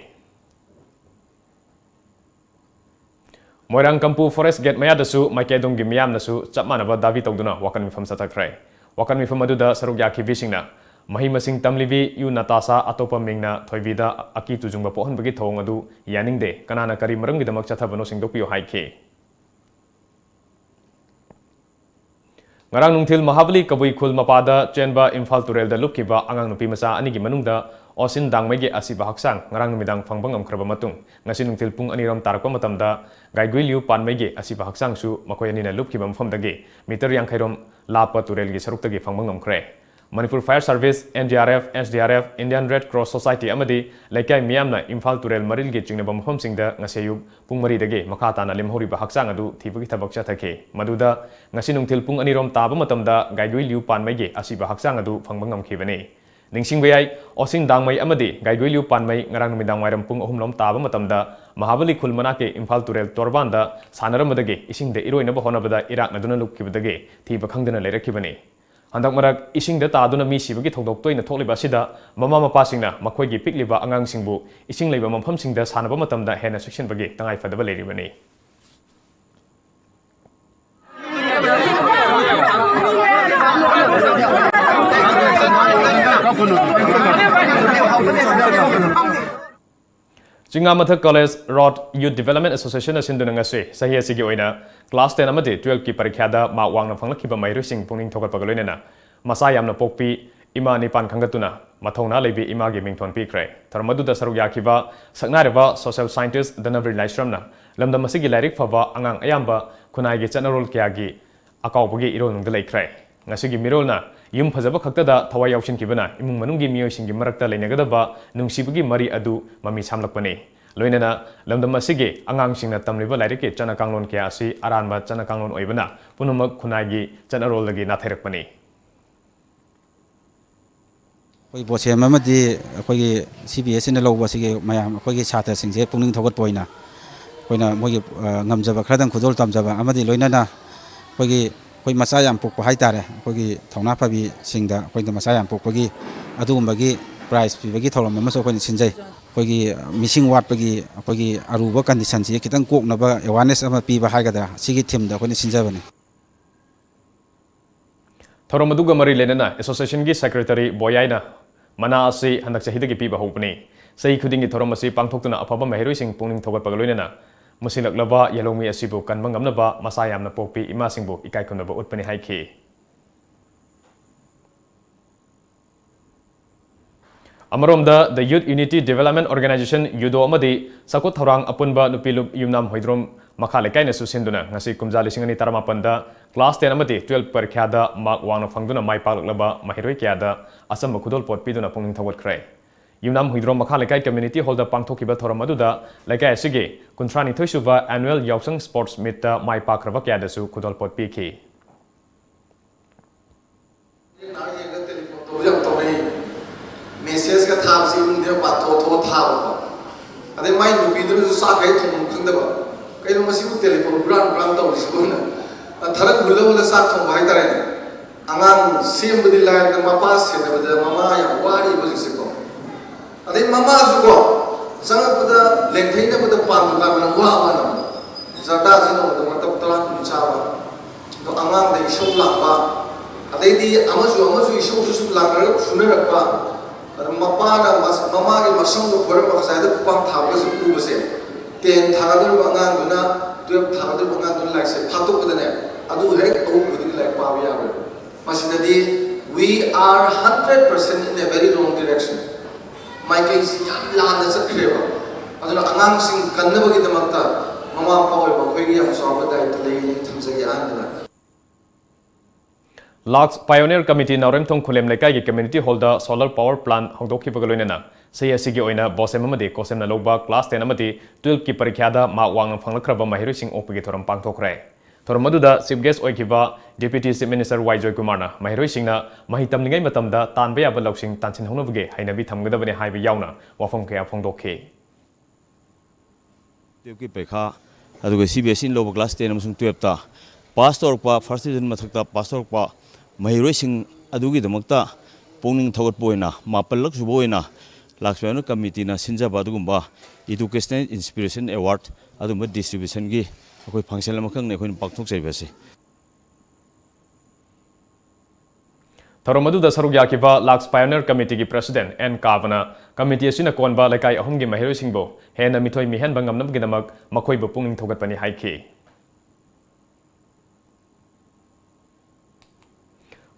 ꯃꯣꯏꯔꯥꯡ ꯀꯝꯄꯨ forest gate ꯃꯌꯥꯗꯁꯨ ꯃꯥꯏꯀꯩ ꯑꯗꯣꯝꯒꯤ ꯃꯤꯌꯥꯝꯅꯁꯨ ꯆꯞ ꯃꯥꯟꯅꯕ ꯗꯥꯕꯤ ꯇꯧꯗꯨꯅ ꯋꯥꯀꯠ ꯃꯤꯐꯝ ꯆꯠꯊꯈ꯭ꯔꯦ꯫ ꯋꯥꯀꯠ ꯃꯤꯐꯝ ꯑꯗꯨꯗ ꯁꯔꯨꯛ ꯌꯥꯈꯤꯕꯤꯁꯤꯡꯅ ꯃꯍꯩ ꯃꯁꯤꯡ ꯇꯝꯂꯤꯕꯤ ꯌꯨ ꯅꯇꯥꯁꯥ, ꯑꯇꯣꯞꯄ ꯃꯤꯡꯅ ꯊꯣꯏꯕꯤꯗ ꯑꯀꯤ ꯇꯨꯖꯨꯡꯕ ꯄꯣꯛꯍꯟꯕꯒꯤ ꯊꯧꯑꯣꯡ ꯑꯗꯨ ꯌꯥꯅꯤꯡꯗꯦ, ꯀꯅꯥꯅ ꯀꯔꯤ ꯃꯔꯝꯒꯤꯗꯃꯛ ꯆꯠꯊꯕꯅꯣ ꯁꯦꯡꯗꯣꯛꯄꯤꯌꯨ ꯍꯥꯏꯈꯤ꯫ ꯉꯔꯥꯡ ꯅꯨꯡꯊꯤꯜ ꯃꯍꯥꯕꯂꯤ ꯀꯕꯨꯏ ꯈꯨꯜ ꯃꯄꯥꯗ ꯆꯦꯟꯕ ꯏꯝꯐꯥꯜ ꯇꯨꯔꯦꯜꯗ ꯂꯨꯞꯈꯤꯕ ꯑꯉꯥꯡ ꯅꯨꯄꯤ ꯃꯆꯥ ꯑꯅꯤꯒꯤ ꯃꯅꯨꯡꯗ ꯑꯣꯁꯤꯟ ꯗꯥꯡꯃꯩꯒꯤ ꯑꯁꯤꯕ ꯍꯛꯆꯥꯡ ꯉꯔꯥꯡ ꯅꯨꯃꯤꯗꯥꯡ ꯐꯪꯕ ꯉꯝꯈ꯭ꯔꯕ ꯃꯇꯨꯡ, ꯉꯁꯤ ꯅꯨꯡꯊꯤꯜ ꯄꯨꯡ ꯑꯅꯤꯔꯣꯝ ꯇꯥꯔꯛꯄ ꯃꯇꯝꯗ ꯒꯥꯏꯒꯨꯏꯂꯤꯌꯨ ꯄꯥꯟꯃꯩꯒꯤ ꯑꯁꯤꯕ ꯍꯛꯆꯥꯡꯁꯨ ꯃꯈꯣꯏ ꯑꯅꯤꯅ ꯂꯨꯞꯈꯤꯕ ꯃꯐꯝꯗꯒꯤ ꯃꯤꯇꯔ ꯌꯥꯡꯈꯩꯔꯣꯝ ꯂꯥꯞꯄ ꯇꯨꯔꯦꯜꯒꯤ ꯁꯔꯨꯛꯇꯒꯤ ꯐꯪꯕ ꯉꯝꯈ꯭ꯔꯦ꯫ Manipur Fire Service, N D R F, S D R F, Indian Red Cross Society ꯑꯃꯗꯤ ꯂꯩꯀꯥꯏ ꯃꯤꯌꯥꯝꯅ ꯏꯝꯐꯥꯜ ꯇꯨꯔꯦꯜ ꯃꯔꯤꯜꯒꯤ ꯆꯤꯡꯅꯕ ꯃꯐꯝꯁꯤꯡꯗ ꯉꯁꯤ ꯑꯌꯨꯛ ꯄꯨꯡ ꯃꯔꯤꯗꯒꯤ ꯃꯈꯥ ꯇꯥꯅ ꯂꯦꯝꯍꯧꯔꯤꯕ ꯍꯛꯆꯥꯡ ꯑꯗꯨ ꯊꯤꯕꯒꯤ ꯊꯕꯛ ꯆꯠꯊꯈꯤ꯫ ꯃꯗꯨꯗ ꯉꯁꯤ ꯅꯨꯡꯊꯤꯜ ꯄꯨꯡ ꯑꯅꯤꯔꯣꯝ ꯇꯥꯕ ꯃꯇꯝꯗ ꯒꯥꯏꯒꯨꯏꯂꯤꯌꯨ ꯄꯥꯟꯃꯩꯒꯤ ꯑꯁꯤꯕ ꯍꯛꯆꯥꯡ ꯑꯗꯨ ꯐꯪꯕ ꯉꯝꯈꯤꯕꯅꯤ꯫ ꯅꯤꯡꯁꯤꯡꯕ ꯌꯥꯏ, ꯑꯣꯁꯤꯟ ꯗꯥꯡꯃꯩ ꯑꯃꯗꯤ ꯒꯥꯏꯒꯨꯏꯂꯤꯌꯨ ꯄꯥꯟꯃꯩ ꯉꯔꯥꯡ ꯅꯨꯃꯤꯗꯥꯡ ꯋꯥꯏꯔꯝ ꯄꯨꯡ ꯑꯍꯨꯝꯂꯣꯝ ꯇꯥꯕ ꯃꯇꯝꯗ ꯃꯍꯥꯕꯂꯤ ꯈꯨꯜ ꯃꯅꯥꯛꯀꯤ ꯏꯝꯐꯥꯜ ꯇꯨꯔꯦꯜ ꯇꯣꯔꯕꯥꯟꯗ ꯁꯥꯟꯅꯔꯝꯕꯗꯒꯤ ꯏꯁꯤꯡꯗ ꯏꯔꯣꯏꯅꯕ ꯍꯣꯠꯅꯕꯗ ꯏꯔꯥꯛꯅꯗꯨꯅ ꯂꯨꯞꯈꯤꯕꯗꯒꯤ ꯊꯤꯕ ꯈꯪꯗꯅ ꯂꯩꯔꯛꯈꯤꯕꯅꯤ꯫ ꯍꯟꯗꯛ ꯃꯔꯛ ꯏꯁꯤꯡꯗ ꯇꯥꯗꯨꯅ ꯃꯤ ꯁꯤꯕꯒꯤ ꯊꯧꯗꯣꯛ ꯇꯣꯏꯅ ꯊꯣꯛꯂꯤꯕ ꯑꯁꯤꯗ ꯃꯃꯥ ꯃꯄꯥꯁꯤꯡꯅ ꯃꯈꯣꯏꯒꯤ ꯄꯤꯛꯂꯤꯕ ꯑꯉꯥꯡꯁꯤꯡꯕꯨ ꯏꯁꯤꯡ ꯂꯩꯕ ꯃꯐꯝꯁꯤꯡꯗ ꯁꯥꯟꯅꯕ ꯃꯇꯝꯗ ꯍꯦꯟꯅ ꯆꯦꯛꯁꯤꯟꯕꯒꯤ ꯇꯉꯥꯏꯐꯗꯕ ꯂꯩꯔꯤꯕꯅꯤ꯫ ꯆꯤꯡꯉꯥꯃꯊꯛ College Road Youth Development Association ꯅ ꯁꯤꯟꯗꯨꯅ ꯉꯁꯤ ꯆꯍꯤ ꯑꯁꯤꯒꯤ ꯑꯣꯏꯅ class ten ꯑꯃꯗꯤ twelve ꯀꯤ ꯄꯔꯤꯈ꯭ꯌꯥꯗ ꯃꯥꯔꯛ ꯋꯥꯡꯅ ꯐꯪꯂꯛꯈꯤꯕ ꯃꯍꯩꯔꯣꯏꯁꯤꯡ ꯄꯨꯛꯅꯤꯡ ꯊꯧꯒꯠꯄꯒ ꯂꯣꯏꯅꯅ ꯃꯆꯥ ꯌꯥꯝꯅ ꯄꯣꯛꯄꯤ ꯏꯃꯥ ꯅꯤꯄꯥꯟ ꯈꯪꯒꯠꯇꯨꯅ ꯃꯊꯧꯅꯥ ꯂꯩꯕꯤ ꯏꯃꯥꯒꯤ ꯃꯤꯡꯊꯣꯟ ꯄꯤꯈ꯭ꯔꯦ꯫ ꯊꯧꯔꯝ ꯑꯗꯨꯗ ꯁꯔꯨꯛ ꯌꯥꯈꯤꯕ ꯁꯛꯅꯥꯏꯔꯕ social scientist ꯙꯅꯕꯤꯔ ꯂꯥꯏꯁ꯭ꯔꯝꯅ ꯂꯝꯗꯝ ꯑꯁꯤꯒꯤ ꯂꯥꯏꯔꯤꯛ ꯐꯕ ꯑꯉꯥꯡ ꯑꯌꯥꯝꯕ ꯈꯨꯟꯅꯥꯏꯒꯤ ꯆꯠꯅꯔꯣꯜ ꯀꯌꯥꯒꯤ ꯑꯀꯥꯎꯕꯒꯤ ꯏꯔꯣꯜꯅꯨꯡꯗ ꯂꯩꯈ꯭ꯔꯦ꯫ ꯉꯁꯤꯒꯤ ꯃꯤꯔꯣꯜꯅ ꯌꯨꯝ ꯐꯖꯕ ꯈꯛꯇꯗ ꯊꯋꯥꯏ ꯌꯥꯎꯁꯤꯟꯈꯤꯕꯅ ꯏꯃꯨꯡ ꯃꯅꯨꯡꯒꯤ ꯃꯤꯑꯣꯏꯁꯤꯡꯒꯤ ꯃꯔꯛꯇ ꯂꯩꯅꯒꯗꯕ ꯅꯨꯡꯁꯤꯕꯒꯤ ꯃꯔꯤ ꯑꯗꯨ ꯃꯃꯤ ꯁꯥꯝꯂꯛꯄꯅꯤ꯫ ꯂꯣꯏꯅꯅ ꯂꯝꯗꯝ ꯑꯁꯤꯒꯤ ꯑꯉꯥꯡꯁꯤꯡꯅ ꯇꯝꯂꯤꯕ ꯂꯥꯏꯔꯤꯛꯀꯤ ꯆꯠꯅ ꯀꯥꯡꯂꯣꯟ ꯀꯌꯥ ꯑꯁꯤ ꯑꯔꯥꯟꯕ ꯆꯠꯅ ꯀꯥꯡꯂꯣꯟ ꯑꯣꯏꯕꯅ ꯄꯨꯝꯅꯃꯛ ꯈꯨꯟꯅꯥꯏꯒꯤ ꯆꯠꯅꯔꯣꯜꯗꯒꯤ ꯅꯥꯊꯩꯔꯛꯄꯅꯤ꯫ ꯑꯩꯈꯣꯏ ꯕꯣꯁꯦꯝ ꯑꯃꯗꯤ ꯑꯩꯈꯣꯏꯒꯤ C B S E ꯅ ꯂꯧꯕ ꯑꯁꯤꯒꯤ ꯃꯌꯥꯝ ꯑꯩꯈꯣꯏꯒꯤ ꯁꯥꯇ꯭ꯔꯁꯤꯡꯁꯦ ꯄꯨꯛꯅꯤꯡ ꯊꯧꯒꯠꯄ ꯑꯣꯏꯅ ꯑꯩꯈꯣꯏꯅ ꯃꯣꯏꯒꯤ, ꯑ, ꯉꯝꯖꯕ ꯈꯔꯗꯪ ꯈꯨꯗꯣꯜ ꯇꯝꯖꯕ ꯑꯃꯗꯤ ꯂꯣꯏꯅꯅ ꯑꯩꯈꯣꯏꯒꯤ, ꯑꯩꯈꯣꯏ ꯃꯆꯥ ꯌꯥꯝ ꯄꯣꯛꯄ ꯍꯥꯏꯇꯥꯔꯦ, ꯑꯩꯈꯣꯏꯒꯤ ꯊꯧꯅꯥ ꯐꯕꯤꯁꯤꯡꯗ ꯑꯩꯈꯣꯏꯅ ꯃꯆꯥ ꯌꯥꯝ ꯄꯣꯛꯄꯒꯤ ꯑꯗꯨꯒꯨꯝꯕꯒꯤ prize ꯄꯤꯕꯒꯤ ꯊꯧꯔꯝ ꯑꯃꯁꯨ ꯑꯩꯈꯣꯏꯅ ꯁꯤꯟꯖꯩ꯫ ꯑꯩꯈꯣꯏꯒꯤ ꯃꯤꯁꯤꯡ ꯋꯥꯠꯄꯒꯤ ꯑꯩꯈꯣꯏꯒꯤ ꯑꯔꯨꯕ condition ꯁꯤ ꯈꯤꯇꯪ ꯀꯣꯛꯅꯕ awareness ꯑꯃ ꯄꯤꯕ ꯍꯥꯏꯒꯗ꯭ꯔꯥ, ꯁꯤꯒꯤ theme ꯗ ꯑꯩꯈꯣꯏꯅ ꯁꯤꯟꯖꯕꯅꯤ꯫ ꯊꯧꯔꯝ ꯑꯗꯨꯒ ꯃꯔꯤ ꯂꯩꯅꯅ ꯑꯦꯁꯣꯁꯤꯌꯦꯁꯟꯒꯤ ꯁꯦꯀ꯭ꯔꯦꯇꯔꯤ ꯕꯣꯌꯥꯏꯅ ꯃꯅꯥ ꯑꯁꯤ ꯍꯟꯗꯛ ꯆꯍꯤꯗꯒꯤ ꯄꯤꯕ ꯍꯧꯕꯅꯤ꯫ ꯆꯍꯤ ꯈꯨꯗꯤꯡꯒꯤ ꯊꯧꯔꯝ ꯑꯁꯤ ꯄꯥꯡꯊꯣꯛꯇꯨꯅ ꯑꯐꯕ ꯃꯍꯩꯔꯣꯏꯁꯤꯡ ꯄꯨꯛꯅꯤꯡ ꯊꯧꯒꯠꯄꯒ ꯂꯣꯏꯅꯅ ꯃꯨꯁꯤꯜꯂꯛꯂꯕ ꯌꯦꯜꯍꯧꯃꯤ ꯑꯁꯤꯕꯨ ꯀꯟꯕ ꯉꯝꯅꯕ ꯃꯁꯥ ꯌꯥꯝꯅ ꯄꯣꯛꯄꯤ ꯏꯃꯥꯁꯤꯡꯕꯨ ꯏꯀꯥꯏ ꯈꯨꯝꯅꯕ ꯎꯠꯄꯅꯤ ꯍꯥꯏꯈꯤ꯫ ꯑꯃꯔꯣꯝꯗ The Youth Unity Development Organization, ꯌꯨꯗꯣ ꯑꯃꯗꯤ ꯆꯥꯎꯈꯠ ꯊꯧꯔꯥꯡ ꯑꯄꯨꯟꯕ ꯅꯨꯄꯤ ꯂꯨꯞ ꯌꯨꯝꯅꯥꯝ ꯍꯨꯏꯗ꯭ꯔꯣꯝ ꯃꯈꯥ ꯂꯩꯀꯥꯏꯅꯁꯨ ꯁꯤꯟꯗꯨꯅ ꯉꯁꯤ ꯀꯨꯝꯖꯥ ꯂꯤꯁꯤꯡ ꯑꯅꯤ ꯇꯔꯥꯃꯥꯄꯟꯗ class ten ꯑꯃꯗꯤ twelve ꯄꯔꯤꯈ꯭ꯌꯥꯗ mark ꯋꯥꯡꯅ ꯐꯪꯗꯨꯅ ꯃꯥꯏ ꯄꯥꯛꯂꯛꯂꯕ ꯃꯍꯩꯔꯣꯏ ꯀꯌꯥꯗ ꯑꯆꯝꯕ ꯈꯨꯗꯣꯜꯄꯣꯠ ꯄꯤꯗꯨꯅ ꯄꯨꯛꯅꯤꯡ ꯊꯧꯒꯠꯈ꯭ꯔꯦ꯫ ꯌꯨꯝꯅꯥꯝ ꯍꯨꯏꯗ꯭ꯔꯣꯝ ꯃꯈꯥ ꯂꯩꯀꯥꯏ community hallꯗ ꯄꯥꯡꯊꯣꯛꯈꯤꯕ ꯊꯧꯔꯝ ꯑꯗꯨꯗ ꯂꯩꯀꯥꯏ ꯑꯁꯤꯒꯤ ꯀꯨꯟꯊ꯭ꯔꯥꯅꯤꯊꯣꯏ ꯁꯨꯕ annual ꯌꯥꯎꯁꯪ sports meetꯇ ꯃꯥꯏ ꯄꯥꯛꯈ꯭ꯔꯕ ꯀꯌꯥꯗꯁꯨ ꯈꯨꯗꯣꯜꯄꯣꯠ ꯄꯤꯈꯤ꯫ ꯅꯍꯥꯛ ꯌꯦꯡꯉꯒ ꯇꯦꯂꯤꯐꯣꯟ ꯇꯧꯕꯁꯨ ꯌꯥꯝ ꯇꯧꯅꯩ꯫ ꯃꯦꯁꯦꯖꯀ ꯊꯥꯕꯁꯤ ꯏꯃꯨꯡꯗ ꯃꯄꯥꯟ ꯊꯣꯛ ꯊꯣꯛꯑ ꯊꯥꯕꯀꯣ꯫ ꯑꯗꯩ ꯃꯥꯏ ꯅꯨꯄꯤꯗꯨꯅꯁꯨ ꯆꯥꯛ ꯍꯦꯛ ꯊꯣꯡꯐꯝ ꯈꯪꯗꯕ, "ꯀꯩꯅꯣ ꯃꯁꯤꯕꯨ ꯇꯦꯂꯤꯐꯣꯟ ꯍꯨꯔꯥꯟ ꯍꯨꯔꯥꯟ ꯇꯧꯔꯤꯁꯤꯕꯣꯅ?" ꯊꯔꯛ ꯍꯨꯜꯂ ꯍꯨꯜꯂ ꯆꯥꯛ ꯊꯣꯡꯕ ꯍꯥꯏꯇꯥꯔꯦꯅꯦ꯫ ꯑꯉꯥꯡ ꯁꯦꯝꯕꯗꯤ ꯂꯥꯏꯔꯗꯅ ꯃꯄꯥ ꯁꯦꯟꯅꯕꯗ ꯃꯃꯥ ꯌꯥꯝ ꯋꯥꯔꯤꯕ ꯍꯧꯖꯤꯛꯁꯦꯀꯣ꯫ ꯑꯗꯩ ꯃꯃꯥꯁꯨꯀꯣ, ꯆꯪꯉꯛꯄꯗ ꯂꯦꯡꯊꯩꯅꯕꯗ ꯄꯥꯟ ꯗꯨꯀꯥꯟ ꯃꯅꯝ ꯋꯥ ꯃꯥꯅ ꯖꯔꯗꯥꯁꯤ ꯅꯣꯡꯃꯗ ꯃꯇꯝ ꯇꯔꯥ ꯀꯨꯟ ꯆꯥꯕ, ꯑꯗꯣ ꯑꯉꯥꯡꯗ ꯏꯁꯧ ꯂꯥꯡꯕ, ꯑꯗꯩꯗꯤ ꯑꯃꯁꯨ ꯑꯃꯁꯨ ꯏꯁꯧꯗꯨ ꯁꯨꯝ ꯂꯥꯡꯅꯔꯒ ꯐꯨꯅꯔꯛꯄ, ꯑꯗ ꯃꯄꯥꯅ ꯃꯁ-, ꯃꯃꯥꯒꯤ ꯃꯁꯝꯗꯣ ꯈꯣꯏꯔꯝꯕ ꯉꯁꯥꯏꯗ ꯈꯨꯄꯥꯛ ꯊꯥꯕꯒꯁꯨ ꯎꯕꯁꯦ, ten ꯊꯥꯒꯗꯧꯔꯤꯕ ꯑꯉꯥꯡꯗꯨꯅ, twelve ꯊꯥꯒꯗꯧꯔꯤꯕ ꯑꯉꯥꯡꯗꯨꯅ ꯂꯥꯏꯔꯤꯛꯁꯦ ꯐꯥꯛꯇꯣꯛꯄꯗꯅꯦ, ꯑꯗꯨ ꯍꯦꯛ ꯑꯍꯨꯝ ꯈꯨꯗꯤꯡꯒꯤ ꯂꯥꯏꯔꯤꯛ ꯄꯥꯕ ꯌꯥꯔꯣꯏꯕ꯫ ꯃꯁꯤꯗꯗꯤ we are hundred percent in a very wrong direction꯫ ꯃꯥꯏꯀꯩꯁꯤ ꯌꯥꯝ ꯂꯥꯟꯅ ꯆꯠꯈ꯭ꯔꯦꯕ꯫ ꯑꯗꯨꯅ ꯑꯉꯥꯡꯁꯤꯡ ꯀꯟꯅꯕꯒꯤꯗꯃꯛꯇ ꯃꯃꯥ ꯃꯄꯥ ꯑꯣꯏꯕ ꯑꯩꯈꯣꯏꯒꯤ ꯌꯥꯝ ꯆꯥꯎꯕ ꯗꯥꯏꯇ ꯂꯩ ꯍꯥꯏꯅ ꯊꯝꯖꯒꯦ ꯑꯍꯥꯟꯕꯗ꯫ ꯂꯥꯛꯁ Pioneer Committee ꯅꯥꯎꯔꯦꯝꯊꯣꯡ ꯈꯨꯂꯦꯝ ꯂꯩꯀꯥꯏꯒꯤ community hallꯗ solar power plant ꯍꯧꯗꯣꯛꯈꯤꯕꯒ ꯂꯣꯏꯅꯅ ꯆꯍꯤ ꯑꯁꯤꯒꯤ ꯑꯣꯏꯅ BOSEM ꯑꯃꯗꯤ COHSEMꯅ ꯂꯧꯕ class ten ꯑꯃꯗꯤ twelveꯀꯤ ꯄꯔꯤꯈ꯭ꯌꯥꯗ mark ꯋꯥꯡꯅ ꯐꯪꯂꯛꯈ꯭ꯔꯕ ꯃꯍꯩꯔꯣꯏꯁꯤꯡ ꯑꯣꯛꯄꯒꯤ ꯊꯧꯔꯝ ꯄꯥꯡꯊꯣꯛꯈ꯭ꯔꯦ꯫ ꯊꯧꯔꯝ ꯑꯗꯨꯗ chief guest ꯑꯣꯏꯈꯤꯕ Deputy Chief Minister ꯋꯥꯏ ꯖꯣꯏꯀꯨꯃꯥꯔꯅ ꯃꯍꯩꯔꯣꯏꯁꯤꯡꯅ ꯃꯍꯩ ꯇꯝꯂꯤꯉꯩ ꯃꯇꯝꯗ ꯇꯥꯟꯕ ꯌꯥꯕ ꯂꯧꯁꯤꯡ ꯇꯥꯟꯁꯤꯟꯍꯧꯅꯕꯒꯤ ꯍꯩꯅꯕꯤ ꯊꯝꯒꯗꯕꯅꯤ ꯍꯥꯏꯕ ꯌꯥꯎꯅ ꯋꯥꯐꯝ ꯀꯌꯥ ꯐꯣꯡꯗꯣꯛꯈꯤ꯫ twelveꯀꯤ ꯄꯔꯤꯈꯥ, ꯑꯗꯨꯒ CBSEꯅ ꯂꯧꯕ class ten ꯑꯃꯁꯨꯡ twelveꯇ pass ꯇꯧꯔꯛꯄ, first division ꯃꯊꯛꯇ pass ꯇꯧꯔꯛꯄ ꯃꯍꯩꯔꯣꯏꯁꯤꯡ ꯑꯗꯨꯒꯤꯗꯃꯛꯇ ꯄꯨꯛꯅꯤꯡ ꯊꯧꯒꯠꯄ ꯑꯣꯏꯅ ꯃꯥꯄꯜꯂꯛ ꯁꯨꯕ ꯑꯣꯏꯅ ꯂꯥꯛꯁ Pioneer Committeeꯅ ꯁꯤꯟꯖꯕ ꯑꯗꯨꯒꯨꯝꯕ Educational Inspiration Award ꯑꯗꯨꯝꯕ distributionꯒꯤ ꯑꯩꯈꯣꯏ function ꯑꯃꯈꯛꯅꯤ ꯑꯩꯈꯣꯏꯅ ꯄꯥꯡꯊꯣꯛꯆꯔꯤꯕ ꯑꯁꯤ꯫ ꯊꯧꯔꯝ ꯑꯗꯨꯗ ꯁꯔꯨꯛ ꯌꯥꯈꯤꯕ ꯂꯥꯛꯁ ꯄꯥꯏꯑꯣꯅꯤꯌꯔ ꯀꯃꯤꯇꯤꯒꯤ ꯄ꯭ꯔꯁꯤꯗꯦꯟ ꯑꯦꯟ ꯀꯥꯕꯅ ꯀꯃꯤꯇꯤ ꯑꯁꯤꯅ ꯀꯣꯟꯕ ꯂꯩꯀꯥꯏ ꯑꯍꯨꯝꯒꯤ ꯃꯍꯩꯔꯣꯏꯁꯤꯡꯕꯨ ꯍꯦꯟꯅ ꯃꯤꯊꯣꯏ ꯃꯤꯍꯦꯟꯕ ꯉꯝꯅꯕꯒꯤꯗꯃꯛ ꯃꯈꯣꯏꯕꯨ ꯄꯨꯛꯅꯤꯡ ꯊꯧꯒꯠꯄꯅꯤ ꯍꯥꯏꯈꯤ꯫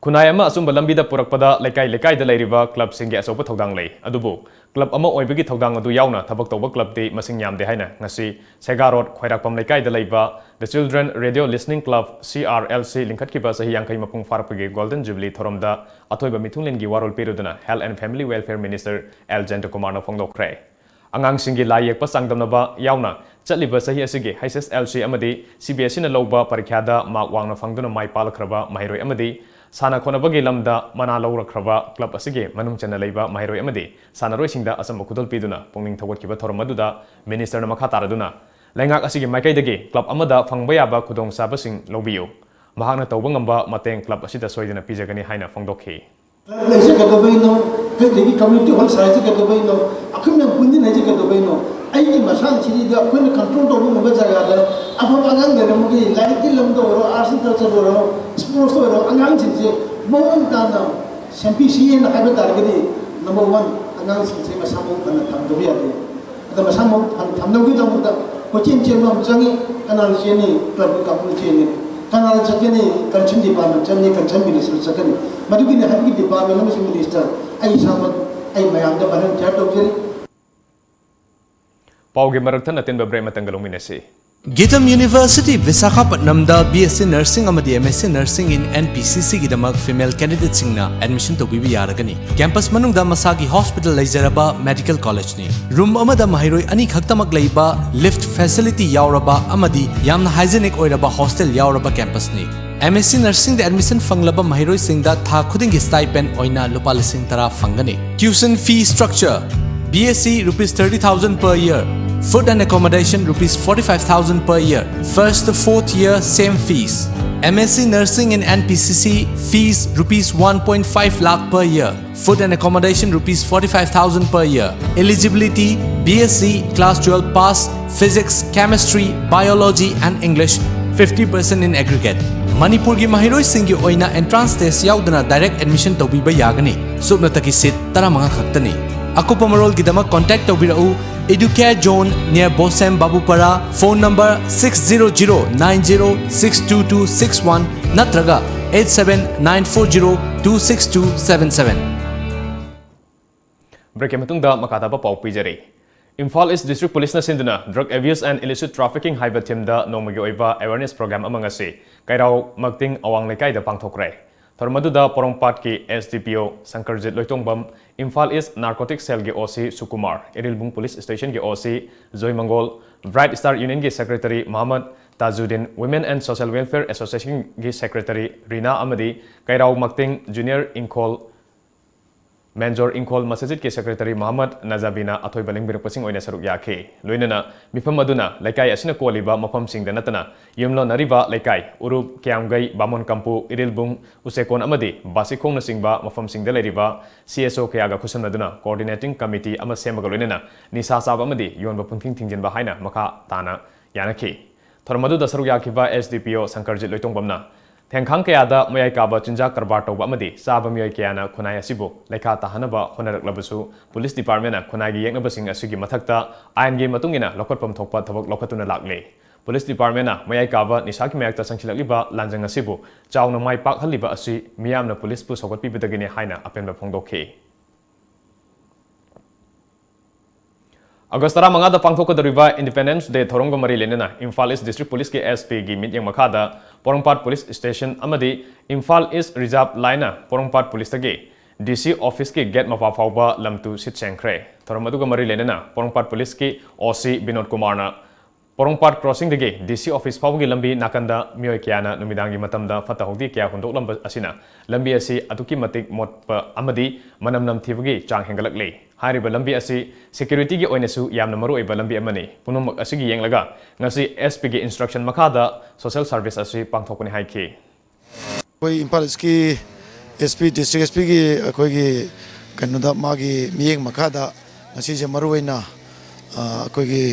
ꯈꯨꯟꯅꯥꯏ ꯑꯃ ꯑꯆꯨꯝꯕ ꯂꯝꯕꯤꯗ ꯄꯨꯔꯛꯄꯗ ꯂꯩꯀꯥꯏ ꯂꯩꯀꯥꯏꯗ ꯂꯩꯔꯤꯕ ꯀ꯭ꯂꯕꯁꯤꯡꯒꯤ ꯑꯆꯧꯕ ꯊꯧꯗꯥꯡ ꯂꯩ꯫ ꯑꯗꯨꯕꯨ ꯀ꯭ꯂꯕ ꯑꯃ ꯑꯣꯏꯕꯒꯤ ꯊꯧꯗꯥꯡ ꯑꯗꯨ ꯌꯥꯎꯅ ꯊꯕꯛ ꯇꯧꯕ ꯀ꯭ꯂꯕꯇꯤ ꯃꯁꯤꯡ ꯌꯥꯝꯗꯦ ꯍꯥꯏꯅ ꯉꯁꯤ ꯁꯦꯒꯥ ꯔꯣꯗ ꯈ꯭ꯋꯥꯏꯔꯥꯛꯄꯝ ꯂꯩꯀꯥꯏꯗ ꯂꯩꯕ The Children Radio Listening Club, C R L C, ꯂꯤꯡꯈꯠꯈꯤꯕ ꯆꯍꯤ ꯌꯥꯡꯈꯩ ꯃꯄꯨꯡ ꯐꯥꯔꯛꯄꯒꯤ Golden Jubilee ꯊꯧꯔꯝꯗ ꯑꯊꯣꯏꯕ ꯃꯤꯊꯨꯡꯂꯦꯟꯒꯤ ꯋꯥꯔꯣꯜ ꯄꯤꯔꯨꯗꯨꯅ Health and Family Welfare Minister L ꯖꯌꯟꯇꯀꯨꯃꯥꯔꯅ ꯐꯣꯡꯗꯣꯛꯈ꯭ꯔꯦ꯫ ꯑꯉꯥꯡꯁꯤꯡꯒꯤ ꯂꯥꯏ ꯌꯦꯛꯄ ꯆꯥꯡꯗꯝꯅꯕ ꯌꯥꯎꯅ ꯆꯠꯂꯤꯕ ꯆꯍꯤ ꯑꯁꯤꯒꯤ H S L C ꯑꯃꯗꯤ C B S Eꯅ ꯂꯧꯕ ꯄꯔꯤꯈ꯭ꯌꯥꯗ ꯃꯥꯔꯛ ꯋꯥꯡꯅ ꯐꯪꯗꯨꯅ ꯃꯥꯏ ꯄꯥꯛꯂꯛꯈ꯭ꯔꯕ ꯃꯍꯩꯔꯣꯏ ꯑꯃꯗꯤ ꯁꯥꯟꯅ ꯈꯣꯠꯅꯕꯒꯤ ꯂꯝꯗ ꯃꯅꯥ ꯂꯧꯔꯛꯈ꯭ꯔꯕ ꯀ꯭ꯂꯕ ꯑꯁꯤꯒꯤ ꯃꯅꯨꯡ ꯆꯟꯅ ꯂꯩꯕ ꯃꯍꯩꯔꯣꯏ ꯑꯃꯗꯤ ꯁꯥꯟꯅꯔꯣꯏꯁꯤꯡꯗ ꯑꯆꯝꯕ ꯈꯨꯗꯣꯜ ꯄꯤꯗꯨꯅ ꯄꯨꯛꯅꯤꯡ ꯊꯧꯒꯠꯈꯤꯕ ꯊꯧꯔꯝ ꯑꯗꯨꯗ ꯃꯤꯅꯤꯁꯇꯔꯅ ꯃꯈꯥ ꯇꯥꯔꯗꯨꯅ, ꯂꯩꯉꯥꯛ ꯑꯁꯤꯒꯤ ꯃꯥꯏꯀꯩꯗꯒꯤ ꯀ꯭ꯂꯕ ꯑꯃꯗ ꯐꯪꯕ ꯌꯥꯕ ꯈꯨꯗꯣꯡꯆꯥꯕꯁꯤꯡ ꯂꯧꯕꯤꯌꯨ꯫ ꯃꯍꯥꯛꯅ ꯇꯧꯕ ꯉꯝꯕ ꯃꯇꯦꯡ ꯀ꯭ꯂꯕ ꯑꯁꯤꯗ ꯁꯣꯏꯗꯅ ꯄꯤꯖꯒꯅꯤ ꯍꯥꯏꯅ ꯐꯣꯡꯗꯣꯛꯈꯤ꯫ ꯀ꯭ꯂꯕ ꯂꯩꯁꯦ ꯀꯩꯗꯧꯕꯩꯅꯣ? ꯀꯩꯗꯒꯤ ꯀꯝꯃ꯭ꯌꯨꯅꯤꯇꯤ ꯍꯣꯜ ꯁꯥꯔꯤꯁꯦ ꯀꯩꯗꯧꯕꯩꯅꯣ? ꯑꯩꯈꯣꯏ ꯃꯌꯥꯝ ꯄꯨꯟꯁꯤꯟꯅꯩꯁꯦ ꯀꯩꯗꯧꯕꯩꯅꯣ? ꯑꯩꯒꯤ ꯃꯁꯥꯅ ꯁꯤꯗꯩꯗ ꯑꯩꯈꯣꯏꯅ ꯀꯟꯇ꯭ꯔꯣꯜ ꯇꯧꯕ ꯉꯝꯕ ꯖꯒꯥꯗ ꯑꯐꯕ ꯑꯉꯥꯡ ꯂꯩꯔꯝꯃꯒꯗꯤ, ꯂꯥꯏꯔꯤꯛꯀꯤ ꯂꯝꯗ ꯑꯣꯏꯔꯣ, ꯑꯥꯔꯠꯁ ꯑꯦꯟ ꯀꯜꯆꯔꯗ ꯑꯣꯏꯔꯣ, ꯁ꯭ꯄꯣꯔꯠꯁꯇ ꯑꯣꯏꯔꯣ, ꯑꯉꯥꯡꯁꯤꯡꯁꯦ ꯃꯑꯣꯡ ꯇꯥꯅ ꯁꯦꯝꯕꯤꯁꯤꯅ ꯍꯥꯏꯕ ꯇꯥꯔꯒꯗꯤ, ꯅꯝꯕꯔ ꯋꯥꯟ, ꯑꯉꯥꯡꯁꯤꯡꯁꯦ ꯃꯁꯥ ꯃꯎ ꯐꯅ ꯊꯝꯗꯕ ꯌꯥꯗꯦ꯫ ꯑꯗ ꯃꯁꯥ ꯃꯎ ꯐꯅ ꯊꯝꯅꯕꯒꯤꯗꯃꯛꯇ ꯀꯣꯏꯆꯦꯟ ꯆꯦꯟꯕ ꯑꯃ ꯆꯪꯉꯤ꯫ ꯀꯅꯥꯅ ꯆꯦꯟꯅꯤ? ꯀ꯭ꯂꯕꯀꯤ ꯀꯥꯡꯕꯨꯅ ꯆꯦꯟꯒꯅꯤ꯫ ꯀꯅꯥꯅ ꯆꯠꯀꯅꯤ? ꯀꯟꯁꯔꯟ ꯗꯤꯄꯥꯔꯠꯃꯦꯟ ꯆꯠꯅꯤ, ꯀꯟꯁꯔꯟ ꯃꯤꯅꯤꯁꯇꯔ ꯆꯠꯀꯅꯤ꯫ ꯃꯗꯨꯒꯤꯅꯤ ꯍꯥꯏꯕꯒꯤ ꯗꯤꯄꯥꯔꯠꯃꯦꯟ ꯑꯃꯁꯨꯡ ꯃꯤꯅꯤꯁꯇꯔ ꯑꯩ ꯏꯁꯥꯃꯛ ꯑꯩ ꯃꯌꯥꯝꯗ ꯚꯣꯂꯨꯟꯇꯤꯌꯔ ꯇꯧꯖꯔꯤ꯫ ꯄꯥꯎꯒꯤ ꯃꯔꯛ ꯊꯠꯅ ꯑꯇꯦꯟꯕ ꯕ꯭ꯔꯦꯛ ꯑꯃꯇꯪꯒ ꯂꯧꯃꯤꯟꯅꯁꯤ꯫ Githam University, Visakhapatnamꯗ B S C Nursing ꯑꯃꯗꯤ M S C Nursing in N P C Cꯒꯤꯗꯃꯛ female candidateꯁꯤꯡꯅ admission ꯇꯧꯕꯤꯕ ꯌꯥꯔꯒꯅꯤ꯫ Campus ꯃꯅꯨꯡꯗ ꯃꯁꯥꯒꯤ hospital ꯂꯩꯖꯔꯕ medical collegeꯅꯤ꯫ Room ꯑꯃꯗ ꯃꯍꯩꯔꯣꯏ ꯑꯅꯤꯈꯛꯇꯃꯛ ꯂꯩꯕ, lift facility ꯌꯥꯎꯔꯕ ꯑꯃꯗꯤ ꯌꯥꯝꯅ hygienic ꯑꯣꯏꯔꯕ hostel ꯌꯥꯎꯔꯕ campusꯅꯤ꯫ M S C Nursingꯗ admission ꯐꯪꯂꯕ ꯃꯍꯩꯔꯣꯏꯁꯤꯡꯗ ꯊꯥ ꯈꯨꯗꯤꯡꯒꯤ stipend ꯑꯣꯏꯅ ꯂꯨꯄꯥ ꯂꯤꯁꯤꯡ ꯇꯔꯥ ꯐꯪꯒꯅꯤ꯫ Tuition fee structure: B S C rupees thirty thousand per year, food and accommodation rupees forty-five thousand per year, first to fourth year same fees. M S C Nursing in N P C C fees rupees one point five lakh per year, food and accommodation rupees forty-five thousand per year. Eligibility: B S C class twelve pass, physics, chemistry, biology and English, fifty percent in aggregate. ꯃꯅꯤꯄꯨꯔꯒꯤ ꯃꯍꯩꯔꯣꯏꯁꯤꯡꯒꯤ ꯑꯣꯏꯅ entrance test ꯌꯥꯎꯗꯅ direct admission ꯇꯧꯕꯤꯕ ꯌꯥꯒꯅꯤ꯫ ꯁꯨꯞꯅꯇꯒꯤ seat ꯇꯔꯥꯃꯉꯥ ꯈꯛꯇꯅꯤ꯫ ꯑꯀꯨꯞꯄ ꯃꯔꯣꯜꯒꯤꯗꯃꯛ contact ꯇꯧꯕꯤꯔꯛꯎ, Educare Zone near Bosem Babupara, phone number six zero zero nine zero six two two six one ꯅꯠꯇ꯭ꯔꯒ eight seven nine four zero two six two seven seven꯫ Breakꯀꯤ ꯃꯇꯨꯡꯗ ꯃꯈꯥ ꯇꯥꯕ ꯄꯥꯎ ꯄꯤꯖꯔꯤ꯫ Imphal East District Policeꯅ ꯁꯤꯟꯗꯨꯅ Drug Abuse and Illicit Trafficking ꯍꯥꯏꯕ themeꯗ ꯅꯣꯡꯃꯒꯤ ꯑꯣꯏꯕ awareness program ꯑꯃ ꯉꯁꯤ ꯀꯩꯔꯥꯎ ꯃꯛꯇꯤꯡ ꯑꯋꯥꯡ ꯂꯩꯀꯥꯏꯗ ꯄꯥꯡꯊꯣꯛꯈ꯭ꯔꯦ꯫ ꯊꯧꯔꯝ ꯑꯗꯨꯗ ꯄꯣꯔꯣꯝꯄꯥꯠꯀꯤ S D P O ꯁꯪꯀꯔꯖꯤꯠ Loitongbam, Imphal East Narcotic Cellꯒꯤ O C ꯁꯨꯀꯨꯃꯥꯔ, Irilbung Police Stationꯒꯤ O C ꯖꯣꯏꯃꯪꯒꯣꯜ, Bright Star Unionꯒꯤ Secretary ꯃꯍꯃꯗ ꯇꯥꯖꯨꯗꯤꯟ, Women and Social Welfare Associationꯒꯤ Secretary ꯔꯤꯅꯥ ꯑꯃꯗꯤ ꯀꯩꯔꯥꯎ ꯃꯛꯇꯤꯡ Junior ꯏꯪꯈꯣꯜ ꯃꯦꯟꯖꯣꯔ ꯏꯪꯈꯣꯜ ꯃꯁꯖꯤꯗꯀꯤ Secretary ꯃꯍꯃꯗ ꯅꯖꯥꯕꯤꯅ ꯑꯊꯣꯏꯕ ꯂꯦꯡꯕꯤꯔꯛꯄꯁꯤꯡ ꯑꯣꯏꯅ ꯁꯔꯨꯛ ꯌꯥꯈꯤ꯫ ꯂꯣꯏꯅꯅ ꯃꯤꯐꯝ ꯑꯗꯨꯅ ꯂꯩꯀꯥꯏ ꯑꯁꯤꯅ ꯀꯣꯜꯂꯤꯕ ꯃꯐꯝꯁꯤꯡꯗ ꯅꯠꯇꯅ ꯌꯨꯝꯂꯣꯟꯅꯔꯤꯕ ꯂꯩꯀꯥꯏ ꯎꯔꯨꯞ, ꯀ꯭ꯌꯥꯝꯒꯩ, ꯕꯥꯃꯣꯟ ꯀꯝꯄꯨ, ꯏꯔꯤꯜꯕꯨꯡ, ꯎꯆꯦꯀꯣꯟ ꯑꯃꯗꯤ ꯕꯥꯁꯤꯈꯣꯡꯅꯆꯤꯡꯕ ꯃꯐꯝꯁꯤꯡꯗ ꯂꯩꯔꯤꯕ C S O ꯀꯌꯥꯒ ꯈꯨꯠꯁꯝꯅꯗꯨꯅ coordinating committee ꯑꯃ ꯁꯦꯝꯃꯒ ꯂꯣꯏꯅꯅ ꯅꯤꯁꯥ ꯆꯥꯕ ꯑꯃꯗꯤ ꯌꯣꯟꯕ ꯄꯨꯡꯊꯤꯡ ꯊꯤꯡꯖꯤꯟꯕ ꯍꯥꯏꯅ ꯃꯈꯥ ꯇꯥꯅ ꯌꯥꯅꯈꯤ꯫ ꯊꯧꯔꯝ ꯑꯗꯨꯗ ꯁꯔꯨꯛ ꯌꯥꯈꯤꯕ S D P O ꯁꯪꯀꯔꯖꯤꯠ ꯂꯣꯏꯇꯣꯡꯕꯝꯅ ꯊꯦꯡꯈꯥꯡ ꯀꯌꯥꯗ ꯃꯌꯥꯏ ꯀꯥꯕ ꯆꯤꯟꯖꯥꯛ ꯀꯔꯕꯥꯔ ꯇꯧꯕ ꯑꯃꯗꯤ ꯆꯥꯕ ꯃꯤꯑꯣꯏ ꯀꯌꯥꯅ ꯈꯨꯟꯅꯥꯏ ꯑꯁꯤꯕꯨ ꯂꯩꯈꯥ ꯇꯥꯍꯟꯅꯕ ꯍꯣꯠꯅꯔꯛꯂꯕꯁꯨ, Police Departmentꯅ ꯈꯨꯟꯅꯥꯏꯒꯤ ꯌꯦꯛꯅꯕꯁꯤꯡ ꯑꯁꯤꯒꯤ ꯃꯊꯛꯇ ꯑꯥꯏꯟꯒꯤ ꯃꯇꯨꯡ ꯏꯟꯅ ꯂꯧꯈꯠꯐꯝ ꯊꯣꯛꯄ ꯊꯕꯛ ꯂꯧꯈꯠꯇꯨꯅ ꯂꯥꯛꯂꯤ꯫ Police Departmentꯅ ꯃꯌꯥꯏ ꯀꯥꯕ ꯅꯤꯁꯥꯒꯤ ꯃꯥꯌꯣꯛꯇ ꯆꯪꯁꯤꯜꯂꯛꯂꯤꯕ ꯂꯥꯟꯖꯪ ꯑꯁꯤꯕꯨ ꯆꯥꯎꯅ ꯃꯥꯏ ꯄꯥꯛꯍꯜꯂꯤꯕ ꯑꯁꯤ ꯃꯤꯌꯥꯝꯅ ꯄꯨꯂꯤꯁꯄꯨ ꯁꯧꯒꯠꯄꯤꯕꯗꯒꯤꯅꯤ ꯍꯥꯏꯅ ꯑꯄꯦꯟꯕ ꯐꯣꯡꯗꯣꯛꯈꯤ꯫ ꯑꯒꯁ ꯇꯔꯥꯃꯉꯥꯗ ꯄꯥꯡꯊꯣꯛꯀꯗꯧꯔꯤꯕ Independence Day ꯊꯧꯔꯝꯒ ꯃꯔꯤ ꯂꯩꯅꯅ ꯏꯝꯐꯥꯜ ꯏꯁ ꯗꯤꯁꯇ꯭ꯔꯤꯛ ꯄꯨꯂꯤꯁꯀꯤ S P ꯒꯤ ꯃꯤꯠꯌꯦꯡ ꯃꯈꯥꯗ ꯄꯣꯔꯣꯝꯄꯥꯠ ꯄꯨꯂꯤꯁ ꯁ꯭ꯇꯦꯁꯟ ꯑꯃꯗꯤ ꯏꯝꯐꯥꯜ ꯏꯁ ꯔꯤꯖꯥꯔꯚ ꯂꯥꯏꯟꯅ ꯄꯣꯔꯣꯝꯄꯥꯠ ꯄꯨꯂꯤꯁꯇꯒꯤ D C officeꯀꯤ gate ꯃꯄꯥ ꯐꯥꯎꯕ ꯂꯝ ꯇꯨ ꯁꯤꯠ ꯁꯦꯡꯈ꯭ꯔꯦ꯫ ꯊꯧꯔꯝ ꯑꯗꯨꯒ ꯃꯔꯤ ꯂꯩꯅꯅ ꯄꯣꯔꯣꯝꯄꯥꯠ ꯄꯨꯂꯤꯁꯀꯤ O C ꯕꯤꯅꯣꯗ ꯀꯨꯃꯥꯔꯅ ꯄꯣꯔꯣꯝꯄꯥꯠ crossingꯗꯒꯤ D C office ꯐꯥꯎꯕꯒꯤ ꯂꯝꯕꯤ ꯅꯥꯀꯟꯗ ꯃꯤꯑꯣꯏ ꯀꯌꯥꯅ ꯅꯨꯃꯤꯗꯥꯡꯒꯤ ꯃꯇꯝꯗ ꯐꯠꯇ ꯍꯥꯎꯗꯤ ꯀꯌꯥ ꯍꯨꯟꯗꯣꯛꯂꯝꯕ ꯑꯁꯤꯅ ꯂꯝꯕꯤ ꯑꯁꯤ ꯑꯗꯨꯛꯀꯤ ꯃꯇꯤꯛ ꯃꯣꯠꯄ ꯑꯃꯗꯤ ꯃꯅꯝ ꯅꯝꯊꯤꯕꯒꯤ ꯆꯥꯡ ꯍꯦꯟꯒꯠꯂꯛꯂꯤ꯫ ꯍꯥꯏꯔꯤꯕ ꯂꯝꯕꯤ ꯑꯁꯤ securityꯒꯤ ꯑꯣꯏꯅꯁꯨ ꯌꯥꯝꯅ ꯃꯔꯨꯑꯣꯏꯕ ꯂꯝꯕꯤ ꯑꯃꯅꯤ꯫ ꯄꯨꯝꯅꯃꯛ ꯑꯁꯤꯒꯤ ꯌꯦꯡꯂꯒ ꯉꯁꯤ S Pꯒꯤ instruction ꯃꯈꯥꯗ social service ꯑꯁꯤ ꯄꯥꯡꯊꯣꯛꯄꯅꯤ ꯍꯥꯏꯈꯤ꯫ ꯑꯩꯈꯣꯏ ꯏꯝꯐꯥꯜ ꯏꯁꯀꯤ S P, district S Pꯒꯤ ꯑꯩꯈꯣꯏꯒꯤ ꯀꯩꯅꯣꯗ, ꯃꯥꯒꯤ ꯃꯤꯠꯌꯦꯡ ꯃꯈꯥꯗ ꯉꯁꯤꯁꯦ ꯃꯔꯨꯑꯣꯏꯅ, ꯑ, ꯑꯩꯈꯣꯏꯒꯤ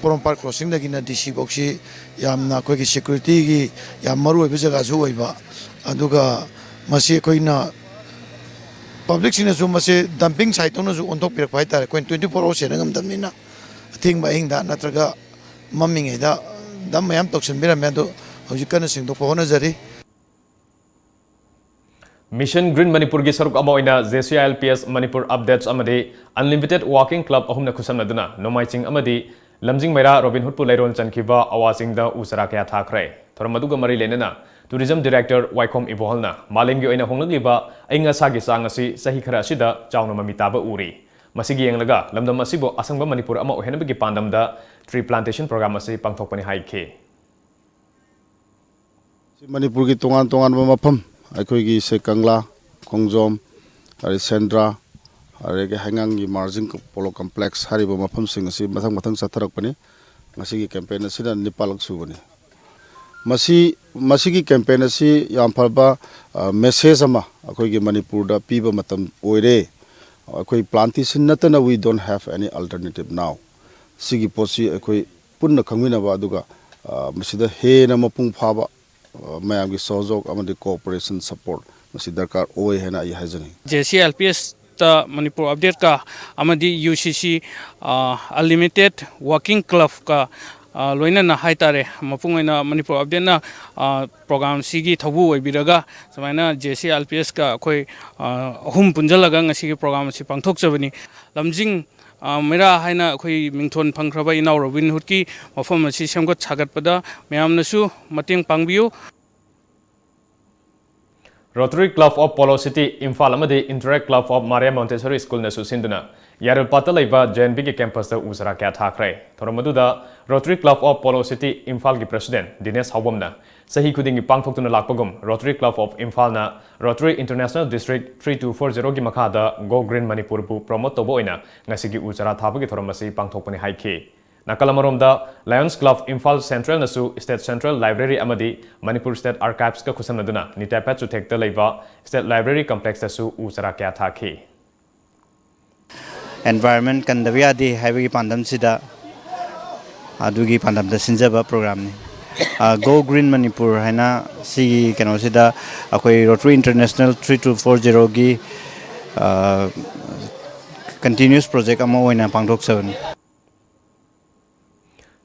ꯄꯣꯔꯣꯝꯄꯥꯠ ꯀ꯭ꯔꯣꯁꯤꯡꯗꯒꯤꯅ ꯗꯤ ꯁꯤ ꯐꯥꯎꯁꯤ ꯌꯥꯝꯅ ꯑꯩꯈꯣꯏꯒꯤ ꯁꯦꯀ꯭ꯌꯨꯔꯤꯇꯤꯒꯤ ꯌꯥꯝ ꯃꯔꯨ ꯑꯣꯏꯕ ꯖꯒꯥꯁꯨ ꯑꯣꯏꯕ, ꯑꯗꯨꯒ ꯃꯁꯤ ꯑꯩꯈꯣꯏꯅ ꯄꯕ꯭ꯂꯤꯛꯁꯤꯡꯅꯁꯨ ꯃꯁꯤ ꯗꯝꯄꯤꯡ ꯁꯥꯏꯠꯇꯧꯅꯁꯨ ꯑꯣꯟꯊꯣꯛꯄꯤꯔꯛꯄ ꯍꯥꯏꯇꯥꯔꯦ꯫ ꯑꯩꯈꯣꯏꯅ ꯇ꯭ꯋꯦꯟꯇꯤ ꯐꯣꯔ ꯑꯋꯥꯔ ꯁꯦꯟꯅ ꯉꯝꯗꯕꯅꯤꯅ ꯑꯊꯦꯡꯕ ꯑꯍꯤꯡꯗ ꯅꯠꯇ꯭ꯔꯒ ꯃꯝꯃꯤꯉꯩꯗ ꯗꯝ ꯃꯌꯥꯝ ꯇꯧꯁꯤꯟꯕꯤꯔꯝꯃꯦ꯫ ꯑꯗꯣ ꯍꯧꯖꯤꯛ ꯀꯟꯅ ꯁꯦꯡꯗꯣꯛꯄ ꯍꯣꯠꯅꯖꯔꯤ꯫ Mission Green Manipurꯒꯤ ꯁꯔꯨꯛ ꯑꯃ ꯑꯣꯏꯅ J C I L P S Manipur Updates ꯑꯃꯗꯤ Unlimited Walking Club ꯑꯍꯨꯝꯅ ꯈꯨꯠꯁꯝꯅꯗꯨꯅ ꯅꯣꯡꯃꯥꯏꯆꯤꯡ ꯑꯃꯗꯤ ꯂꯝꯖꯤꯡ ꯃꯩꯔꯥ ꯔꯣꯕꯤꯟ ꯍꯨꯗꯄꯨ ꯂꯩꯔꯣꯟ ꯆꯟꯈꯤꯕ ꯑꯋꯥꯁꯤꯡꯗ ꯎ ꯆꯥꯔꯥ ꯀꯌꯥ ꯊꯥꯈ꯭ꯔꯦ꯫ ꯊꯧꯔꯝ ꯑꯗꯨꯒ ꯃꯔꯤ ꯂꯩꯅꯅ Tourism Director ꯋꯥꯏꯈꯣꯝ ꯏꯕꯣꯍꯜꯅ ꯃꯥꯂꯦꯝꯒꯤ ꯑꯣꯏꯅ ꯍꯣꯡꯂꯛꯂꯤꯕ ꯑꯏꯪ ꯑꯁꯥꯒꯤ ꯆꯥꯡ ꯑꯁꯤ ꯆꯍꯤ ꯈꯔ ꯑꯁꯤꯗ ꯆꯥꯎꯅ ꯃꯃꯤ ꯇꯥꯕ ꯎꯔꯤ꯫ ꯃꯁꯤꯒꯤ ꯌꯦꯡꯂꯒ ꯂꯝꯗꯝ ꯑꯁꯤꯕꯨ ꯑꯁꯪꯕ ꯃꯅꯤꯄꯨꯔ ꯑꯃ ꯑꯣꯏꯍꯟꯅꯕꯒꯤ ꯄꯥꯟꯗꯝꯗ Tree Plantation Program ꯑꯁꯤ ꯄꯥꯡꯊꯣꯛꯄꯅꯤ ꯍꯥꯏꯈꯤ꯫ ꯁꯤ ꯃꯅꯤꯄꯨꯔꯒꯤ ꯇꯣꯉꯥꯟ ꯇꯣꯉꯥꯟꯕ ꯃꯐꯝ, ꯑꯩꯈꯣꯏꯒꯤ ꯁꯦ ꯀꯪꯂꯥ, ꯈꯣꯡꯖꯣꯝ, ꯑꯗꯩ ꯁꯦꯟꯗ꯭ꯔꯥ, ꯑꯗꯒꯤ ꯍꯩꯉꯥꯡꯒꯤ ꯃꯥꯔꯖꯤꯡ ꯄꯣꯂꯣ ꯀꯝꯄ꯭ꯂꯦꯛꯁ ꯍꯥꯏꯔꯤꯕ ꯃꯐꯝꯁꯤꯡ ꯑꯁꯤ ꯃꯊꯪ ꯃꯊꯪ ꯆꯠꯊꯔꯛꯄꯅꯤ꯫ ꯉꯁꯤꯒꯤ ꯀꯦꯝꯄꯦꯟ ꯑꯁꯤꯅ ꯅꯤꯄꯥꯜꯂꯛ ꯁꯨꯕꯅꯤ꯫ ꯃꯁꯤ, ꯃꯁꯤꯒꯤ ꯀꯦꯝꯄꯦꯟ ꯑꯁꯤ ꯌꯥꯝ ꯐꯕ ꯃꯦꯁꯦꯖ ꯑꯃ ꯑꯩꯈꯣꯏꯒꯤ ꯃꯅꯤꯄꯨꯔꯗ ꯄꯤꯕ ꯃꯇꯝ ꯑꯣꯏꯔꯦ꯫ ꯑꯩꯈꯣꯏ plantation ꯅꯠꯇꯅ we don't have any alternative now꯫ ꯁꯤꯒꯤ ꯄꯣꯠꯁꯤ ꯑꯩꯈꯣꯏ ꯄꯨꯟꯅ ꯈꯪꯃꯤꯟꯅꯕ, ꯑꯗꯨꯒ ꯃꯁꯤꯗ ꯍꯦꯟꯅ ꯃꯄꯨꯡ ꯐꯥꯕ ꯃꯌꯥꯝꯒꯤ ꯁꯍꯌꯣꯒ ꯑꯃꯗꯤ cooperation support ꯃꯁꯤ ꯗꯔꯀꯥꯔ ꯑꯣꯏ ꯍꯥꯏꯅ ꯑꯩ ꯍꯥꯏꯖꯅꯤꯡꯏ꯫ J C I L P S ꯇ Manipur Update ꯀ ꯑꯃꯗꯤ U C C Unlimited Walking Club ꯀ ꯂꯣꯏꯅꯅ ꯍꯥꯏꯇꯥꯔꯦ, ꯃꯄꯨꯡ ꯑꯣꯏꯅ Manipur Update ꯅ program ꯁꯤꯒꯤ ꯊꯧꯕꯨ ꯑꯣꯏꯕꯤꯔꯒ ꯁꯨꯃꯥꯏꯅ J C I L P S ꯀ ꯑꯩꯈꯣꯏ ꯑꯍꯨꯝ ꯄꯨꯟꯁꯤꯜꯂꯒ ꯉꯁꯤꯒꯤ program ꯑꯁꯤ ꯄꯥꯡꯊꯣꯛꯆꯕꯅꯤ꯫ ꯂꯝꯖꯤꯡ ꯃꯩꯔꯥ ꯍꯥꯏꯅ ꯑꯩꯈꯣꯏ ꯃꯤꯡꯊꯣꯟ ꯐꯪꯈ꯭ꯔꯕ ꯏꯅꯥꯎ ꯔꯣꯕꯤꯟ ꯍꯨꯗꯀꯤ ꯃꯐꯝ ꯑꯁꯤ ꯁꯦꯝꯒꯠ ꯁꯥꯒꯠꯄꯗ ꯃꯌꯥꯝꯅꯁꯨ ꯃꯇꯦꯡ ꯄꯥꯡꯕꯤꯌꯨ꯫ Rotary Club of Polo City Imphal ꯑꯃꯗꯤ Interact Club of Maria Montessori School ꯅꯁꯨ ꯁꯤꯟꯗꯨꯅ ꯌꯥꯏꯔꯣꯜꯄꯥꯠꯇ ꯂꯩꯕ J N V ꯒꯤ campus ꯇ ꯎ ꯆꯥꯔꯥ ꯀꯌꯥ ꯊꯥꯈ꯭ꯔꯦ꯫ ꯊꯧꯔꯝ ꯑꯗꯨꯗ Rotary Club of Polo City Imphal ꯒꯤ President ꯗꯤꯅꯦꯁ ꯍꯥꯎꯕꯝꯅ ꯆꯍꯤ ꯈꯨꯗꯤꯡꯒꯤ ꯄꯥꯡꯊꯣꯛꯇꯨꯅ ꯂꯥꯛꯄꯒꯨꯝ Rotary Club of Imphal ꯅ Rotary International District three two four zero ꯒꯤ ꯃꯈꯥꯗ Go Green Manipur ꯕꯨ promote ꯇꯧꯕ ꯑꯣꯏꯅ ꯉꯁꯤꯒꯤ ꯎ ꯆꯥꯔꯥ ꯊꯥꯕꯒꯤ ꯊꯧꯔꯝ ꯑꯁꯤ ꯄꯥꯡꯊꯣꯛꯄꯅꯤ ꯍꯥꯏꯈꯤ꯫ ꯅꯥꯀꯜ ꯑꯃꯔꯣꯝꯗ Lions Club Imphal Central ꯅꯁꯨ State Central Library ꯑꯃꯗꯤ Manipur State Archives ꯀ ꯈꯨꯠꯁꯝꯅꯗꯨꯅ ꯅꯤꯇꯥꯏꯄꯥꯠ ꯆꯨꯊꯦꯛꯇ ꯂꯩꯕ State Library Complex ꯇꯁꯨ ꯎ ꯆꯥꯔꯥ ꯀꯌꯥ ꯊꯥꯈꯤ꯫ Environment ꯀꯟꯗꯕ ꯌꯥꯗꯦ ꯍꯥꯏꯕꯒꯤ ꯄꯥꯟꯗꯝꯁꯤꯗ ꯑꯗꯨꯒꯤ ꯄꯥꯟꯗꯝꯗ ꯁꯤꯟꯖꯕ ꯄ꯭ꯔꯣꯒ꯭ꯔꯥꯝꯅꯤ꯫ ꯒꯣ ꯒ꯭ꯔꯤꯟ ꯃꯅꯤꯄꯨꯔ ꯍꯥꯏꯅ ꯁꯤꯒꯤ ꯀꯩꯅꯣꯁꯤꯗ ꯑꯩꯈꯣꯏ rotary international three two four ꯖꯦꯔꯣꯒꯤ ꯀꯟꯇꯤꯅ꯭ꯌꯨꯁ ꯄ꯭ꯔꯣꯖꯦꯛ ꯑꯃ ꯑꯣꯏꯅ ꯄꯥꯡꯊꯣꯛꯆꯕꯅꯤ꯫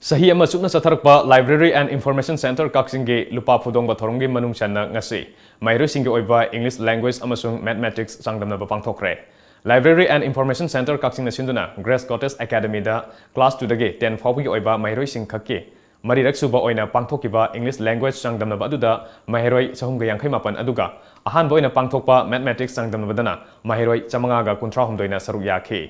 ꯆꯍꯤ ꯑꯃ ꯆꯨꯞꯅ ꯆꯠꯊꯔꯛꯄ Library and Information Centre ꯀꯛꯆꯤꯡꯒꯤ ꯂꯨꯄꯥ ꯐꯨꯗꯣꯡꯕ ꯊꯧꯔꯝꯒꯤ ꯃꯅꯨꯡ ꯆꯟꯅ ꯉꯁꯤ ꯃꯍꯩꯔꯣꯏꯁꯤꯡꯒꯤ ꯑꯣꯏꯕ English Language ꯑꯃꯁꯨꯡ Mathematics ꯆꯥꯡꯗꯝꯅꯕ ꯄꯥꯡꯊꯣꯛꯈ꯭ꯔꯦ꯫ Library and Information Centre ꯀꯛꯆꯤꯡꯅ ꯁꯤꯟꯗꯨꯅ Grace Cottage Academyꯗ class two ꯗꯒꯤ ten ꯐꯥꯎꯕꯒꯤ ꯑꯣꯏꯕ ꯃꯍꯩꯔꯣꯏꯁꯤꯡ ꯈꯛꯀꯤ ꯃꯔꯤꯔꯛ ꯁꯨꯕ ꯑꯣꯏꯅ ꯄꯥꯡꯊꯣꯛꯈꯤꯕ English Language ꯆꯥꯡꯗꯝꯅꯕ ꯑꯗꯨꯗ ꯃꯍꯩꯔꯣꯏ ꯆꯍꯨꯝꯒ ꯌꯥꯡꯈꯩ ꯃꯥꯄꯟ ꯑꯗꯨꯒ ꯑꯍꯥꯟꯕ ꯑꯣꯏꯅ ꯄꯥꯡꯊꯣꯛꯄ Mathematics ꯆꯥꯡꯗꯝꯅꯕꯗꯅ ꯃꯍꯩꯔꯣꯏ ꯆꯥꯃꯉꯥꯒ ꯀꯨꯟꯊ꯭ꯔꯥ ꯍꯨꯝꯗꯣꯏꯅ ꯁꯔꯨꯛ ꯌꯥꯈꯤ꯫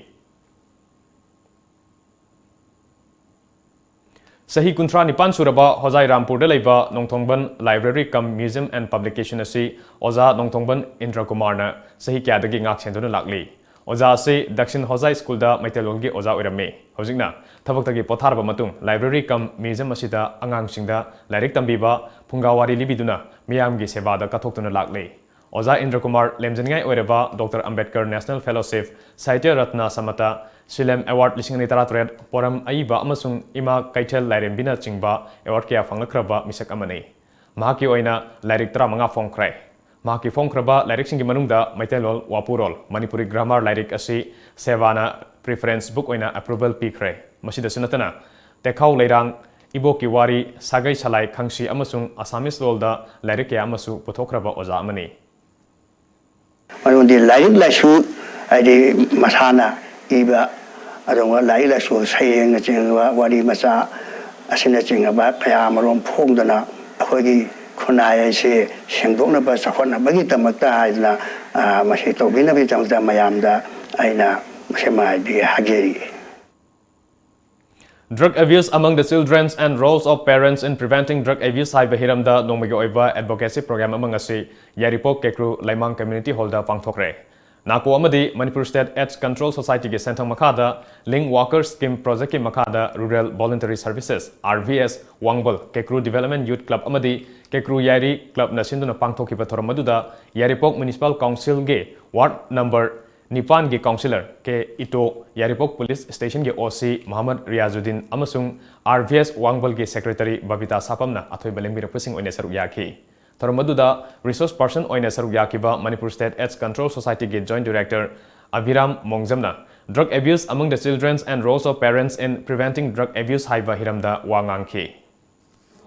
ꯆꯍꯤ ꯀꯨꯟꯊ꯭ꯔꯥ ꯅꯤꯄꯥꯟ ꯁꯨꯔꯕ ꯍꯣꯖꯥꯏ ꯔꯥꯝꯄꯨꯔꯗ ꯂꯩꯕ ꯅꯣꯡꯊꯣꯡꯕꯟ Library cum Museum and Publication ꯑꯁꯤ ꯑꯣꯖꯥ ꯅꯣꯡꯊꯣꯡꯕꯟ ꯏꯟꯗ꯭ꯔ ꯀꯨꯃꯥꯔꯅ ꯆꯍꯤ ꯀꯌꯥꯗꯒꯤ ꯉꯥꯛ ꯁꯦꯟꯗꯨꯅ ꯂꯥꯛꯂꯤ꯫ ꯑꯣꯖꯥ ꯑꯁꯤ ꯗꯛꯁꯤꯟ ꯍꯣꯖꯥꯏ ꯁ꯭ꯀꯨꯜꯗ ꯃꯩꯇꯩꯂꯣꯟꯒꯤ ꯑꯣꯖꯥ ꯑꯣꯏꯔꯝꯃꯤ꯫ ꯍꯧꯖꯤꯛꯅ ꯊꯕꯛꯇꯒꯤ ꯄꯣꯊꯥꯔꯕ ꯃꯇꯨꯡ Library cum Museum ꯑꯁꯤꯗ ꯑꯉꯥꯡꯁꯤꯡꯗ ꯂꯥꯏꯔꯤꯛ ꯇꯝꯕꯤꯕ, ꯐꯨꯡꯒꯥ ꯋꯥꯔꯤ ꯂꯤꯕꯤꯗꯨꯅ ꯃꯤꯌꯥꯝꯒꯤ ꯁꯦꯕꯥꯗ ꯀꯠꯊꯣꯛꯇꯨꯅ ꯂꯥꯛꯂꯤ꯫ ꯑꯣꯖꯥ ꯏꯟꯗ꯭ꯔ ꯀꯨꯃꯥꯔ ꯂꯦꯝꯖꯅꯤꯡꯉꯥꯏ ꯑꯣꯏꯔꯕ doctor Ambedkar National Fellowship, Sahitya Ratna ꯁꯃꯇ, ꯁꯤꯂꯦꯝ Award ꯂꯤꯁꯤꯡ ꯑꯅꯤ ꯇꯔꯥꯇꯔꯦꯠ, ꯄꯣꯔꯝ ꯑꯏꯕ ꯑꯃꯁꯨꯡ ꯏꯃꯥ ꯀꯩꯊꯦꯜ ꯂꯥꯏꯔꯦꯝꯕꯤꯅꯆꯤꯡꯕ award ꯀꯌꯥ ꯐꯪꯂꯛꯈ꯭ꯔꯕ ꯃꯤꯁꯛ ꯑꯃꯅꯤ꯫ ꯃꯍꯥꯛꯀꯤ ꯑꯣꯏꯅ ꯂꯥꯏꯔꯤꯛ ꯇꯔꯥꯃꯉꯥ ꯐꯣꯡꯈ꯭ꯔꯦ꯫ ꯃꯍꯥꯛꯀꯤ ꯐꯣꯡꯈ꯭ꯔꯕ ꯂꯥꯏꯔꯤꯛꯁꯤꯡꯒꯤ ꯃꯅꯨꯡꯗ ꯃꯩꯇꯩꯂꯣꯟ ꯋꯥꯄꯨꯔꯣꯜ, ꯃꯅꯤꯄꯨꯔꯤ grammar ꯂꯥꯏꯔꯤꯛ ꯑꯁꯤ ꯁꯦꯕꯥꯅ preference book ꯑꯣꯏꯅ approval ꯄꯤꯈ꯭ꯔꯦ꯫ ꯃꯁꯤꯗꯁꯨ ꯅꯠꯇꯅ ꯇꯦꯈꯥꯎ ꯂꯩꯔꯥꯡ, ꯏꯕꯣꯛꯀꯤ ꯋꯥꯔꯤ, ꯁꯥꯒꯩ ꯁꯂꯥꯏ ꯈꯪꯁꯤ ꯑꯃꯁꯨꯡ Assamese ꯂꯣꯜꯗ ꯂꯥꯏꯔꯤꯛ ꯀꯌꯥ ꯑꯃꯁꯨ ꯄꯨꯊꯣꯛꯈ꯭ꯔꯕ ꯑꯣꯖꯥ ꯑꯃꯅꯤ꯫ ꯃꯔꯝꯗꯤ ꯂꯥꯏꯔꯤꯛ ꯂꯥꯏꯁꯨ ꯍꯥꯏꯗꯤ ꯃꯁꯥꯅ ꯏꯕ ꯑꯗꯨꯒꯨꯝꯕ ꯂꯥꯏꯔꯤꯛ ꯂꯥꯏꯁꯨ ꯁꯩꯔꯦꯡꯅꯆꯤꯡꯕ ꯋꯥꯔꯤ ꯃꯆꯥ ꯑꯁꯤꯅꯆꯤꯡꯕ ꯀꯌꯥ ꯑꯃꯔꯣꯝ ꯐꯣꯡꯗꯨꯅ ꯑꯩꯈꯣꯏꯒꯤ ꯈꯨꯟꯅꯥꯏ ꯑꯁꯤ ꯁꯦꯡꯗꯣꯛꯅꯕ ꯆꯥꯎꯈꯠꯅꯕꯒꯤꯗꯃꯛꯇ ꯍꯥꯏꯗꯅ ꯃꯁꯤ ꯇꯧꯕꯤꯅꯕꯒꯤꯗꯃꯛꯇ ꯃꯌꯥꯝꯗ ꯑꯩꯅ ꯃꯁꯤ ꯍꯥꯏꯕꯤꯒꯦ ꯍꯥꯏꯖꯔꯤ꯫ Drug Abuse Among the Children and Roles of Parents in Preventing Drug Abuse ꯍꯥꯏꯕ ꯍꯤꯔꯝꯗ ꯅꯣꯡꯃꯒꯤ ꯑꯣꯏꯕ advocacy program ꯑꯃ ꯉꯁꯤ ꯌꯥꯏꯔꯤꯄꯣꯛ ꯀꯦꯀ꯭ꯔꯨ ꯂꯩꯃꯥꯡ Community Hallꯗ ꯄꯥꯡꯊꯣꯛꯈ꯭ꯔꯦ꯫ ꯅꯥꯀꯣ ꯑꯃꯗꯤ ꯃꯅꯤꯄꯨꯔ State AIDS Control Societyꯒꯤ ꯁꯦꯟꯊꯪ ꯃꯈꯥꯗ Link Worker Scheme Projectꯀꯤ ꯃꯈꯥꯗ Rural Voluntary Services, RVS, ꯋꯥꯡꯕꯜ, ꯀꯦꯀ꯭ꯔꯨ Development Youth Club ꯑꯃꯗꯤ ꯀꯦꯀ꯭ꯔꯨ ꯌꯥꯏꯔꯤ Clubꯅ ꯁꯤꯟꯗꯨꯅ ꯄꯥꯡꯊꯣꯛꯈꯤꯕ ꯊꯧꯔꯝ ꯑꯗꯨꯗ ꯌꯥꯏꯔꯤꯄꯣꯛ Municipal Councilꯒꯤ Ward number ꯅꯤꯄꯥꯟꯒꯤ ꯀꯥꯎꯟꯁꯤꯂꯔ ꯀꯦ ꯏꯇꯣ, ꯌꯥꯏꯔꯤꯄꯣꯛ ꯄꯨꯂꯤꯁ ꯁ꯭ꯇꯦꯁꯟꯒꯤ ꯑꯣ ꯁꯤ ꯃꯣꯍꯝꯃꯗ ꯔꯤꯌꯥꯖꯨꯗꯤꯟ ꯑꯃꯁꯨꯡ ꯑꯥꯔ ꯚꯤ ꯑꯦꯁ ꯋꯥꯡꯕꯜꯒꯤ ꯁꯦꯀ꯭ꯔꯦꯇꯔꯤ ꯕꯕꯤꯇꯥ ꯁꯥꯄꯝꯅ ꯑꯊꯣꯏꯕ ꯂꯦꯡꯕꯤꯔꯛꯄꯁꯤꯡ ꯑꯣꯏꯅ ꯁꯔꯨꯛ ꯌꯥꯈꯤ꯫ ꯊꯧꯔꯝ ꯑꯗꯨꯗ ꯔꯤꯁꯣꯔꯁ ꯄꯔꯁꯟ ꯑꯣꯏꯅ ꯁꯔꯨꯛ ꯌꯥꯈꯤꯕ ꯃꯅꯤꯄꯨꯔ ꯁ꯭ꯇꯦꯠ ꯑꯦꯗꯁ ꯀꯟꯇ꯭ꯔꯣꯜ ꯁꯣꯁꯥꯏꯇꯤꯒꯤ ꯖꯣꯏꯟꯠ ꯗꯤꯔꯦꯛꯇꯔ ꯑꯕꯤꯔꯥꯝ ꯃꯣꯡꯖꯝꯅ Drug Abuse Among the Children and Roles of Parents in Preventing Drug Abuse ꯍꯥꯏꯕ ꯍꯤꯔꯝꯗ ꯋꯥ ꯉꯥꯡꯈꯤ꯫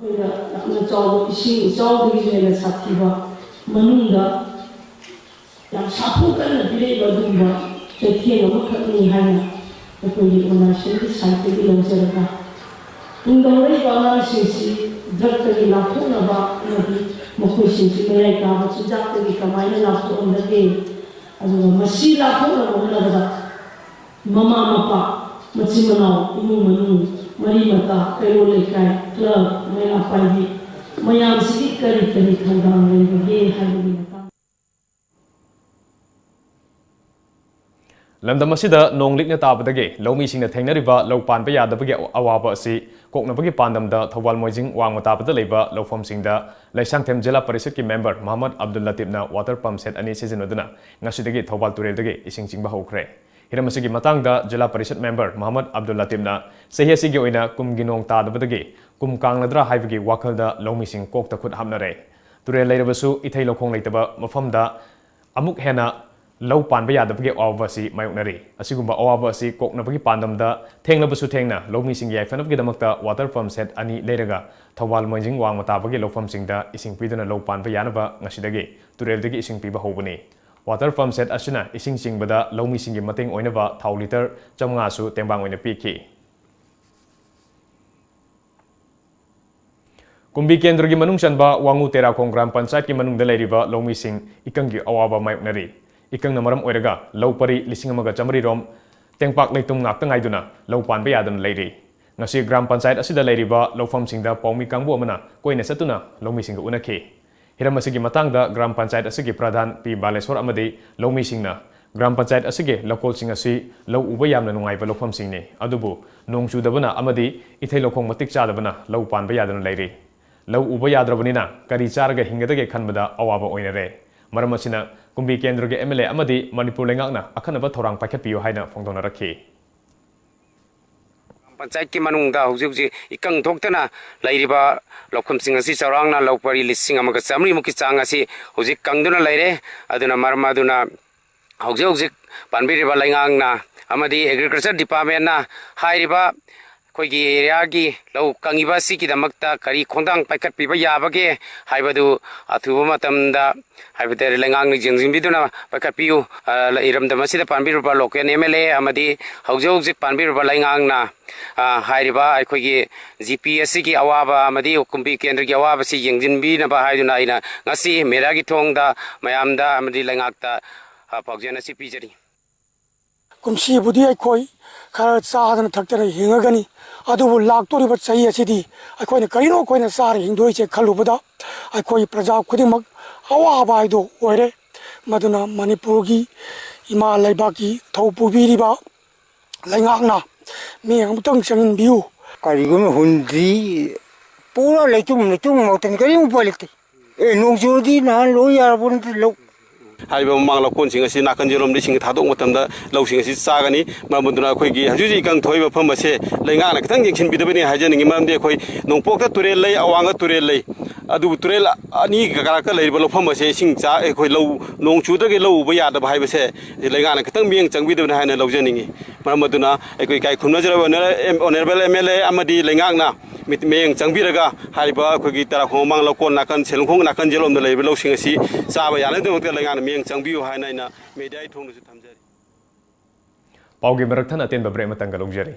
ꯑꯩꯈꯣꯏꯅ ꯌꯥꯝꯅ ꯆꯥꯎꯕ ꯏꯁꯤꯡ ꯏꯆꯥꯎꯗꯒꯤꯁꯨ ꯍꯦꯟꯅ ꯁꯥꯊꯤꯕ ꯃꯅꯨꯡꯗ ꯌꯥꯝ ꯁꯥꯐꯨ ꯀꯟꯅ ꯄꯤꯔꯛꯏꯕ ꯑꯗꯨꯒꯨꯝꯕ ꯆꯩꯊꯦꯡ ꯑꯃꯈꯛꯅꯤ ꯍꯥꯏꯅ ꯑꯩꯈꯣꯏꯒꯤ ꯑꯣꯔꯒꯅꯥꯏꯖꯦꯁꯟꯒꯤ ꯁꯥꯏꯠꯇꯒꯤ ꯂꯧꯖꯔꯒ, ꯇꯨꯡꯗ ꯍꯧꯔꯛꯏꯕ ꯑꯉꯥꯡꯁꯤꯡꯁꯤ ꯗ꯭ꯔꯒꯇꯒꯤ ꯂꯥꯞꯊꯣꯛꯅꯕ ꯑꯃꯗꯤ ꯃꯈꯣꯏꯁꯤꯡꯁꯤ ꯃꯌꯥꯏ ꯀꯥꯕ ꯆꯤꯟꯖꯥꯛꯇꯒꯤ ꯀꯃꯥꯏꯅ ꯂꯥꯞꯊꯣꯛꯍꯟꯒꯗꯒꯦ, ꯑꯗꯨꯒ ꯃꯁꯤ ꯂꯥꯞꯊꯣꯛꯅꯕ ꯍꯣꯠꯅꯕꯗ ꯃꯃꯥ ꯃꯄꯥ, ꯃꯆꯤꯟ ꯃꯅꯥꯎ, ꯏꯃꯨꯡ ꯃꯅꯨꯡ, ꯃꯔꯤ ꯃꯇꯥ, ꯀꯩꯔꯣꯜ ꯂꯩꯀꯥꯏ, ꯀ꯭ꯂꯕ, ꯃꯩꯔꯥ ꯄꯥꯏꯕꯤ ꯃꯌꯥꯝꯁꯤꯒꯤ ꯀꯔꯤ ꯀꯔꯤ ꯊꯧꯗꯥꯡ ꯂꯩꯕꯒꯦ ꯍꯥꯏꯕꯒꯤ ꯃꯇꯥꯡꯗ꯫ ꯂꯝꯗꯝ ꯑꯁꯤꯗ ꯅꯣꯡ ꯂꯤꯛꯅ ꯇꯥꯕꯗꯒꯤ ꯂꯧꯃꯤꯁꯤꯡꯅ ꯊꯦꯡꯅꯔꯤꯕ ꯂꯧ ꯄꯥꯟꯕ ꯌꯥꯗꯕꯒꯤ ꯑꯋꯥꯕ ꯑꯁꯤ ꯀꯣꯛꯅꯕꯒꯤ ꯄꯥꯟꯗꯝꯗ ꯊꯧꯕꯥꯜ ꯃꯣꯏꯖꯤꯡ ꯋꯥꯡꯃ ꯇꯥꯕꯗ ꯂꯩꯕ ꯂꯧꯐꯝꯁꯤꯡꯗ ꯂꯩꯁꯥꯡꯊꯦꯝ ꯖꯤꯂꯥ ꯄꯔꯤꯁꯠꯀꯤ ꯃꯦꯝꯕꯔ ꯃꯣꯍꯝꯃꯗ ꯑꯕꯗꯨꯜ ꯂꯇꯤꯞꯅ ꯋꯥꯇꯔ ꯄꯝ ꯁꯦꯠ ꯑꯅꯤ ꯁꯤꯖꯤꯟꯅꯗꯨꯅ ꯉꯁꯤꯗꯒꯤ ꯊꯧꯕꯥꯜ ꯇꯨꯔꯦꯜꯗꯒꯤ ꯏꯁꯤꯡ ꯆꯤꯡꯕ ꯍꯧꯈ꯭ꯔꯦ꯫ ꯍꯤꯔꯝ ꯑꯁꯤꯒꯤ ꯃꯇꯥꯡꯗ ꯖꯤꯂꯥ ꯄꯔꯤꯁꯠ ꯃꯦꯝꯕꯔ ꯃꯣꯍꯝꯃꯗ ꯑꯕꯗꯨꯜ ꯂꯇꯤꯞꯅ ꯆꯍꯤ ꯑꯁꯤꯒꯤ ꯑꯣꯏꯅ ꯀꯨꯝꯒꯤ ꯅꯣꯡ ꯇꯥꯗꯕꯗꯒꯤ ꯀꯨꯝ ꯀꯥꯡꯂꯗ꯭ꯔꯥ ꯍꯥꯏꯕꯒꯤ ꯋꯥꯈꯜꯗ ꯂꯧꯃꯤꯁꯤꯡ ꯀꯣꯛꯇ ꯈꯨꯠ ꯍꯥꯞꯅꯔꯦ꯫ ꯇꯨꯔꯦꯜ ꯂꯩꯔꯕꯁꯨ ꯏꯊꯩ ꯂꯧꯈꯣꯡ ꯂꯩꯇꯕ ꯃꯐꯝꯗ ꯑꯃꯨꯛ ꯍꯦꯟꯅ ꯂꯧ ꯄꯥꯟꯕ ꯌꯥꯗꯕꯒꯤ ꯑꯋꯥꯕ ꯑꯁꯤ ꯃꯥꯌꯣꯛꯅꯔꯤ꯫ ꯑꯁꯤꯒꯨꯝꯕ ꯑꯋꯥꯕ ꯑꯁꯤ ꯀꯣꯛꯅꯕꯒꯤ ꯄꯥꯟꯗꯝꯗ ꯊꯦꯡꯂꯕꯁꯨ ꯊꯦꯡꯅ ꯂꯧꯃꯤꯁꯤꯡꯒꯤ ꯌꯥꯏꯐꯅꯕꯒꯤꯗꯃꯛꯇ ꯋꯥꯇꯔ ꯄꯝ ꯁꯦꯠ ꯑꯅꯤ ꯂꯩꯔꯒ ꯊꯧꯕꯥꯜ ꯃꯣꯏꯖꯤꯡ ꯋꯥꯡꯃ ꯇꯥꯕꯒꯤ ꯂꯧꯐꯝꯁꯤꯡꯗ ꯏꯁꯤꯡ ꯄꯤꯗꯨꯅ ꯂꯧ ꯄꯥꯟꯕ ꯌꯥꯅꯕ ꯉꯁꯤꯗꯒꯤ ꯇꯨꯔꯦꯜꯗꯒꯤ ꯏꯁꯤꯡ ꯄꯤꯕ ꯍꯧꯕꯅꯤ꯫ ꯋꯥꯇꯔ ꯄꯝ ꯁꯦꯠ ꯑꯁꯤꯅ ꯏꯁꯤꯡ ꯆꯤꯡꯕꯗ ꯂꯧꯃꯤꯁꯤꯡꯒꯤ ꯃꯇꯦꯡ ꯑꯣꯏꯅꯕ ꯊꯥꯎ ꯂꯤꯇꯔ ꯆꯥꯃꯉꯥꯁꯨ ꯇꯦꯡꯕꯥꯡ ꯑꯣꯏꯅ ꯄꯤꯈꯤ꯫ ꯀꯨꯝꯕꯤ ꯀꯦꯟꯗ꯭ꯔꯒꯤ ꯃꯅꯨꯡ ꯆꯟꯕ ꯋꯥꯉꯨ ꯇꯦꯔꯥꯈꯣꯡ ꯒ꯭ꯔꯥꯝ ꯄꯟꯆꯥꯌꯠꯀꯤ ꯃꯅꯨꯡꯗ ꯂꯩꯔꯤꯕ ꯂꯧꯃꯤꯁꯤꯡ ꯏꯀꯪꯒꯤ ꯑꯋꯥꯕ ꯃꯥꯌꯣꯛꯅꯔꯤ꯫ ꯏꯀꯪꯅ ꯃꯔꯝ ꯑꯣꯏꯔꯒ ꯂꯧ ꯄꯔꯤ ꯂꯤꯁꯤꯡ ꯑꯃꯒ ꯆꯥꯃꯔꯤ ꯔꯣꯝ ꯇꯦꯡꯄꯥꯛ ꯂꯩꯇꯨꯝ ꯉꯥꯛꯇ ꯉꯥꯏꯗꯨꯅ ꯂꯧ ꯄꯥꯟꯕ ꯌꯥꯗꯅ ꯂꯩꯔꯤ꯫ ꯉꯁꯤ ꯒ꯭ꯔꯥꯝ ꯄꯟꯆꯥꯌꯠ ꯑꯁꯤꯗ ꯂꯩꯔꯤꯕ ꯂꯧꯐꯝꯁꯤꯡꯗ ꯄꯥꯎꯃꯤ ꯀꯥꯡꯕꯨ ꯑꯃꯅ ꯀꯣꯏꯅ ꯆꯠꯇꯨꯅ ꯂꯧꯃꯤꯁꯤꯡꯒ ꯎꯅꯈꯤ꯫ ꯍꯤꯔꯝ ꯑꯁꯤꯒꯤ ꯃꯇꯥꯡꯗ ꯒ꯭ꯔꯥꯝ ꯄꯟꯆꯥꯌꯠ ꯑꯁꯤꯒꯤ ꯄ꯭ꯔꯙꯥꯟ ꯄꯤ ꯕꯥꯂꯦꯁꯣꯔ ꯑꯃꯗꯤ ꯂꯧꯃꯤꯁꯤꯡꯅ ꯒ꯭ꯔꯥꯝ ꯄꯟꯆꯥꯌꯠ ꯑꯁꯤꯒꯤ ꯂꯧꯀꯣꯜꯁꯤꯡ ꯑꯁꯤ ꯂꯧ ꯎꯕ ꯌꯥꯝꯅ ꯅꯨꯡꯉꯥꯏꯕ ꯂꯧꯐꯝꯁꯤꯡꯅꯤ, ꯑꯗꯨꯕꯨ ꯅꯣꯡ ꯆꯨꯗꯕꯅ ꯑꯃꯗꯤ ꯏꯊꯩ ꯂꯧꯈꯣꯡ ꯃꯇꯤꯛ ꯆꯥꯗꯕꯅ ꯂꯧ ꯄꯥꯟꯕ ꯌꯥꯗꯅ ꯂꯩꯔꯤ꯫ ꯂꯧ ꯎꯕ ꯌꯥꯗ꯭ꯔꯕꯅꯤꯅ ꯀꯔꯤ ꯆꯥꯔꯒ ꯍꯤꯡꯒꯗꯒꯦ ꯈꯟꯕꯗ ꯑꯋꯥꯕ ꯑꯣꯏꯅꯔꯦ꯫ ꯃꯔꯝ ꯑꯁꯤꯅ ꯀꯨꯝꯕꯤ ꯀꯦꯟꯗ꯭ꯔꯒꯤ ꯑꯦꯝ ꯑꯦꯜ ꯑꯦ ꯑꯃꯗꯤ ꯃꯅꯤꯄꯨꯔ ꯂꯩꯉꯥꯛꯅ ꯑꯈꯟꯅꯕ ꯊꯧꯔꯥꯡ ꯄꯥꯏꯈꯠꯄꯤꯌꯨ ꯍꯥꯏꯅ ꯐꯣꯡꯗꯣꯛꯅꯔꯛꯈꯤ꯫ ꯄꯟꯆꯥꯌꯠꯀꯤ ꯃꯅꯨꯡꯗ ꯍꯧꯖꯤꯛ ꯍꯧꯖꯤꯛ ꯏꯀꯪ ꯊꯣꯛꯇꯅ ꯂꯩꯔꯤꯕ ꯂꯧꯐꯝꯁꯤꯡ ꯑꯁꯤ ꯆꯥꯎꯔꯥꯛꯅ ꯂꯧ ꯄꯔꯤ ꯂꯤꯁꯤꯡ ꯑꯃꯒ ꯆꯥꯃꯔꯤꯃꯨꯛꯀꯤ ꯆꯥꯡ ꯑꯁꯤ ꯍꯧꯖꯤꯛ ꯀꯪꯗꯨꯅ ꯂꯩꯔꯦ꯫ ꯑꯗꯨꯅ ꯃꯔꯝ ꯑꯗꯨꯅ ꯍꯧꯖꯤꯛ ꯍꯧꯖꯤꯛ ꯄꯥꯟꯕꯤꯔꯤꯕ ꯂꯩꯉꯥꯛꯅ ꯑꯃꯗꯤ ꯑꯦꯒ꯭ꯔꯤꯀꯜꯆꯔ ꯗꯤꯄꯥꯔꯠꯃꯦꯟꯅ ꯍꯥꯏꯔꯤꯕ ꯑꯩꯈꯣꯏꯒꯤ ꯑꯦꯔꯤꯌꯥꯒꯤ ꯂꯧ ꯀꯪꯉꯤꯕ ꯑꯁꯤꯒꯤꯗꯃꯛꯇ ꯀꯔꯤ ꯈꯣꯡꯊꯥꯡ ꯄꯥꯏꯈꯠꯄꯤꯕ ꯌꯥꯕꯒꯦ ꯍꯥꯏꯕꯗꯨ ꯑꯊꯨꯕ ꯃꯇꯝꯗ ꯍꯥꯏꯕꯗꯤ ꯂꯩꯉꯥꯛꯅ ꯌꯦꯡꯁꯤꯟꯕꯤꯗꯨꯅ ꯄꯥꯏꯈꯠꯄꯤꯌꯨ꯫ ꯑ, ꯏꯔꯝꯗꯝ ꯑꯁꯤꯗ ꯄꯥꯟꯕꯤꯔꯤꯕ ꯂꯣꯀꯦꯜ ꯑꯦꯝ ꯑꯦꯜ ꯑꯦ ꯑꯃꯗꯤ ꯍꯧꯖꯤꯛ ꯍꯧꯖꯤꯛ ꯄꯥꯟꯕꯤꯔꯤꯕ ꯂꯩꯉꯥꯛꯅ, ꯑ, ꯍꯥꯏꯔꯤꯕ ꯑꯩꯈꯣꯏꯒꯤ ꯖꯤ ꯄꯤ ꯑꯦꯁ ꯁꯤꯒꯤ ꯑꯋꯥꯕ ꯑꯃꯗꯤ ꯀꯨꯝꯕꯤ ꯀꯦꯟꯗ꯭ꯔꯒꯤ ꯑꯋꯥꯕꯁꯤ ꯌꯦꯡꯁꯤꯟꯕꯤꯅꯕ ꯍꯥꯏꯗꯨꯅ ꯑꯩꯅ ꯉꯁꯤ ꯃꯦꯗꯤꯌꯥꯒꯤ ꯊꯣꯡꯗ ꯃꯌꯥꯝꯗ ꯑꯃꯗꯤ ꯂꯩꯉꯥꯛꯇ, ꯑ, ꯄꯥꯎꯖꯦꯜ ꯑꯁꯤ ꯄꯤꯖꯔꯤ꯫ ꯀꯨꯝꯁꯤꯕꯨꯗꯤ ꯑꯩꯈꯣꯏ ꯈꯔ ꯆꯥꯗꯅ ꯊꯛꯇꯅ ꯍꯤꯡꯉꯒꯅꯤ, ꯑꯗꯨꯕꯨ ꯂꯥꯛꯇꯣꯔꯤꯕ ꯆꯍꯤ ꯑꯁꯤꯗꯤ ꯑꯩꯈꯣꯏꯅ ꯀꯔꯤꯅꯣ ꯑꯩꯈꯣꯏꯅ ꯆꯥꯔ ꯍꯤꯡꯗꯣꯏꯁꯦ ꯈꯜꯂꯨꯕꯗ ꯑꯩꯈꯣꯏ ꯄ꯭ꯔꯖꯥ ꯈꯨꯗꯤꯡꯃꯛ ꯑꯋꯥꯕ ꯍꯥꯏꯗꯣ ꯑꯣꯏꯔꯦ꯫ ꯃꯗꯨꯅ ꯃꯅꯤꯄꯨꯔꯒꯤ ꯏꯃꯥ ꯂꯩꯕꯥꯛꯀꯤ ꯊꯧ ꯄꯨꯕꯤꯔꯤꯕ ꯂꯩꯉꯥꯛꯅ ꯃꯤꯠꯌꯦꯡ ꯑꯃꯨꯛꯇꯪ ꯆꯪꯍꯟꯕꯤꯌꯨ꯫ ꯀꯔꯤꯒꯨꯝꯕ ꯍꯨꯟꯗ꯭ꯔꯤ ꯄꯨꯔꯥ ꯂꯩꯇꯨꯝ ꯂꯩꯇꯨꯝ ꯉꯥꯛꯇꯅꯤ, ꯀꯔꯤꯝ ꯎꯄꯥꯏ ꯂꯩꯇꯦ꯫ ꯑꯦ, ꯅꯣꯡ ꯆꯨꯔꯗꯤ ꯅꯍꯥꯟ ꯂꯣꯏ ꯌꯥꯔꯕ ꯅꯠꯇꯦ ꯂꯧ꯫ ꯍꯥꯏꯔꯤꯕ ꯃꯃꯥꯡ ꯂꯧꯀꯣꯟꯁꯤꯡ ꯑꯁꯤ ꯅꯥꯀꯟ ꯌꯦꯠꯂꯣꯝꯗ ꯏꯁꯤꯡ ꯊꯥꯗꯣꯛꯄ ꯃꯇꯝꯗ ꯂꯧꯁꯤꯡ ꯑꯁꯤ ꯆꯥꯒꯅꯤ꯫ ꯃꯔꯝ ꯑꯗꯨꯅ ꯑꯩꯈꯣꯏꯒꯤ ꯍꯧꯖꯤꯛ ꯍꯧꯖꯤꯛ ꯏꯀꯪ ꯊꯣꯛꯏꯕ ꯃꯐꯝ ꯑꯁꯦ ꯂꯩꯉꯥꯛꯅ ꯈꯤꯇꯪ ꯌꯦꯡꯁꯤꯟꯕꯤꯗꯕꯅꯤ ꯍꯥꯏꯖꯅꯤꯡꯉꯤ꯫ ꯃꯔꯝꯗꯤ ꯑꯩꯈꯣꯏ ꯅꯣꯡꯄꯣꯛꯇ ꯇꯨꯔꯦꯜ ꯂꯩ, ꯑꯋꯥꯡꯗ ꯇꯨꯔꯦꯜ ꯂꯩ, ꯑꯗꯨꯕꯨ ꯇꯨꯔꯦꯜ ꯑꯅꯤꯒꯤ ꯀꯔꯛꯇ ꯂꯩꯔꯤꯕ ꯂꯧꯐꯝ ꯑꯁꯦ ꯏꯁꯤꯡ ꯆꯥ-, ꯑꯩꯈꯣꯏ ꯂꯧ, ꯅꯣꯡ ꯆꯨꯗ꯭ꯔꯒꯗꯤ ꯂꯧ ꯎꯕ ꯌꯥꯗꯕ ꯍꯥꯏꯕꯁꯦ ꯂꯩꯉꯥꯛꯅ ꯈꯤꯇꯪ ꯃꯤꯠꯌꯦꯡ ꯆꯪꯕꯤꯗꯕꯅꯤ ꯍꯥꯏꯅ ꯂꯧꯖꯅꯤꯡꯉꯤ꯫ ꯃꯔꯝ ꯑꯗꯨꯅ ꯑꯩꯈꯣꯏ ꯏꯀꯥꯏ ꯈꯨꯝꯅꯖꯔꯕ ꯑꯣꯅꯔꯦꯕꯜ ꯑꯦꯝ ꯑꯦꯜ ꯑꯦ ꯑꯃꯗꯤ ꯂꯩꯉꯥꯛꯅ ꯃꯤꯠ-, ꯃꯤꯠꯌꯦꯡ ꯆꯪꯕꯤꯔꯒ ꯍꯥꯏꯔꯤꯕ ꯑꯩꯈꯣꯏꯒꯤ ꯇꯔꯥꯈꯣꯡ ꯃꯃꯥꯡ ꯂꯧꯀꯣꯟ ꯅꯥꯀꯟ, ꯁꯦꯂꯨꯡꯈꯣꯡ ꯅꯥꯀꯟ ꯌꯦꯠꯂꯣꯝꯗ ꯂꯩꯔꯤꯕ ꯂꯧꯁꯤꯡ ꯑꯁꯤ ꯆꯥꯕ ꯌꯥꯅꯕꯒꯤꯗꯃꯛꯇ ꯂꯩꯉꯥꯛꯅ ꯃꯤꯠꯌꯦꯡ ꯆꯪꯕꯤꯌꯨ ꯍꯥꯏꯅ ꯑꯩꯅ ꯃꯦꯗꯤꯌꯥꯒꯤ ꯊꯣꯡꯗꯁꯨ ꯊꯝꯖꯔꯤ꯫ ꯄꯥꯎꯒꯤ ꯃꯔꯛ ꯊꯠꯅ ꯑꯇꯦꯟꯕ ꯕ꯭ꯔꯦꯛ ꯑꯃꯇꯪꯒ ꯂꯧꯖꯔꯤ꯫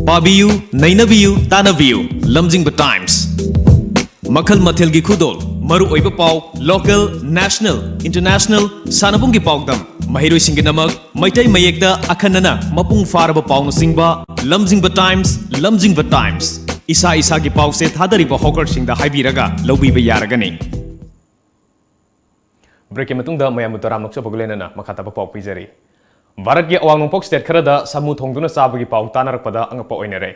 ꯄꯥꯕꯤꯌꯨ, ꯅꯩꯅꯕꯤꯌꯨ, ꯇꯥꯟꯅꯕꯤꯌꯨ꯫ ꯂꯝꯖꯤꯡꯕ ꯇꯥꯏꯝꯁ꯫ ꯃꯈꯜ ꯃꯊꯦꯜꯒꯤ ꯈꯨꯗꯣꯜ, ꯃꯔꯨꯑꯣꯏꯕ ꯄꯥꯎ, ꯂꯣꯀꯦꯜ, ꯅꯦꯁꯅꯦꯜ, ꯏꯟꯇꯔꯅꯦꯁꯅꯦꯜ, ꯁꯥꯟꯅꯕꯨꯡꯒꯤ ꯄꯥꯎꯗꯝ, ꯃꯍꯩꯔꯣꯏꯁꯤꯡꯒꯤꯗꯃꯛ ꯃꯩꯇꯩ ꯃꯌꯦꯛꯇ ꯑꯈꯟꯅꯅ ꯃꯄꯨꯡ ꯐꯥꯔꯕ ꯄꯥꯎꯅꯆꯤꯡꯕ꯫ ꯂꯝꯖꯤꯡꯕ ꯇꯥꯏꯝꯁ, ꯂꯝꯖꯤꯡꯕ ꯇꯥꯏꯝꯁ꯫ ꯏꯁꯥ ꯏꯁꯥꯒꯤ ꯄꯥꯎꯁꯦ ꯊꯥꯗꯔꯤꯕ ꯍꯣꯀꯔꯁꯤꯡꯗ ꯍꯥꯏꯕꯤꯔꯒ ꯂꯧꯕꯤꯕ ꯌꯥꯔꯒꯅꯤ꯫ ꯕ꯭ꯔꯦꯛꯀꯤ ꯃꯇꯨꯡꯗ ꯃꯌꯥꯝꯕꯨ ꯇꯔꯥꯝ ꯅꯣꯛꯆꯕꯒ ꯂꯣꯏꯅꯅ ꯃꯈꯥ ꯇꯥꯕ ꯄꯥꯎ ꯄꯤꯖꯔꯤ꯫ ꯚꯥꯔꯠꯀꯤ ꯑꯋꯥꯡ ꯅꯣꯡꯄꯣꯛ ꯁ꯭ꯇꯦꯠ ꯈꯔꯗ ꯁꯥꯃꯨ ꯊꯣꯡꯗꯨꯅ ꯆꯥꯕꯒꯤ ꯄꯥꯎ ꯇꯥꯅꯔꯛꯄꯗ ꯑꯉꯛꯄ ꯑꯣꯏꯅꯔꯦ꯫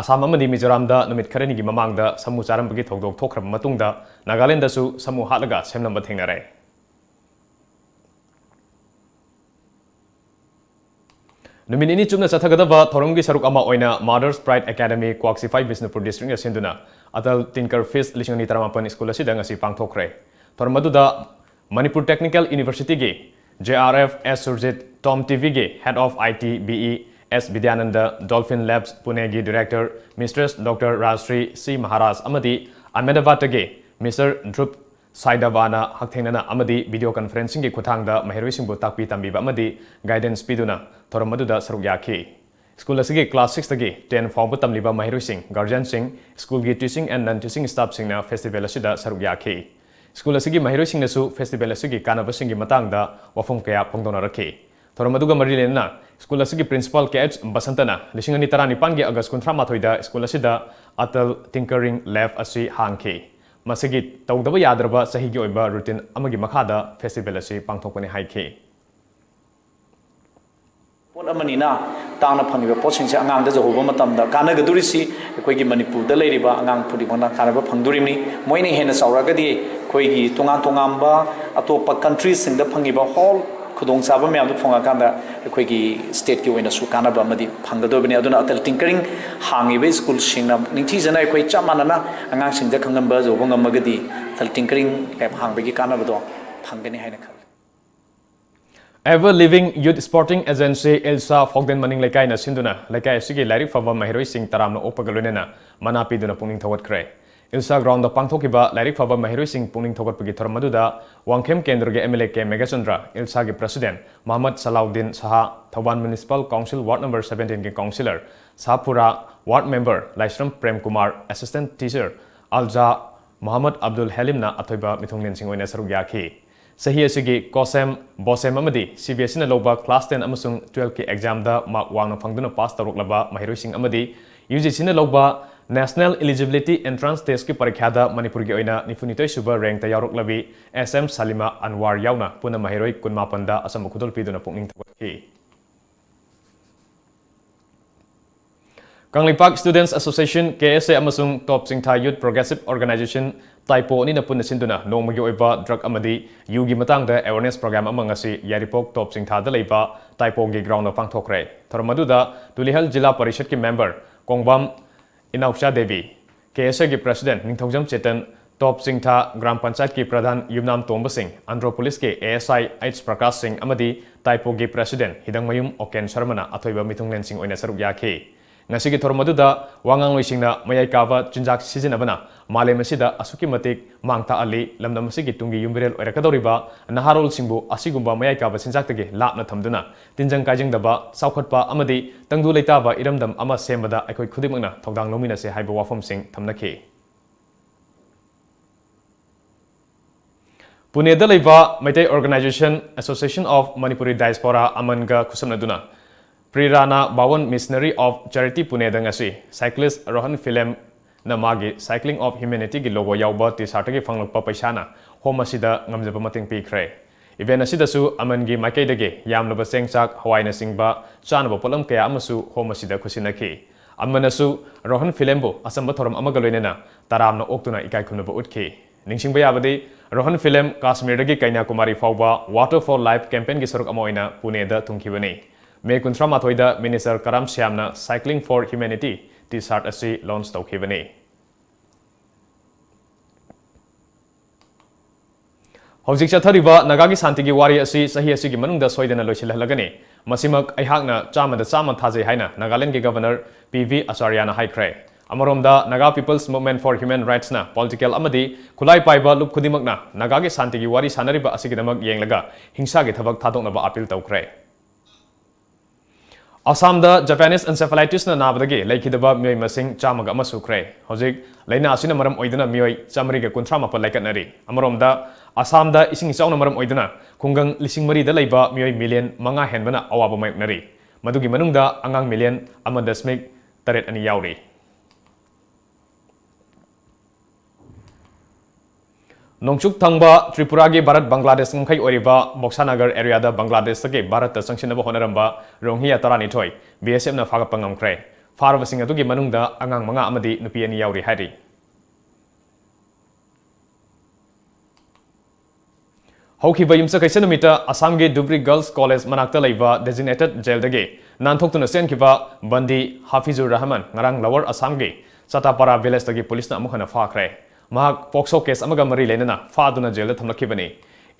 ꯑꯁꯥꯝ ꯑꯃꯗꯤ ꯃꯤꯖꯣꯔꯥꯝꯗ ꯅꯨꯃꯤꯠ ꯈꯔꯅꯤꯒꯤ ꯃꯃꯥꯡꯗ ꯁꯥꯃꯨ ꯆꯥꯔꯝꯕꯒꯤ ꯊꯧꯗꯣꯛ ꯊꯣꯛꯈ꯭ꯔꯕ ꯃꯇꯨꯡꯗ ꯅꯥꯒꯥꯂꯦꯟꯗꯁꯨ ꯁꯥꯃꯨ ꯍꯥꯠꯂꯒ ꯁꯦꯝꯂꯝꯕ ꯊꯦꯡꯅꯔꯦ꯫ ꯅꯨꯃꯤꯠ ꯅꯤꯅꯤ ꯆꯨꯞꯅ ꯆꯠꯊꯒꯗꯕ ꯊꯧꯔꯝꯒꯤ ꯁꯔꯨꯛ ꯑꯃ ꯑꯣꯏꯅ Mother's Pride Academy, ꯀ꯭ꯋꯥꯛ ꯁꯤꯐꯥꯏ, ꯕꯤꯁꯅꯨꯄꯨꯔ ꯗꯤꯁꯇ꯭ꯔꯤꯛꯅ ꯁꯤꯟꯗꯨꯅ ꯑꯇꯜ ꯇꯤꯡꯀꯔ ꯐꯤꯁ ꯂꯤꯁꯤꯡ ꯑꯅꯤ ꯇꯔꯥꯃꯥꯄꯟ ꯁ꯭ꯀꯨꯜ ꯑꯁꯤꯗ ꯉꯁꯤ ꯄꯥꯡꯊꯣꯛꯈ꯭ꯔꯦ꯫ ꯊꯧꯔꯝ ꯑꯗꯨꯗ ꯃꯅꯤꯄꯨꯔ ꯇꯦꯛꯅꯤꯀꯦꯜ ꯌꯨꯅꯤꯚꯔꯁꯤꯇꯤꯒꯤ J R F S Surjit, Tom ꯇꯤꯚꯤꯒꯤ Head of I T B E S Bidyananda, Dolphin Labs ꯄꯨꯅꯦꯒꯤ Director Mistress Doctor ꯔꯥꯖꯁ꯭ꯔꯤ ꯁꯤ ꯃꯍꯥꯔꯥꯖ ꯑꯃꯗꯤ ꯑꯍꯃꯦꯗꯥꯕꯥꯗꯇꯒꯤ Mister ꯙ꯭ꯔꯨꯞ ꯁꯥꯏꯗꯕꯥꯅ ꯍꯛꯊꯦꯡꯅꯅ ꯑꯃꯗꯤ video conferencingꯒꯤ ꯈꯨꯠꯊꯥꯡꯗ ꯃꯍꯩꯔꯣꯏꯁꯤꯡꯕꯨ ꯇꯥꯛꯄꯤ ꯇꯝꯕꯤꯕ ꯑꯃꯗꯤ guidance ꯄꯤꯗꯨꯅ ꯊꯧꯔꯝ ꯑꯗꯨꯗ ꯁꯔꯨꯛ ꯌꯥꯈꯤ꯫ ꯁ꯭ꯀꯨꯜ ꯑꯁꯤꯒꯤ class sixꯇꯒꯤ ten ꯐꯥꯎꯕ ꯇꯝꯂꯤꯕ ꯃꯍꯩꯔꯣꯏꯁꯤꯡ, guardianꯁꯤꯡ, ꯁ꯭ꯀꯨꯜꯒꯤ teaching and non-teaching staffꯁꯤꯡꯅ festival ꯑꯁꯤꯗ ꯁꯔꯨꯛ ꯌꯥꯈꯤ꯫ ꯁ꯭ꯀꯨꯜ ꯑꯁꯤꯒꯤ ꯃꯍꯩꯔꯣꯏꯁꯤꯡꯅꯁꯨ festival ꯑꯁꯤꯒꯤ ꯀꯥꯟꯅꯕꯁꯤꯡꯒꯤ ꯃꯇꯥꯡꯗ ꯋꯥꯐꯝ ꯀꯌꯥ ꯐꯣꯡꯗꯣꯛꯅꯔꯛꯈꯤ꯫ ꯊꯧꯔꯝ ꯑꯗꯨꯒ ꯃꯔꯤ ꯂꯩꯅꯅ ꯁ꯭ꯀꯨꯜ ꯑꯁꯤꯒꯤ principal K H ꯕꯁꯟꯇꯅ ꯂꯤꯁꯤꯡ ꯑꯅꯤ ꯇꯔꯥꯅꯤꯄꯥꯟꯒꯤ August ꯀꯨꯟꯊ꯭ꯔꯥ ꯃꯥꯊꯣꯏꯗ ꯁ꯭ꯀꯨꯜ ꯑꯁꯤꯗ ꯑꯇꯜ ꯇꯤꯡꯀꯔꯤꯡ ꯂꯦꯕ ꯑꯁꯤ ꯍꯥꯡꯈꯤ꯫ ꯃꯁꯤꯒꯤ ꯇꯧꯗꯕ ꯌꯥꯗ꯭ꯔꯕ ꯆꯍꯤꯒꯤ ꯑꯣꯏꯕ routine ꯑꯃꯒꯤ ꯃꯈꯥꯗ festival ꯑꯁꯤ ꯄꯥꯡꯊꯣꯛꯄꯅꯤ ꯍꯥꯏꯈꯤ꯫ ꯄꯣꯠ ꯑꯃꯅꯤꯅ ꯇꯥꯡꯅ ꯐꯪꯉꯤꯕ ꯄꯣꯠꯁꯤꯡꯁꯦ ꯑꯉꯥꯡꯗ ꯌꯧꯍꯧꯕ ꯃꯇꯝꯗ ꯀꯥꯟꯅꯒꯗꯣꯔꯤꯁꯤ ꯑꯩꯈꯣꯏꯒꯤ ꯃꯅꯤꯄꯨꯔꯗ ꯂꯩꯔꯤꯕ ꯑꯉꯥꯡ ꯈꯨꯗꯤꯡꯃꯛꯅ ꯀꯥꯟꯅꯕ ꯐꯪꯗꯣꯔꯤꯕꯅꯤ꯫ ꯃꯣꯏꯅ ꯍꯦꯟꯅ ꯆꯥꯎꯔꯛꯑꯒꯗꯤ ꯑꯩꯈꯣꯏꯒꯤ ꯇꯣꯉꯥꯟ ꯇꯣꯉꯥꯟꯕ ꯑꯇꯣꯞꯄ countryꯁꯤꯡꯗ ꯐꯪꯉꯤꯕ whole ꯈꯨꯗꯣꯡꯆꯥꯕ ꯃꯌꯥꯝꯗꯨ ꯐꯪꯉꯀꯥꯟꯗ ꯑꯩꯈꯣꯏꯒꯤ stateꯀꯤ ꯑꯣꯏꯅꯁꯨ ꯀꯥꯟꯅꯕ ꯑꯃꯗꯤ ꯐꯪꯒꯗꯣꯔꯤꯕꯅꯤ꯫ ꯑꯗꯨꯅ ꯑꯇꯜ ꯇꯤꯡꯀꯔꯤꯡ ꯍꯥꯡꯉꯤꯕ ꯁ꯭ꯀꯨꯜꯁꯤꯡꯅ ꯅꯤꯡꯊꯤꯖꯅ ꯑꯩꯈꯣꯏ ꯆꯞ ꯃꯥꯟꯅꯅ ꯑꯉꯥꯡꯁꯤꯡꯗ ꯈꯪꯍꯟꯕ ꯌꯧꯕ ꯉꯝꯃꯒꯗꯤ ꯑꯇꯜ ꯇꯤꯡꯀꯔꯤꯡ ꯂꯦꯕ ꯍꯥꯡꯕꯒꯤ ꯀꯥꯟꯅꯕꯗꯣ ꯐꯪꯒꯅꯤ ꯍꯥꯏꯅ ꯈꯜꯂꯤ꯫ Ever Living Youth Sporting Agency, ꯏꯜꯁꯥ ꯐꯥꯎꯗꯦꯟ ꯃꯅꯤꯡ ꯂꯩꯀꯥꯏꯅ ꯁꯤꯟꯗꯨꯅ ꯂꯩꯀꯥꯏ ꯑꯁꯤꯒꯤ ꯂꯥꯏꯔꯤꯛ ꯐꯕ ꯃꯍꯩꯔꯣꯏꯁꯤꯡ ꯇꯔꯥꯝꯅ ꯑꯣꯛꯄꯒ ꯂꯣꯏꯅꯅ ꯃꯅꯥ ꯄꯤꯗꯨꯅ ꯄꯨꯛꯅꯤꯡ ꯊꯧꯒꯠꯈ꯭ꯔꯦ꯫ ꯏꯜꯁꯥ groundꯗ ꯄꯥꯡꯊꯣꯛꯈꯤꯕ ꯂꯥꯏꯔꯤꯛ ꯐꯕ ꯃꯍꯩꯔꯣꯏꯁꯤꯡ ꯄꯨꯛꯅꯤꯡ ꯊꯧꯒꯠꯄꯒꯤ ꯊꯧꯔꯝ ꯑꯗꯨꯗ ꯋꯥꯡꯈꯦꯝ ꯀꯦꯟꯗ꯭ꯔꯒꯤ M L A K Meghachandra, ꯏꯜꯁꯥꯒꯤ president ꯃꯍꯃꯗ ꯁꯂꯥꯎꯗꯤꯟ Shah, Thoubal municipal council ward number seventeenꯒꯤ councillor ꯁꯥꯍꯄꯨꯔꯥ, ward member Laishram Prem Kumar, assistant teacher ꯑꯜꯖꯥ Mohammad Abdul ꯍꯦꯂꯤꯝꯅ ꯑꯊꯣꯏꯕ ꯃꯤꯊꯨꯡꯂꯦꯟꯁꯤꯡ ꯑꯣꯏꯅ ꯁꯔꯨꯛ ꯌꯥꯈꯤ꯫ ꯆꯍꯤ ꯑꯁꯤꯒꯤ ꯀꯣꯁꯦꯝ, ꯕꯣꯁꯦꯝ ꯑꯃꯗꯤ C B S Eꯅ ꯂꯧꯕ class ten ꯑꯃꯁꯨꯡ twelveꯀꯤ examꯗ mark ꯋꯥꯡꯅ ꯐꯪꯗꯨꯅ pass ꯇꯧꯔꯛꯂꯕ ꯃꯍꯩꯔꯣꯏꯁꯤꯡ ꯑꯃꯗꯤ UGCꯅ ꯂꯧꯕ National Eligibility Entrance Testꯀꯤ ꯄꯔꯤꯈ꯭ꯌꯥꯗ ꯃꯅꯤꯄꯨꯔꯒꯤ ꯑꯣꯏꯅ ꯅꯤꯐꯨꯅꯤꯊꯣꯏ ꯁꯨꯕ rankꯇ ꯌꯥꯎꯔꯛꯂꯕꯤ S M ꯁꯂꯤꯃꯥ ꯑꯟꯋꯥꯔ ꯌꯥꯎꯅ ꯄꯨꯟꯅ ꯃꯍꯩꯔꯣꯏ ꯀꯨꯟꯃꯥꯄꯟꯗ ꯑꯆꯝꯕ ꯈꯨꯗꯣꯜ ꯄꯤꯗꯨꯅ ꯄꯨꯛꯅꯤꯡ ꯊꯧꯒꯠꯈꯤ꯫ Kangleipak Students Association, K S A, ꯑꯃꯁꯨꯡ ꯇꯣꯞ ꯆꯤꯡꯊꯥ Youth Progressive Organisation, ꯇꯥꯏꯄꯣ ꯑꯅꯤꯅ ꯄꯨꯟꯅ ꯁꯤꯟꯗꯨꯅ ꯅꯣꯡꯃꯒꯤ ꯑꯣꯏꯕ drug ꯑꯃꯗꯤ ꯌꯨꯒꯤ ꯃꯇꯥꯡꯗ awareness program ꯑꯃ ꯉꯁꯤ ꯌꯥꯏꯔꯤꯄꯣꯛ ꯇꯣꯞ ꯆꯤꯡꯊꯥꯗ ꯂꯩꯕ ꯇꯥꯏꯄꯣꯒꯤ ground ꯐꯥꯡꯊꯣꯛꯈ꯭ꯔꯦ꯫ ꯊꯧꯔꯝ ꯑꯗꯨꯗ ꯇꯨꯂꯤꯍꯜ ꯖꯤꯂꯥ ꯄꯔꯤꯁꯠꯀꯤ member ꯀꯣꯡꯕꯥꯝ ꯏꯅꯥꯎꯆꯥ ꯗꯦꯕꯤ, ꯀꯦ ꯑꯦꯁ ꯑꯦꯒꯤ president ꯅꯤꯡꯊꯧꯖꯝ ꯆꯦꯇꯟ, ꯇꯣꯞ ꯆꯤꯡꯊꯥ ꯒ꯭ꯔꯥꯝ ꯄꯟꯆꯥꯌꯠꯀꯤ ꯄ꯭ꯔꯙꯥꯟ ꯌꯨꯝꯅꯥꯝ ꯇꯣꯝꯕ ꯁꯤꯡ, ꯑꯟꯗ꯭ꯔꯣ ꯄꯨꯂꯤꯁꯀꯤ A S I H Prakash ꯁꯤꯡ ꯑꯃꯗꯤ ꯇꯥꯏꯄꯣꯒꯤ president ꯍꯤꯗꯪꯃꯌꯨꯝ ꯑꯣꯀꯦꯟ ꯁꯔꯃꯅ ꯑꯊꯣꯏꯕ ꯃꯤꯊꯨꯡꯂꯦꯟꯁꯤꯡ ꯑꯣꯏꯅ ꯁꯔꯨꯛ ꯌꯥꯈꯤ꯫ ꯉꯁꯤꯒꯤ ꯊꯧꯔꯝ ꯑꯗꯨꯗ ꯋꯥ ꯉꯥꯡꯂꯣꯏꯁꯤꯡꯅ ꯃꯌꯥꯏ ꯀꯥꯕ ꯆꯤꯟꯖꯥꯛ ꯁꯤꯖꯤꯟꯅꯕꯅ ꯃꯥꯂꯦꯝ ꯑꯁꯤꯗ ꯑꯁꯨꯛꯀꯤ ꯃꯇꯤꯛ ꯃꯥꯡ ꯇꯥꯛꯍꯜꯂꯤ, ꯂꯝꯗꯝ ꯑꯁꯤꯒꯤ ꯇꯨꯡꯒꯤ ꯌꯨꯝꯕꯤꯔꯦꯜ ꯑꯣꯏꯔꯛꯀꯗꯧꯔꯤꯕ ꯅꯍꯥꯔꯣꯜꯁꯤꯡꯕꯨ ꯑꯁꯤꯒꯨꯝꯕ ꯃꯌꯥꯏ ꯀꯥꯕ ꯆꯤꯟꯖꯥꯛꯇꯒꯤ ꯂꯥꯞꯅ ꯊꯝꯗꯨꯅ ꯇꯤꯟꯖꯪ ꯀꯥꯏꯖꯪꯗꯕ, ꯆꯥꯎꯈꯠꯄ ꯑꯃꯗꯤ ꯇꯪꯗꯨ ꯂꯩꯇꯥꯕ ꯏꯔꯝꯗꯝ ꯑꯃ ꯁꯦꯝꯕꯗ ꯑꯩꯈꯣꯏ ꯈꯨꯗꯤꯡꯃꯛꯅ ꯊꯧꯗꯥꯡ ꯂꯧꯃꯤꯟꯅꯁꯦ ꯍꯥꯏꯕ ꯋꯥꯐꯝꯁꯤꯡ ꯊꯝꯅꯈꯤ꯫ ꯄꯨꯅꯦꯗ ꯂꯩꯕ Meitei organization Association of Manipuri Diaspora, ꯑꯃꯟꯒ ꯈꯨꯠꯁꯝꯅꯗꯨꯅ ꯄ꯭ꯔꯤꯔꯥꯅꯥ Bhawan Missionary of Charity ꯄꯨꯅꯦꯗ ꯉꯁꯤ cyclist ꯔꯣꯍꯟ ꯐꯤꯂꯦꯝꯅ ꯃꯥꯒꯤ Cycling of Humanityꯒꯤ logo ꯌꯥꯎꯕ T-shirtꯒꯤ ꯐꯪꯂꯛꯄ ꯄꯩꯁꯥꯅ home ꯑꯁꯤꯗ ꯉꯝꯖꯕ ꯃꯇꯦꯡ ꯄꯤꯈ꯭ꯔꯦ꯫ Event ꯑꯁꯤꯗꯁꯨ ꯑꯃꯟꯒꯤ ꯃꯥꯏꯀꯩꯗꯒꯤ ꯌꯥꯝꯂꯕ ꯆꯦꯡ ꯆꯥꯛ, ꯍꯋꯥꯏꯅꯆꯤꯡꯕ ꯆꯥꯅꯕ ꯄꯣꯠꯂꯝ ꯀꯌꯥ ꯑꯃꯁꯨ home ꯑꯁꯤꯗ ꯈꯨꯠꯁꯤꯟꯅꯈꯤ꯫ ꯑꯃꯟꯅꯁꯨ ꯔꯣꯍꯟ ꯐꯤꯂꯦꯝꯕꯨ ꯑꯆꯝꯕ ꯊꯧꯔꯝ ꯑꯃꯒ ꯂꯣꯏꯅꯅ ꯇꯔꯥꯝꯅ ꯑꯣꯛꯇꯨꯅ ꯏꯀꯥꯏ ꯈꯨꯝꯅꯕ ꯎꯠꯈꯤ꯫ ꯅꯤꯡꯁꯤꯡꯕ ꯌꯥꯕꯗꯤ, ꯔꯣꯍꯟ ꯐꯤꯂꯦꯝ ꯀꯥꯁꯃꯤꯔꯗꯒꯤ ꯀꯩꯅ꯭ꯌꯥꯀꯨꯃꯥꯔꯤ ꯐꯥꯎꯕ Water for Life campaignꯒꯤ ꯁꯔꯨꯛ ꯑꯃ ꯑꯣꯏꯅ ꯄꯨꯅꯦꯗ ꯊꯨꯡꯈꯤꯕꯅꯤ꯫ ꯃꯦ ꯀꯨꯟꯊ꯭ꯔꯥ ꯃꯥꯊꯣꯏꯗ Minister Karam ꯁ꯭ꯌꯥꯝꯅ Cycling for Humanity T-shirt ꯑꯁꯤ launch ꯇꯧꯈꯤꯕꯅꯤ꯫ ꯍꯧꯖꯤꯛ ꯆꯠꯊꯔꯤꯕ ꯅꯥꯒꯥꯒꯤ ꯁꯥꯟꯇꯤꯒꯤ ꯋꯥꯔꯤ ꯑꯁꯤ ꯆꯍꯤ ꯑꯁꯤꯒꯤ ꯃꯅꯨꯡꯗ ꯁꯣꯏꯗꯅ ꯂꯣꯏꯁꯤꯜꯍꯜꯂꯒꯅꯤ꯫ ꯃꯁꯤꯃꯛ ꯑꯩꯍꯥꯛꯅ ꯆꯥꯝꯃꯗ ꯆꯥꯝꯃ ꯊꯥꯖꯩ ꯍꯥꯏꯅ ꯅꯥꯒꯥꯂꯦꯟꯗꯒꯤ Governor ꯄꯤ ꯚꯤ ꯑꯆꯥꯔꯌꯥꯅ ꯍꯥꯏꯈ꯭ꯔꯦ꯫ ꯑꯃꯔꯣꯝꯗ, Naga People's Movement for Human Rightsꯅ political ꯑꯃꯗꯤ ꯈꯨꯠꯂꯥꯏ ꯄꯥꯏꯕ ꯂꯨꯞ ꯈꯨꯗꯤꯡꯃꯛꯅ ꯅꯥꯒꯥꯒꯤ ꯁꯥꯟꯇꯤꯒꯤ ꯋꯥꯔꯤ ꯁꯥꯟꯅꯔꯤꯕ ꯑꯁꯤꯒꯤꯗꯃꯛ ꯌꯦꯡꯂꯒ ꯍꯤꯡꯁꯥꯒꯤ ꯊꯕꯛ ꯊꯥꯗꯣꯛꯅꯕ appeal ꯇꯧꯈ꯭ꯔꯦ꯫ ꯑꯁꯥꯝꯗ Japanese encephalitisꯅ ꯅꯥꯕꯗꯒꯤ ꯂꯩꯈꯤꯗꯕ ꯃꯤꯑꯣꯏ ꯃꯁꯤꯡ ꯆꯥꯝꯃꯒ ꯑꯃ ꯁꯨꯈ꯭ꯔꯦ꯫ ꯍꯧꯖꯤꯛ ꯂꯥꯏꯅꯥ ꯑꯁꯤꯅ ꯃꯔꯝ ꯑꯣꯏꯗꯨꯅ ꯃꯤꯑꯣꯏ ꯆꯥꯃꯔꯤꯒ ꯀꯨꯟꯊ꯭ꯔꯥ ꯃꯥꯄꯜ ꯂꯥꯏꯀꯠꯅꯔꯤ꯫ ꯑꯃꯔꯣꯝꯗ, ꯑꯁꯥꯝꯗ ꯏꯁꯤꯡ ꯏꯆꯥꯎꯅ ꯃꯔꯝ ꯑꯣꯏꯗꯨꯅ ꯈꯨꯡꯒꯪ ꯂꯤꯁꯤꯡ ꯃꯔꯤꯗ ꯂꯩꯕ ꯃꯤꯑꯣꯏ million ꯃꯉꯥ ꯍꯦꯟꯕꯅ ꯑꯋꯥꯕ ꯃꯥꯌꯣꯛꯅꯔꯤ꯫ ꯃꯗꯨꯒꯤ ꯃꯅꯨꯡꯗ ꯑꯉꯥꯡ million ꯑꯃ ꯗꯁꯃꯤꯛ ꯇꯔꯦꯠ ꯑꯅꯤ ꯌꯥꯎꯔꯤ꯫ ꯅꯣꯡꯆꯨꯞ ꯊꯪꯕ ꯇ꯭ꯔꯤꯄꯨꯔꯥꯒꯤ ꯚꯥꯔꯠ ꯕꯪꯒ꯭ꯂꯥꯗꯦꯁ ꯉꯝꯈꯩ ꯑꯣꯏꯔꯤꯕ ꯕꯣꯛꯁꯥꯅꯒꯔ areaꯗ ꯕꯪꯒ꯭ꯂꯥꯗꯦꯁꯇꯒꯤ ꯚꯥꯔꯠꯇ ꯆꯪꯁꯤꯟꯅꯕ ꯍꯣꯠꯅꯔꯝꯕ ꯔꯣꯍꯤꯡꯒ꯭ꯌꯥ ꯇꯔꯥꯅꯤꯊꯣꯏ B S Fꯅ ꯐꯥꯒꯠꯄ ꯉꯝꯈ꯭ꯔꯦ꯫ ꯐꯥꯔꯕꯁꯤꯡ ꯑꯗꯨꯒꯤ ꯃꯅꯨꯡꯗ ꯑꯉꯥꯡ ꯃꯉꯥ ꯑꯃꯗꯤ ꯅꯨꯄꯤ ꯑꯅꯤ ꯌꯥꯎꯔꯤ ꯍꯥꯏꯔꯤ꯫ ꯍꯧꯈꯤꯕ ꯌꯨꯝꯁꯀꯩꯁ ꯅꯨꯃꯤꯠꯇ ꯑꯁꯥꯝꯒꯤ ꯙꯨꯕ꯭ꯔꯤ ꯒꯔꯜꯁ ꯀꯣꯂꯦꯖ ꯃꯅꯥꯛꯇ ꯂꯩꯕ designated jailꯗꯒꯤ ꯅꯥꯟꯊꯣꯛꯇꯨꯅ ꯆꯦꯟꯈꯤꯕ ꯕꯟꯗꯤ ꯍꯥꯐꯤꯖꯨꯔ ꯔꯍꯃꯟ ꯉꯔꯥꯡ Lower ꯑꯁꯥꯝꯒꯤ ꯆꯥꯇꯥꯄꯥꯔꯥ villageꯇꯒꯤ ꯄꯨꯂꯤꯁꯅ ꯑꯃꯨꯛ ꯍꯟꯅ ꯐꯥꯈ꯭ꯔꯦ꯫ ꯃꯍꯥꯛ POCSO case ꯑꯃꯒ ꯃꯔꯤ ꯂꯩꯅꯅ ꯐꯥꯗꯨꯅ jailꯗ ꯊꯝꯂꯛꯈꯤꯕꯅꯤ꯫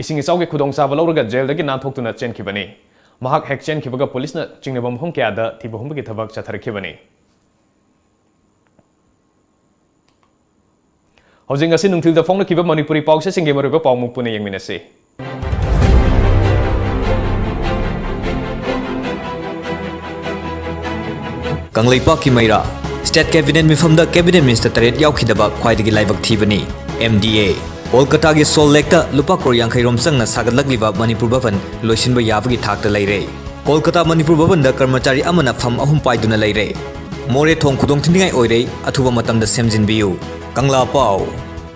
ꯏꯁꯤꯡ ꯏꯆꯥꯎꯒꯤ ꯈꯨꯗꯣꯡꯆꯥꯕ ꯂꯧꯔꯒ jailꯗꯒꯤ ꯅꯥꯟꯊꯣꯛꯇꯨꯅ ꯆꯦꯟꯈꯤꯕꯅꯤ꯫ ꯃꯍꯥꯛ ꯍꯦꯛ ꯆꯦꯟꯈꯤꯕꯒ ꯄꯨꯂꯤꯁꯅ ꯆꯤꯡꯅꯕ ꯃꯐꯝ ꯀꯌꯥꯗ ꯊꯤꯕ ꯍꯨꯝꯕꯒꯤ ꯊꯕꯛ ꯆꯠꯊꯔꯛꯈꯤꯕꯅꯤ꯫ ꯍꯧꯖꯤꯛ ꯉꯁꯤ ꯅꯨꯡꯊꯤꯜꯗ ꯐꯣꯡꯂꯛꯈꯤꯕ ꯃꯅꯤꯄꯨꯔꯤ ꯄꯥꯎꯆꯦꯁꯤꯡꯒꯤ ꯃꯔꯨꯑꯣꯏꯕ ꯄꯥꯎꯃꯨꯛ ꯄꯨꯟꯅ ꯌꯦꯡꯃꯤꯟꯅꯁꯤ꯫ ꯀꯪꯂꯩꯄꯥꯛꯀꯤ ꯃꯩꯔꯥ, State Cabinet ꯃꯤꯐꯝꯗ Cabinet Minister ꯇꯔꯦꯠ ꯌꯥꯎꯈꯤꯗꯕ ꯈ꯭ꯋꯥꯏꯗꯒꯤ ꯂꯥꯏꯕꯛ ꯊꯤꯕꯅꯤ꯫ M D A, ꯀꯣꯜꯀꯇꯥꯒꯤ Salt Lakeꯇ ꯂꯨꯄꯥ ꯀ꯭ꯔꯣꯔ ꯌꯥꯡꯈꯩ ꯔꯣꯝ ꯆꯪꯅ ꯁꯥꯒꯠꯂꯛꯂꯤꯕ ꯃꯅꯤꯄꯨꯔ ꯚꯕꯟ ꯂꯣꯏꯁꯤꯟꯕ ꯌꯥꯕꯒꯤ ꯊꯥꯛꯇ ꯂꯩꯔꯦ꯫ ꯀꯣꯜꯀꯇꯥ ꯃꯅꯤꯄꯨꯔ ꯚꯕꯟꯗ ꯀꯔꯃꯆꯥꯔꯤ ꯑꯃꯅ ꯐꯝ ꯑꯍꯨꯝ ꯄꯥꯏꯗꯨꯅ ꯂꯩꯔꯦ꯫ ꯃꯣꯔꯦ ꯊꯣꯡ ꯈꯨꯗꯣꯡꯊꯤꯅꯤꯡꯉꯥꯏ ꯑꯣꯏꯔꯦ, ꯑꯊꯨꯕ ꯃꯇꯝꯗ ꯁꯦꯝꯖꯤꯟꯕꯤꯌꯨ꯫ ꯀꯪꯂꯥ ꯄꯥꯎ,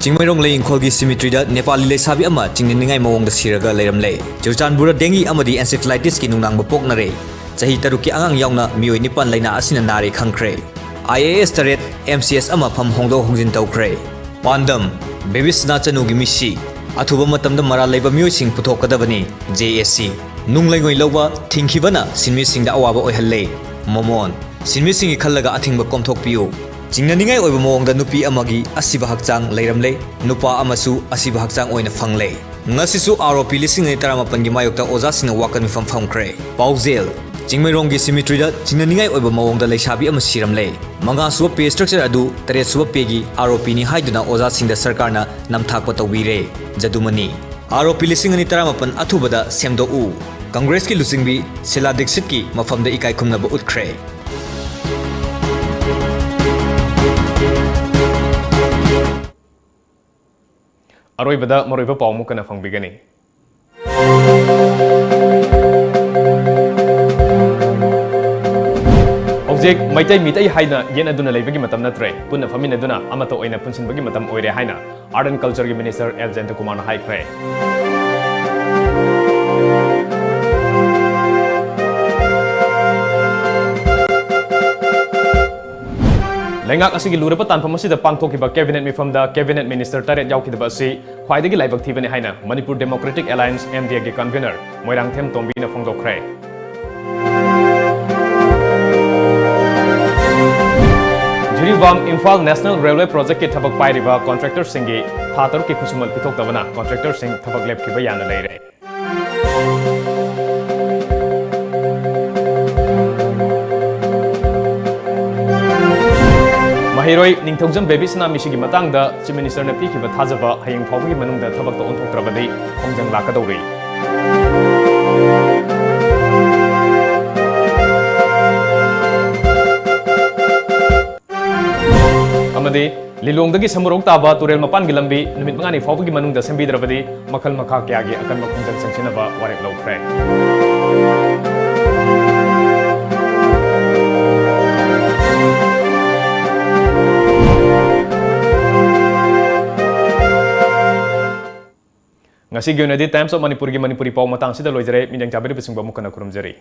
ꯆꯤꯡꯃꯩꯔꯣꯡ ꯂꯩꯏꯪꯈꯣꯜꯒꯤ cemeteryꯗ ꯅꯦꯄꯥꯂꯤ ꯂꯩꯁꯥꯕꯤ ꯑꯃ ꯆꯤꯡꯅꯅꯤꯡꯉꯥꯏ ꯃꯑꯣꯡꯗ ꯁꯤꯔꯒ ꯂꯩꯔꯝꯂꯦ꯫ ꯆꯨꯔꯆꯥꯟꯄꯨꯔꯗ dengue ꯑꯃꯗꯤ encephalitisꯀꯤ ꯅꯨꯡꯅꯥꯡꯕ ꯄꯣꯛꯅꯔꯦ꯫ ꯆꯍꯤ ꯇꯔꯨꯛꯀꯤ ꯑꯉꯥꯡ ꯌꯥꯎꯅ ꯃꯤꯑꯣꯏ ꯅꯤꯄꯥꯟ ꯂꯥꯏꯅꯥ ꯑꯁꯤꯅ ꯅꯥꯔꯦ ꯈꯪꯈ꯭ꯔꯦ꯫ I A S ꯇꯔꯦꯠ, M C S ꯑꯃ ꯐꯝ ꯍꯣꯡꯗꯣꯛ ꯍꯣꯡꯖꯤꯟ ꯇꯧꯈ꯭ꯔꯦ꯫ ꯄꯥꯟꯗꯝ, ꯕꯦꯕꯤꯁꯅꯥ ꯆꯅꯨꯒꯤ ꯃꯤꯁꯤ꯫ ꯑꯊꯨꯕ ꯃꯇꯝꯗ ꯃꯔꯥꯜ ꯂꯩꯕ ꯃꯤꯑꯣꯏꯁꯤꯡ ꯄꯨꯊꯣꯛꯀꯗꯕꯅꯤ, J A C꯫ ꯅꯨꯡ ꯂꯩꯉꯣꯏ ꯂꯧꯕ ꯊꯤꯡꯈꯤꯕꯅ ꯁꯤꯟꯃꯤꯁꯤꯡꯗ ꯑꯋꯥꯕ ꯑꯣꯏꯍꯜꯂꯦ꯫ ꯃꯣꯃꯣꯟ, ꯁꯤꯟꯃꯤꯁꯤꯡꯒꯤ ꯈꯜꯂꯒ ꯑꯊꯤꯡꯕ ꯀꯣꯝꯊꯣꯛꯄꯤꯌꯨ꯫ ꯆꯤꯡꯅꯅꯤꯡꯉꯥꯏ ꯑꯣꯏꯕ ꯃꯑꯣꯡꯗ ꯅꯨꯄꯤ ꯑꯃꯒꯤ ꯑꯁꯤꯕ ꯍꯛꯆꯥꯡ ꯂꯩꯔꯝꯂꯦ, ꯅꯨꯄꯥ ꯑꯃꯁꯨ ꯑꯁꯤꯕ ꯍꯛꯆꯥꯡ ꯑꯣꯏꯅ ꯐꯪꯂꯦ꯫ ꯉꯁꯤꯁꯨ R O P ꯂꯤꯁꯤꯡ ꯑꯅꯤ ꯇꯔꯥꯃꯥꯄꯟꯒꯤ ꯃꯥꯌꯣꯛꯇ ꯑꯣꯖꯥꯁꯤꯡꯅ ꯋꯥꯀꯠ ꯃꯤꯐꯝ ꯐꯝꯈ꯭ꯔꯦ꯫ ꯄꯥꯎꯖꯦꯜ, ꯆꯤꯡꯃꯩꯔꯣꯡꯒꯤ cemeteryꯗ ꯆꯤꯡꯅꯅꯤꯡꯉꯥꯏ ꯑꯣꯏꯕ ꯃꯑꯣꯡꯗ ꯂꯩꯁꯥꯕꯤ ꯑꯃ ꯁꯤꯔꯝꯂꯦ꯫ ꯃꯉꯥꯁꯨꯕ pay structure ꯑꯗꯨ ꯇꯔꯦꯠꯁꯨꯕ payꯒꯤ R O Pꯅꯤ ꯍꯥꯏꯗꯨꯅ ꯑꯣꯖꯥꯁꯤꯡꯗ ꯁꯔꯀꯥꯔꯅ ꯅꯝꯊꯥꯛꯄ ꯇꯧꯕꯤꯔꯦ꯫ ꯖꯗꯨꯃꯅꯤ꯫ R O P ꯂꯤꯁꯤꯡ ꯑꯅꯤ ꯇꯔꯥꯃꯥꯄꯟ ꯑꯊꯨꯕꯗ ꯁꯦꯝꯗꯣꯛꯎ꯫ ꯀꯪꯒ꯭ꯔꯦꯁꯀꯤ ꯂꯨꯆꯤꯡꯕꯤ ꯁꯤꯂꯥ ꯗꯤꯛꯁꯤꯠꯀꯤ ꯃꯐꯝꯗ ꯏꯀꯥꯏ ꯈꯨꯝꯅꯕ ꯎꯠꯈ꯭ꯔꯦ꯫ ꯑꯔꯣꯏꯕꯗ ꯃꯔꯨꯑꯣꯏꯕ ꯄꯥꯎ ꯑꯃꯨꯛ ꯍꯟꯅ ꯐꯪꯕꯤꯒꯅꯤ꯫ ꯍꯧꯖꯤꯛ ꯃꯩꯇꯩ ꯃꯤꯇꯩ ꯍꯥꯏꯅ ꯌꯦꯠꯅꯗꯨꯅ ꯂꯩꯕꯒꯤ ꯃꯇꯝ ꯅꯠꯇ꯭ꯔꯦ꯫ ꯄꯨꯟꯅ ꯐꯝꯃꯤꯟꯅꯗꯨꯅ ꯑꯃꯠꯇ ꯑꯣꯏꯅ ꯄꯨꯟꯁꯤꯟꯕꯒꯤ ꯃꯇꯝ ꯑꯣꯏꯔꯦ ꯍꯥꯏꯅ Art and Cultureꯒꯤ minister L ꯖꯌꯟꯇꯀꯨꯃꯥꯔꯅ ꯍꯥꯏꯈ꯭ꯔꯦ꯫ ꯂꯩꯉꯥꯛ ꯑꯁꯤꯒꯤ ꯂꯨꯔꯕ ꯇꯥꯟꯐꯝ ꯑꯁꯤꯗ ꯄꯥꯡꯊꯣꯛꯈꯤꯕ cabinet ꯃꯤꯐꯝꯗ cabinet minister ꯇꯔꯦꯠ ꯌꯥꯎꯈꯤꯗꯕ ꯑꯁꯤ ꯈ꯭ꯋꯥꯏꯗꯒꯤ ꯂꯥꯏꯕꯛ ꯊꯤꯕꯅꯤ ꯍꯥꯏꯅ Manipur Democratic Alliance, M D A, ꯒꯤ convener Moirangthem ꯇꯣꯝꯕꯤꯅ ꯐꯣꯡꯗꯣꯛꯈ꯭ꯔꯦ꯫ Jiribam Imphal National Railway Project ꯀꯤ ꯊꯕꯛ ꯄꯥꯏꯔꯤꯕ contractor ꯁꯤꯡꯒꯤ ꯊꯥ ꯇꯔꯨꯛꯀꯤ ꯈꯨꯠꯁꯨꯃꯟ ꯄꯤꯊꯣꯛꯇꯕꯅ contractor ꯁꯤꯡ ꯊꯕꯛ ꯂꯦꯞꯈꯤꯕ ꯌꯥꯅ ꯂꯩꯔꯦ꯫ ꯃꯍꯩꯔꯣꯏ ꯅꯤꯡꯊꯧꯖꯝ ꯕꯦꯕꯤꯁꯅꯥ ꯃꯤꯁꯤꯒꯤ ꯃꯇꯥꯡꯗ Chief Minister ꯅ ꯄꯤꯈꯤꯕ ꯊꯥꯖꯕ ꯍꯌꯦꯡ ꯐꯥꯎꯕꯒꯤ ꯃꯅꯨꯡꯗ ꯊꯕꯛꯇ ꯑꯣꯟꯊꯣꯛꯇ꯭ꯔꯕꯗꯤ ꯈꯣꯡꯖꯪ ꯂꯥꯛꯀꯗꯧꯔꯤ꯫ ꯑꯃꯗꯤ ꯂꯤꯂꯣꯡꯗꯒꯤ ꯁꯃꯨꯔꯧ ꯇꯥꯕ ꯇꯨꯔꯦꯜ ꯃꯄꯥꯟꯒꯤ ꯂꯝꯕꯤ ꯅꯨꯃꯤꯠ ꯃꯉꯥꯅꯤ ꯐꯥꯎꯕꯒꯤ ꯃꯅꯨꯡꯗ ꯁꯦꯝꯕꯤꯗ꯭ꯔꯕꯗꯤ ꯃꯈꯜ ꯃꯈꯥ ꯀꯌꯥꯒꯤ ꯑꯀꯟꯕ ꯈꯣꯡꯖꯪ ꯆꯪꯁꯤꯟꯅꯕ ꯋꯥꯔꯦꯞ ꯂꯧꯈ꯭ꯔꯦ꯫ ꯉꯁꯤꯒꯤ ꯑꯣꯏꯅꯗꯤ Times of Manipurꯒꯤ ꯃꯅꯤꯄꯨꯔꯤ ꯄꯥꯎ ꯃꯇꯥꯡꯁꯤꯗ ꯂꯣꯏꯖꯔꯦ꯫ ꯃꯤꯠꯌꯦꯡ ꯆꯥꯕꯤꯔꯤꯕꯁꯤꯡꯕꯨ ꯑꯃꯨꯛ ꯍꯟꯅ ꯈꯨꯔꯨꯝꯖꯔꯤ꯫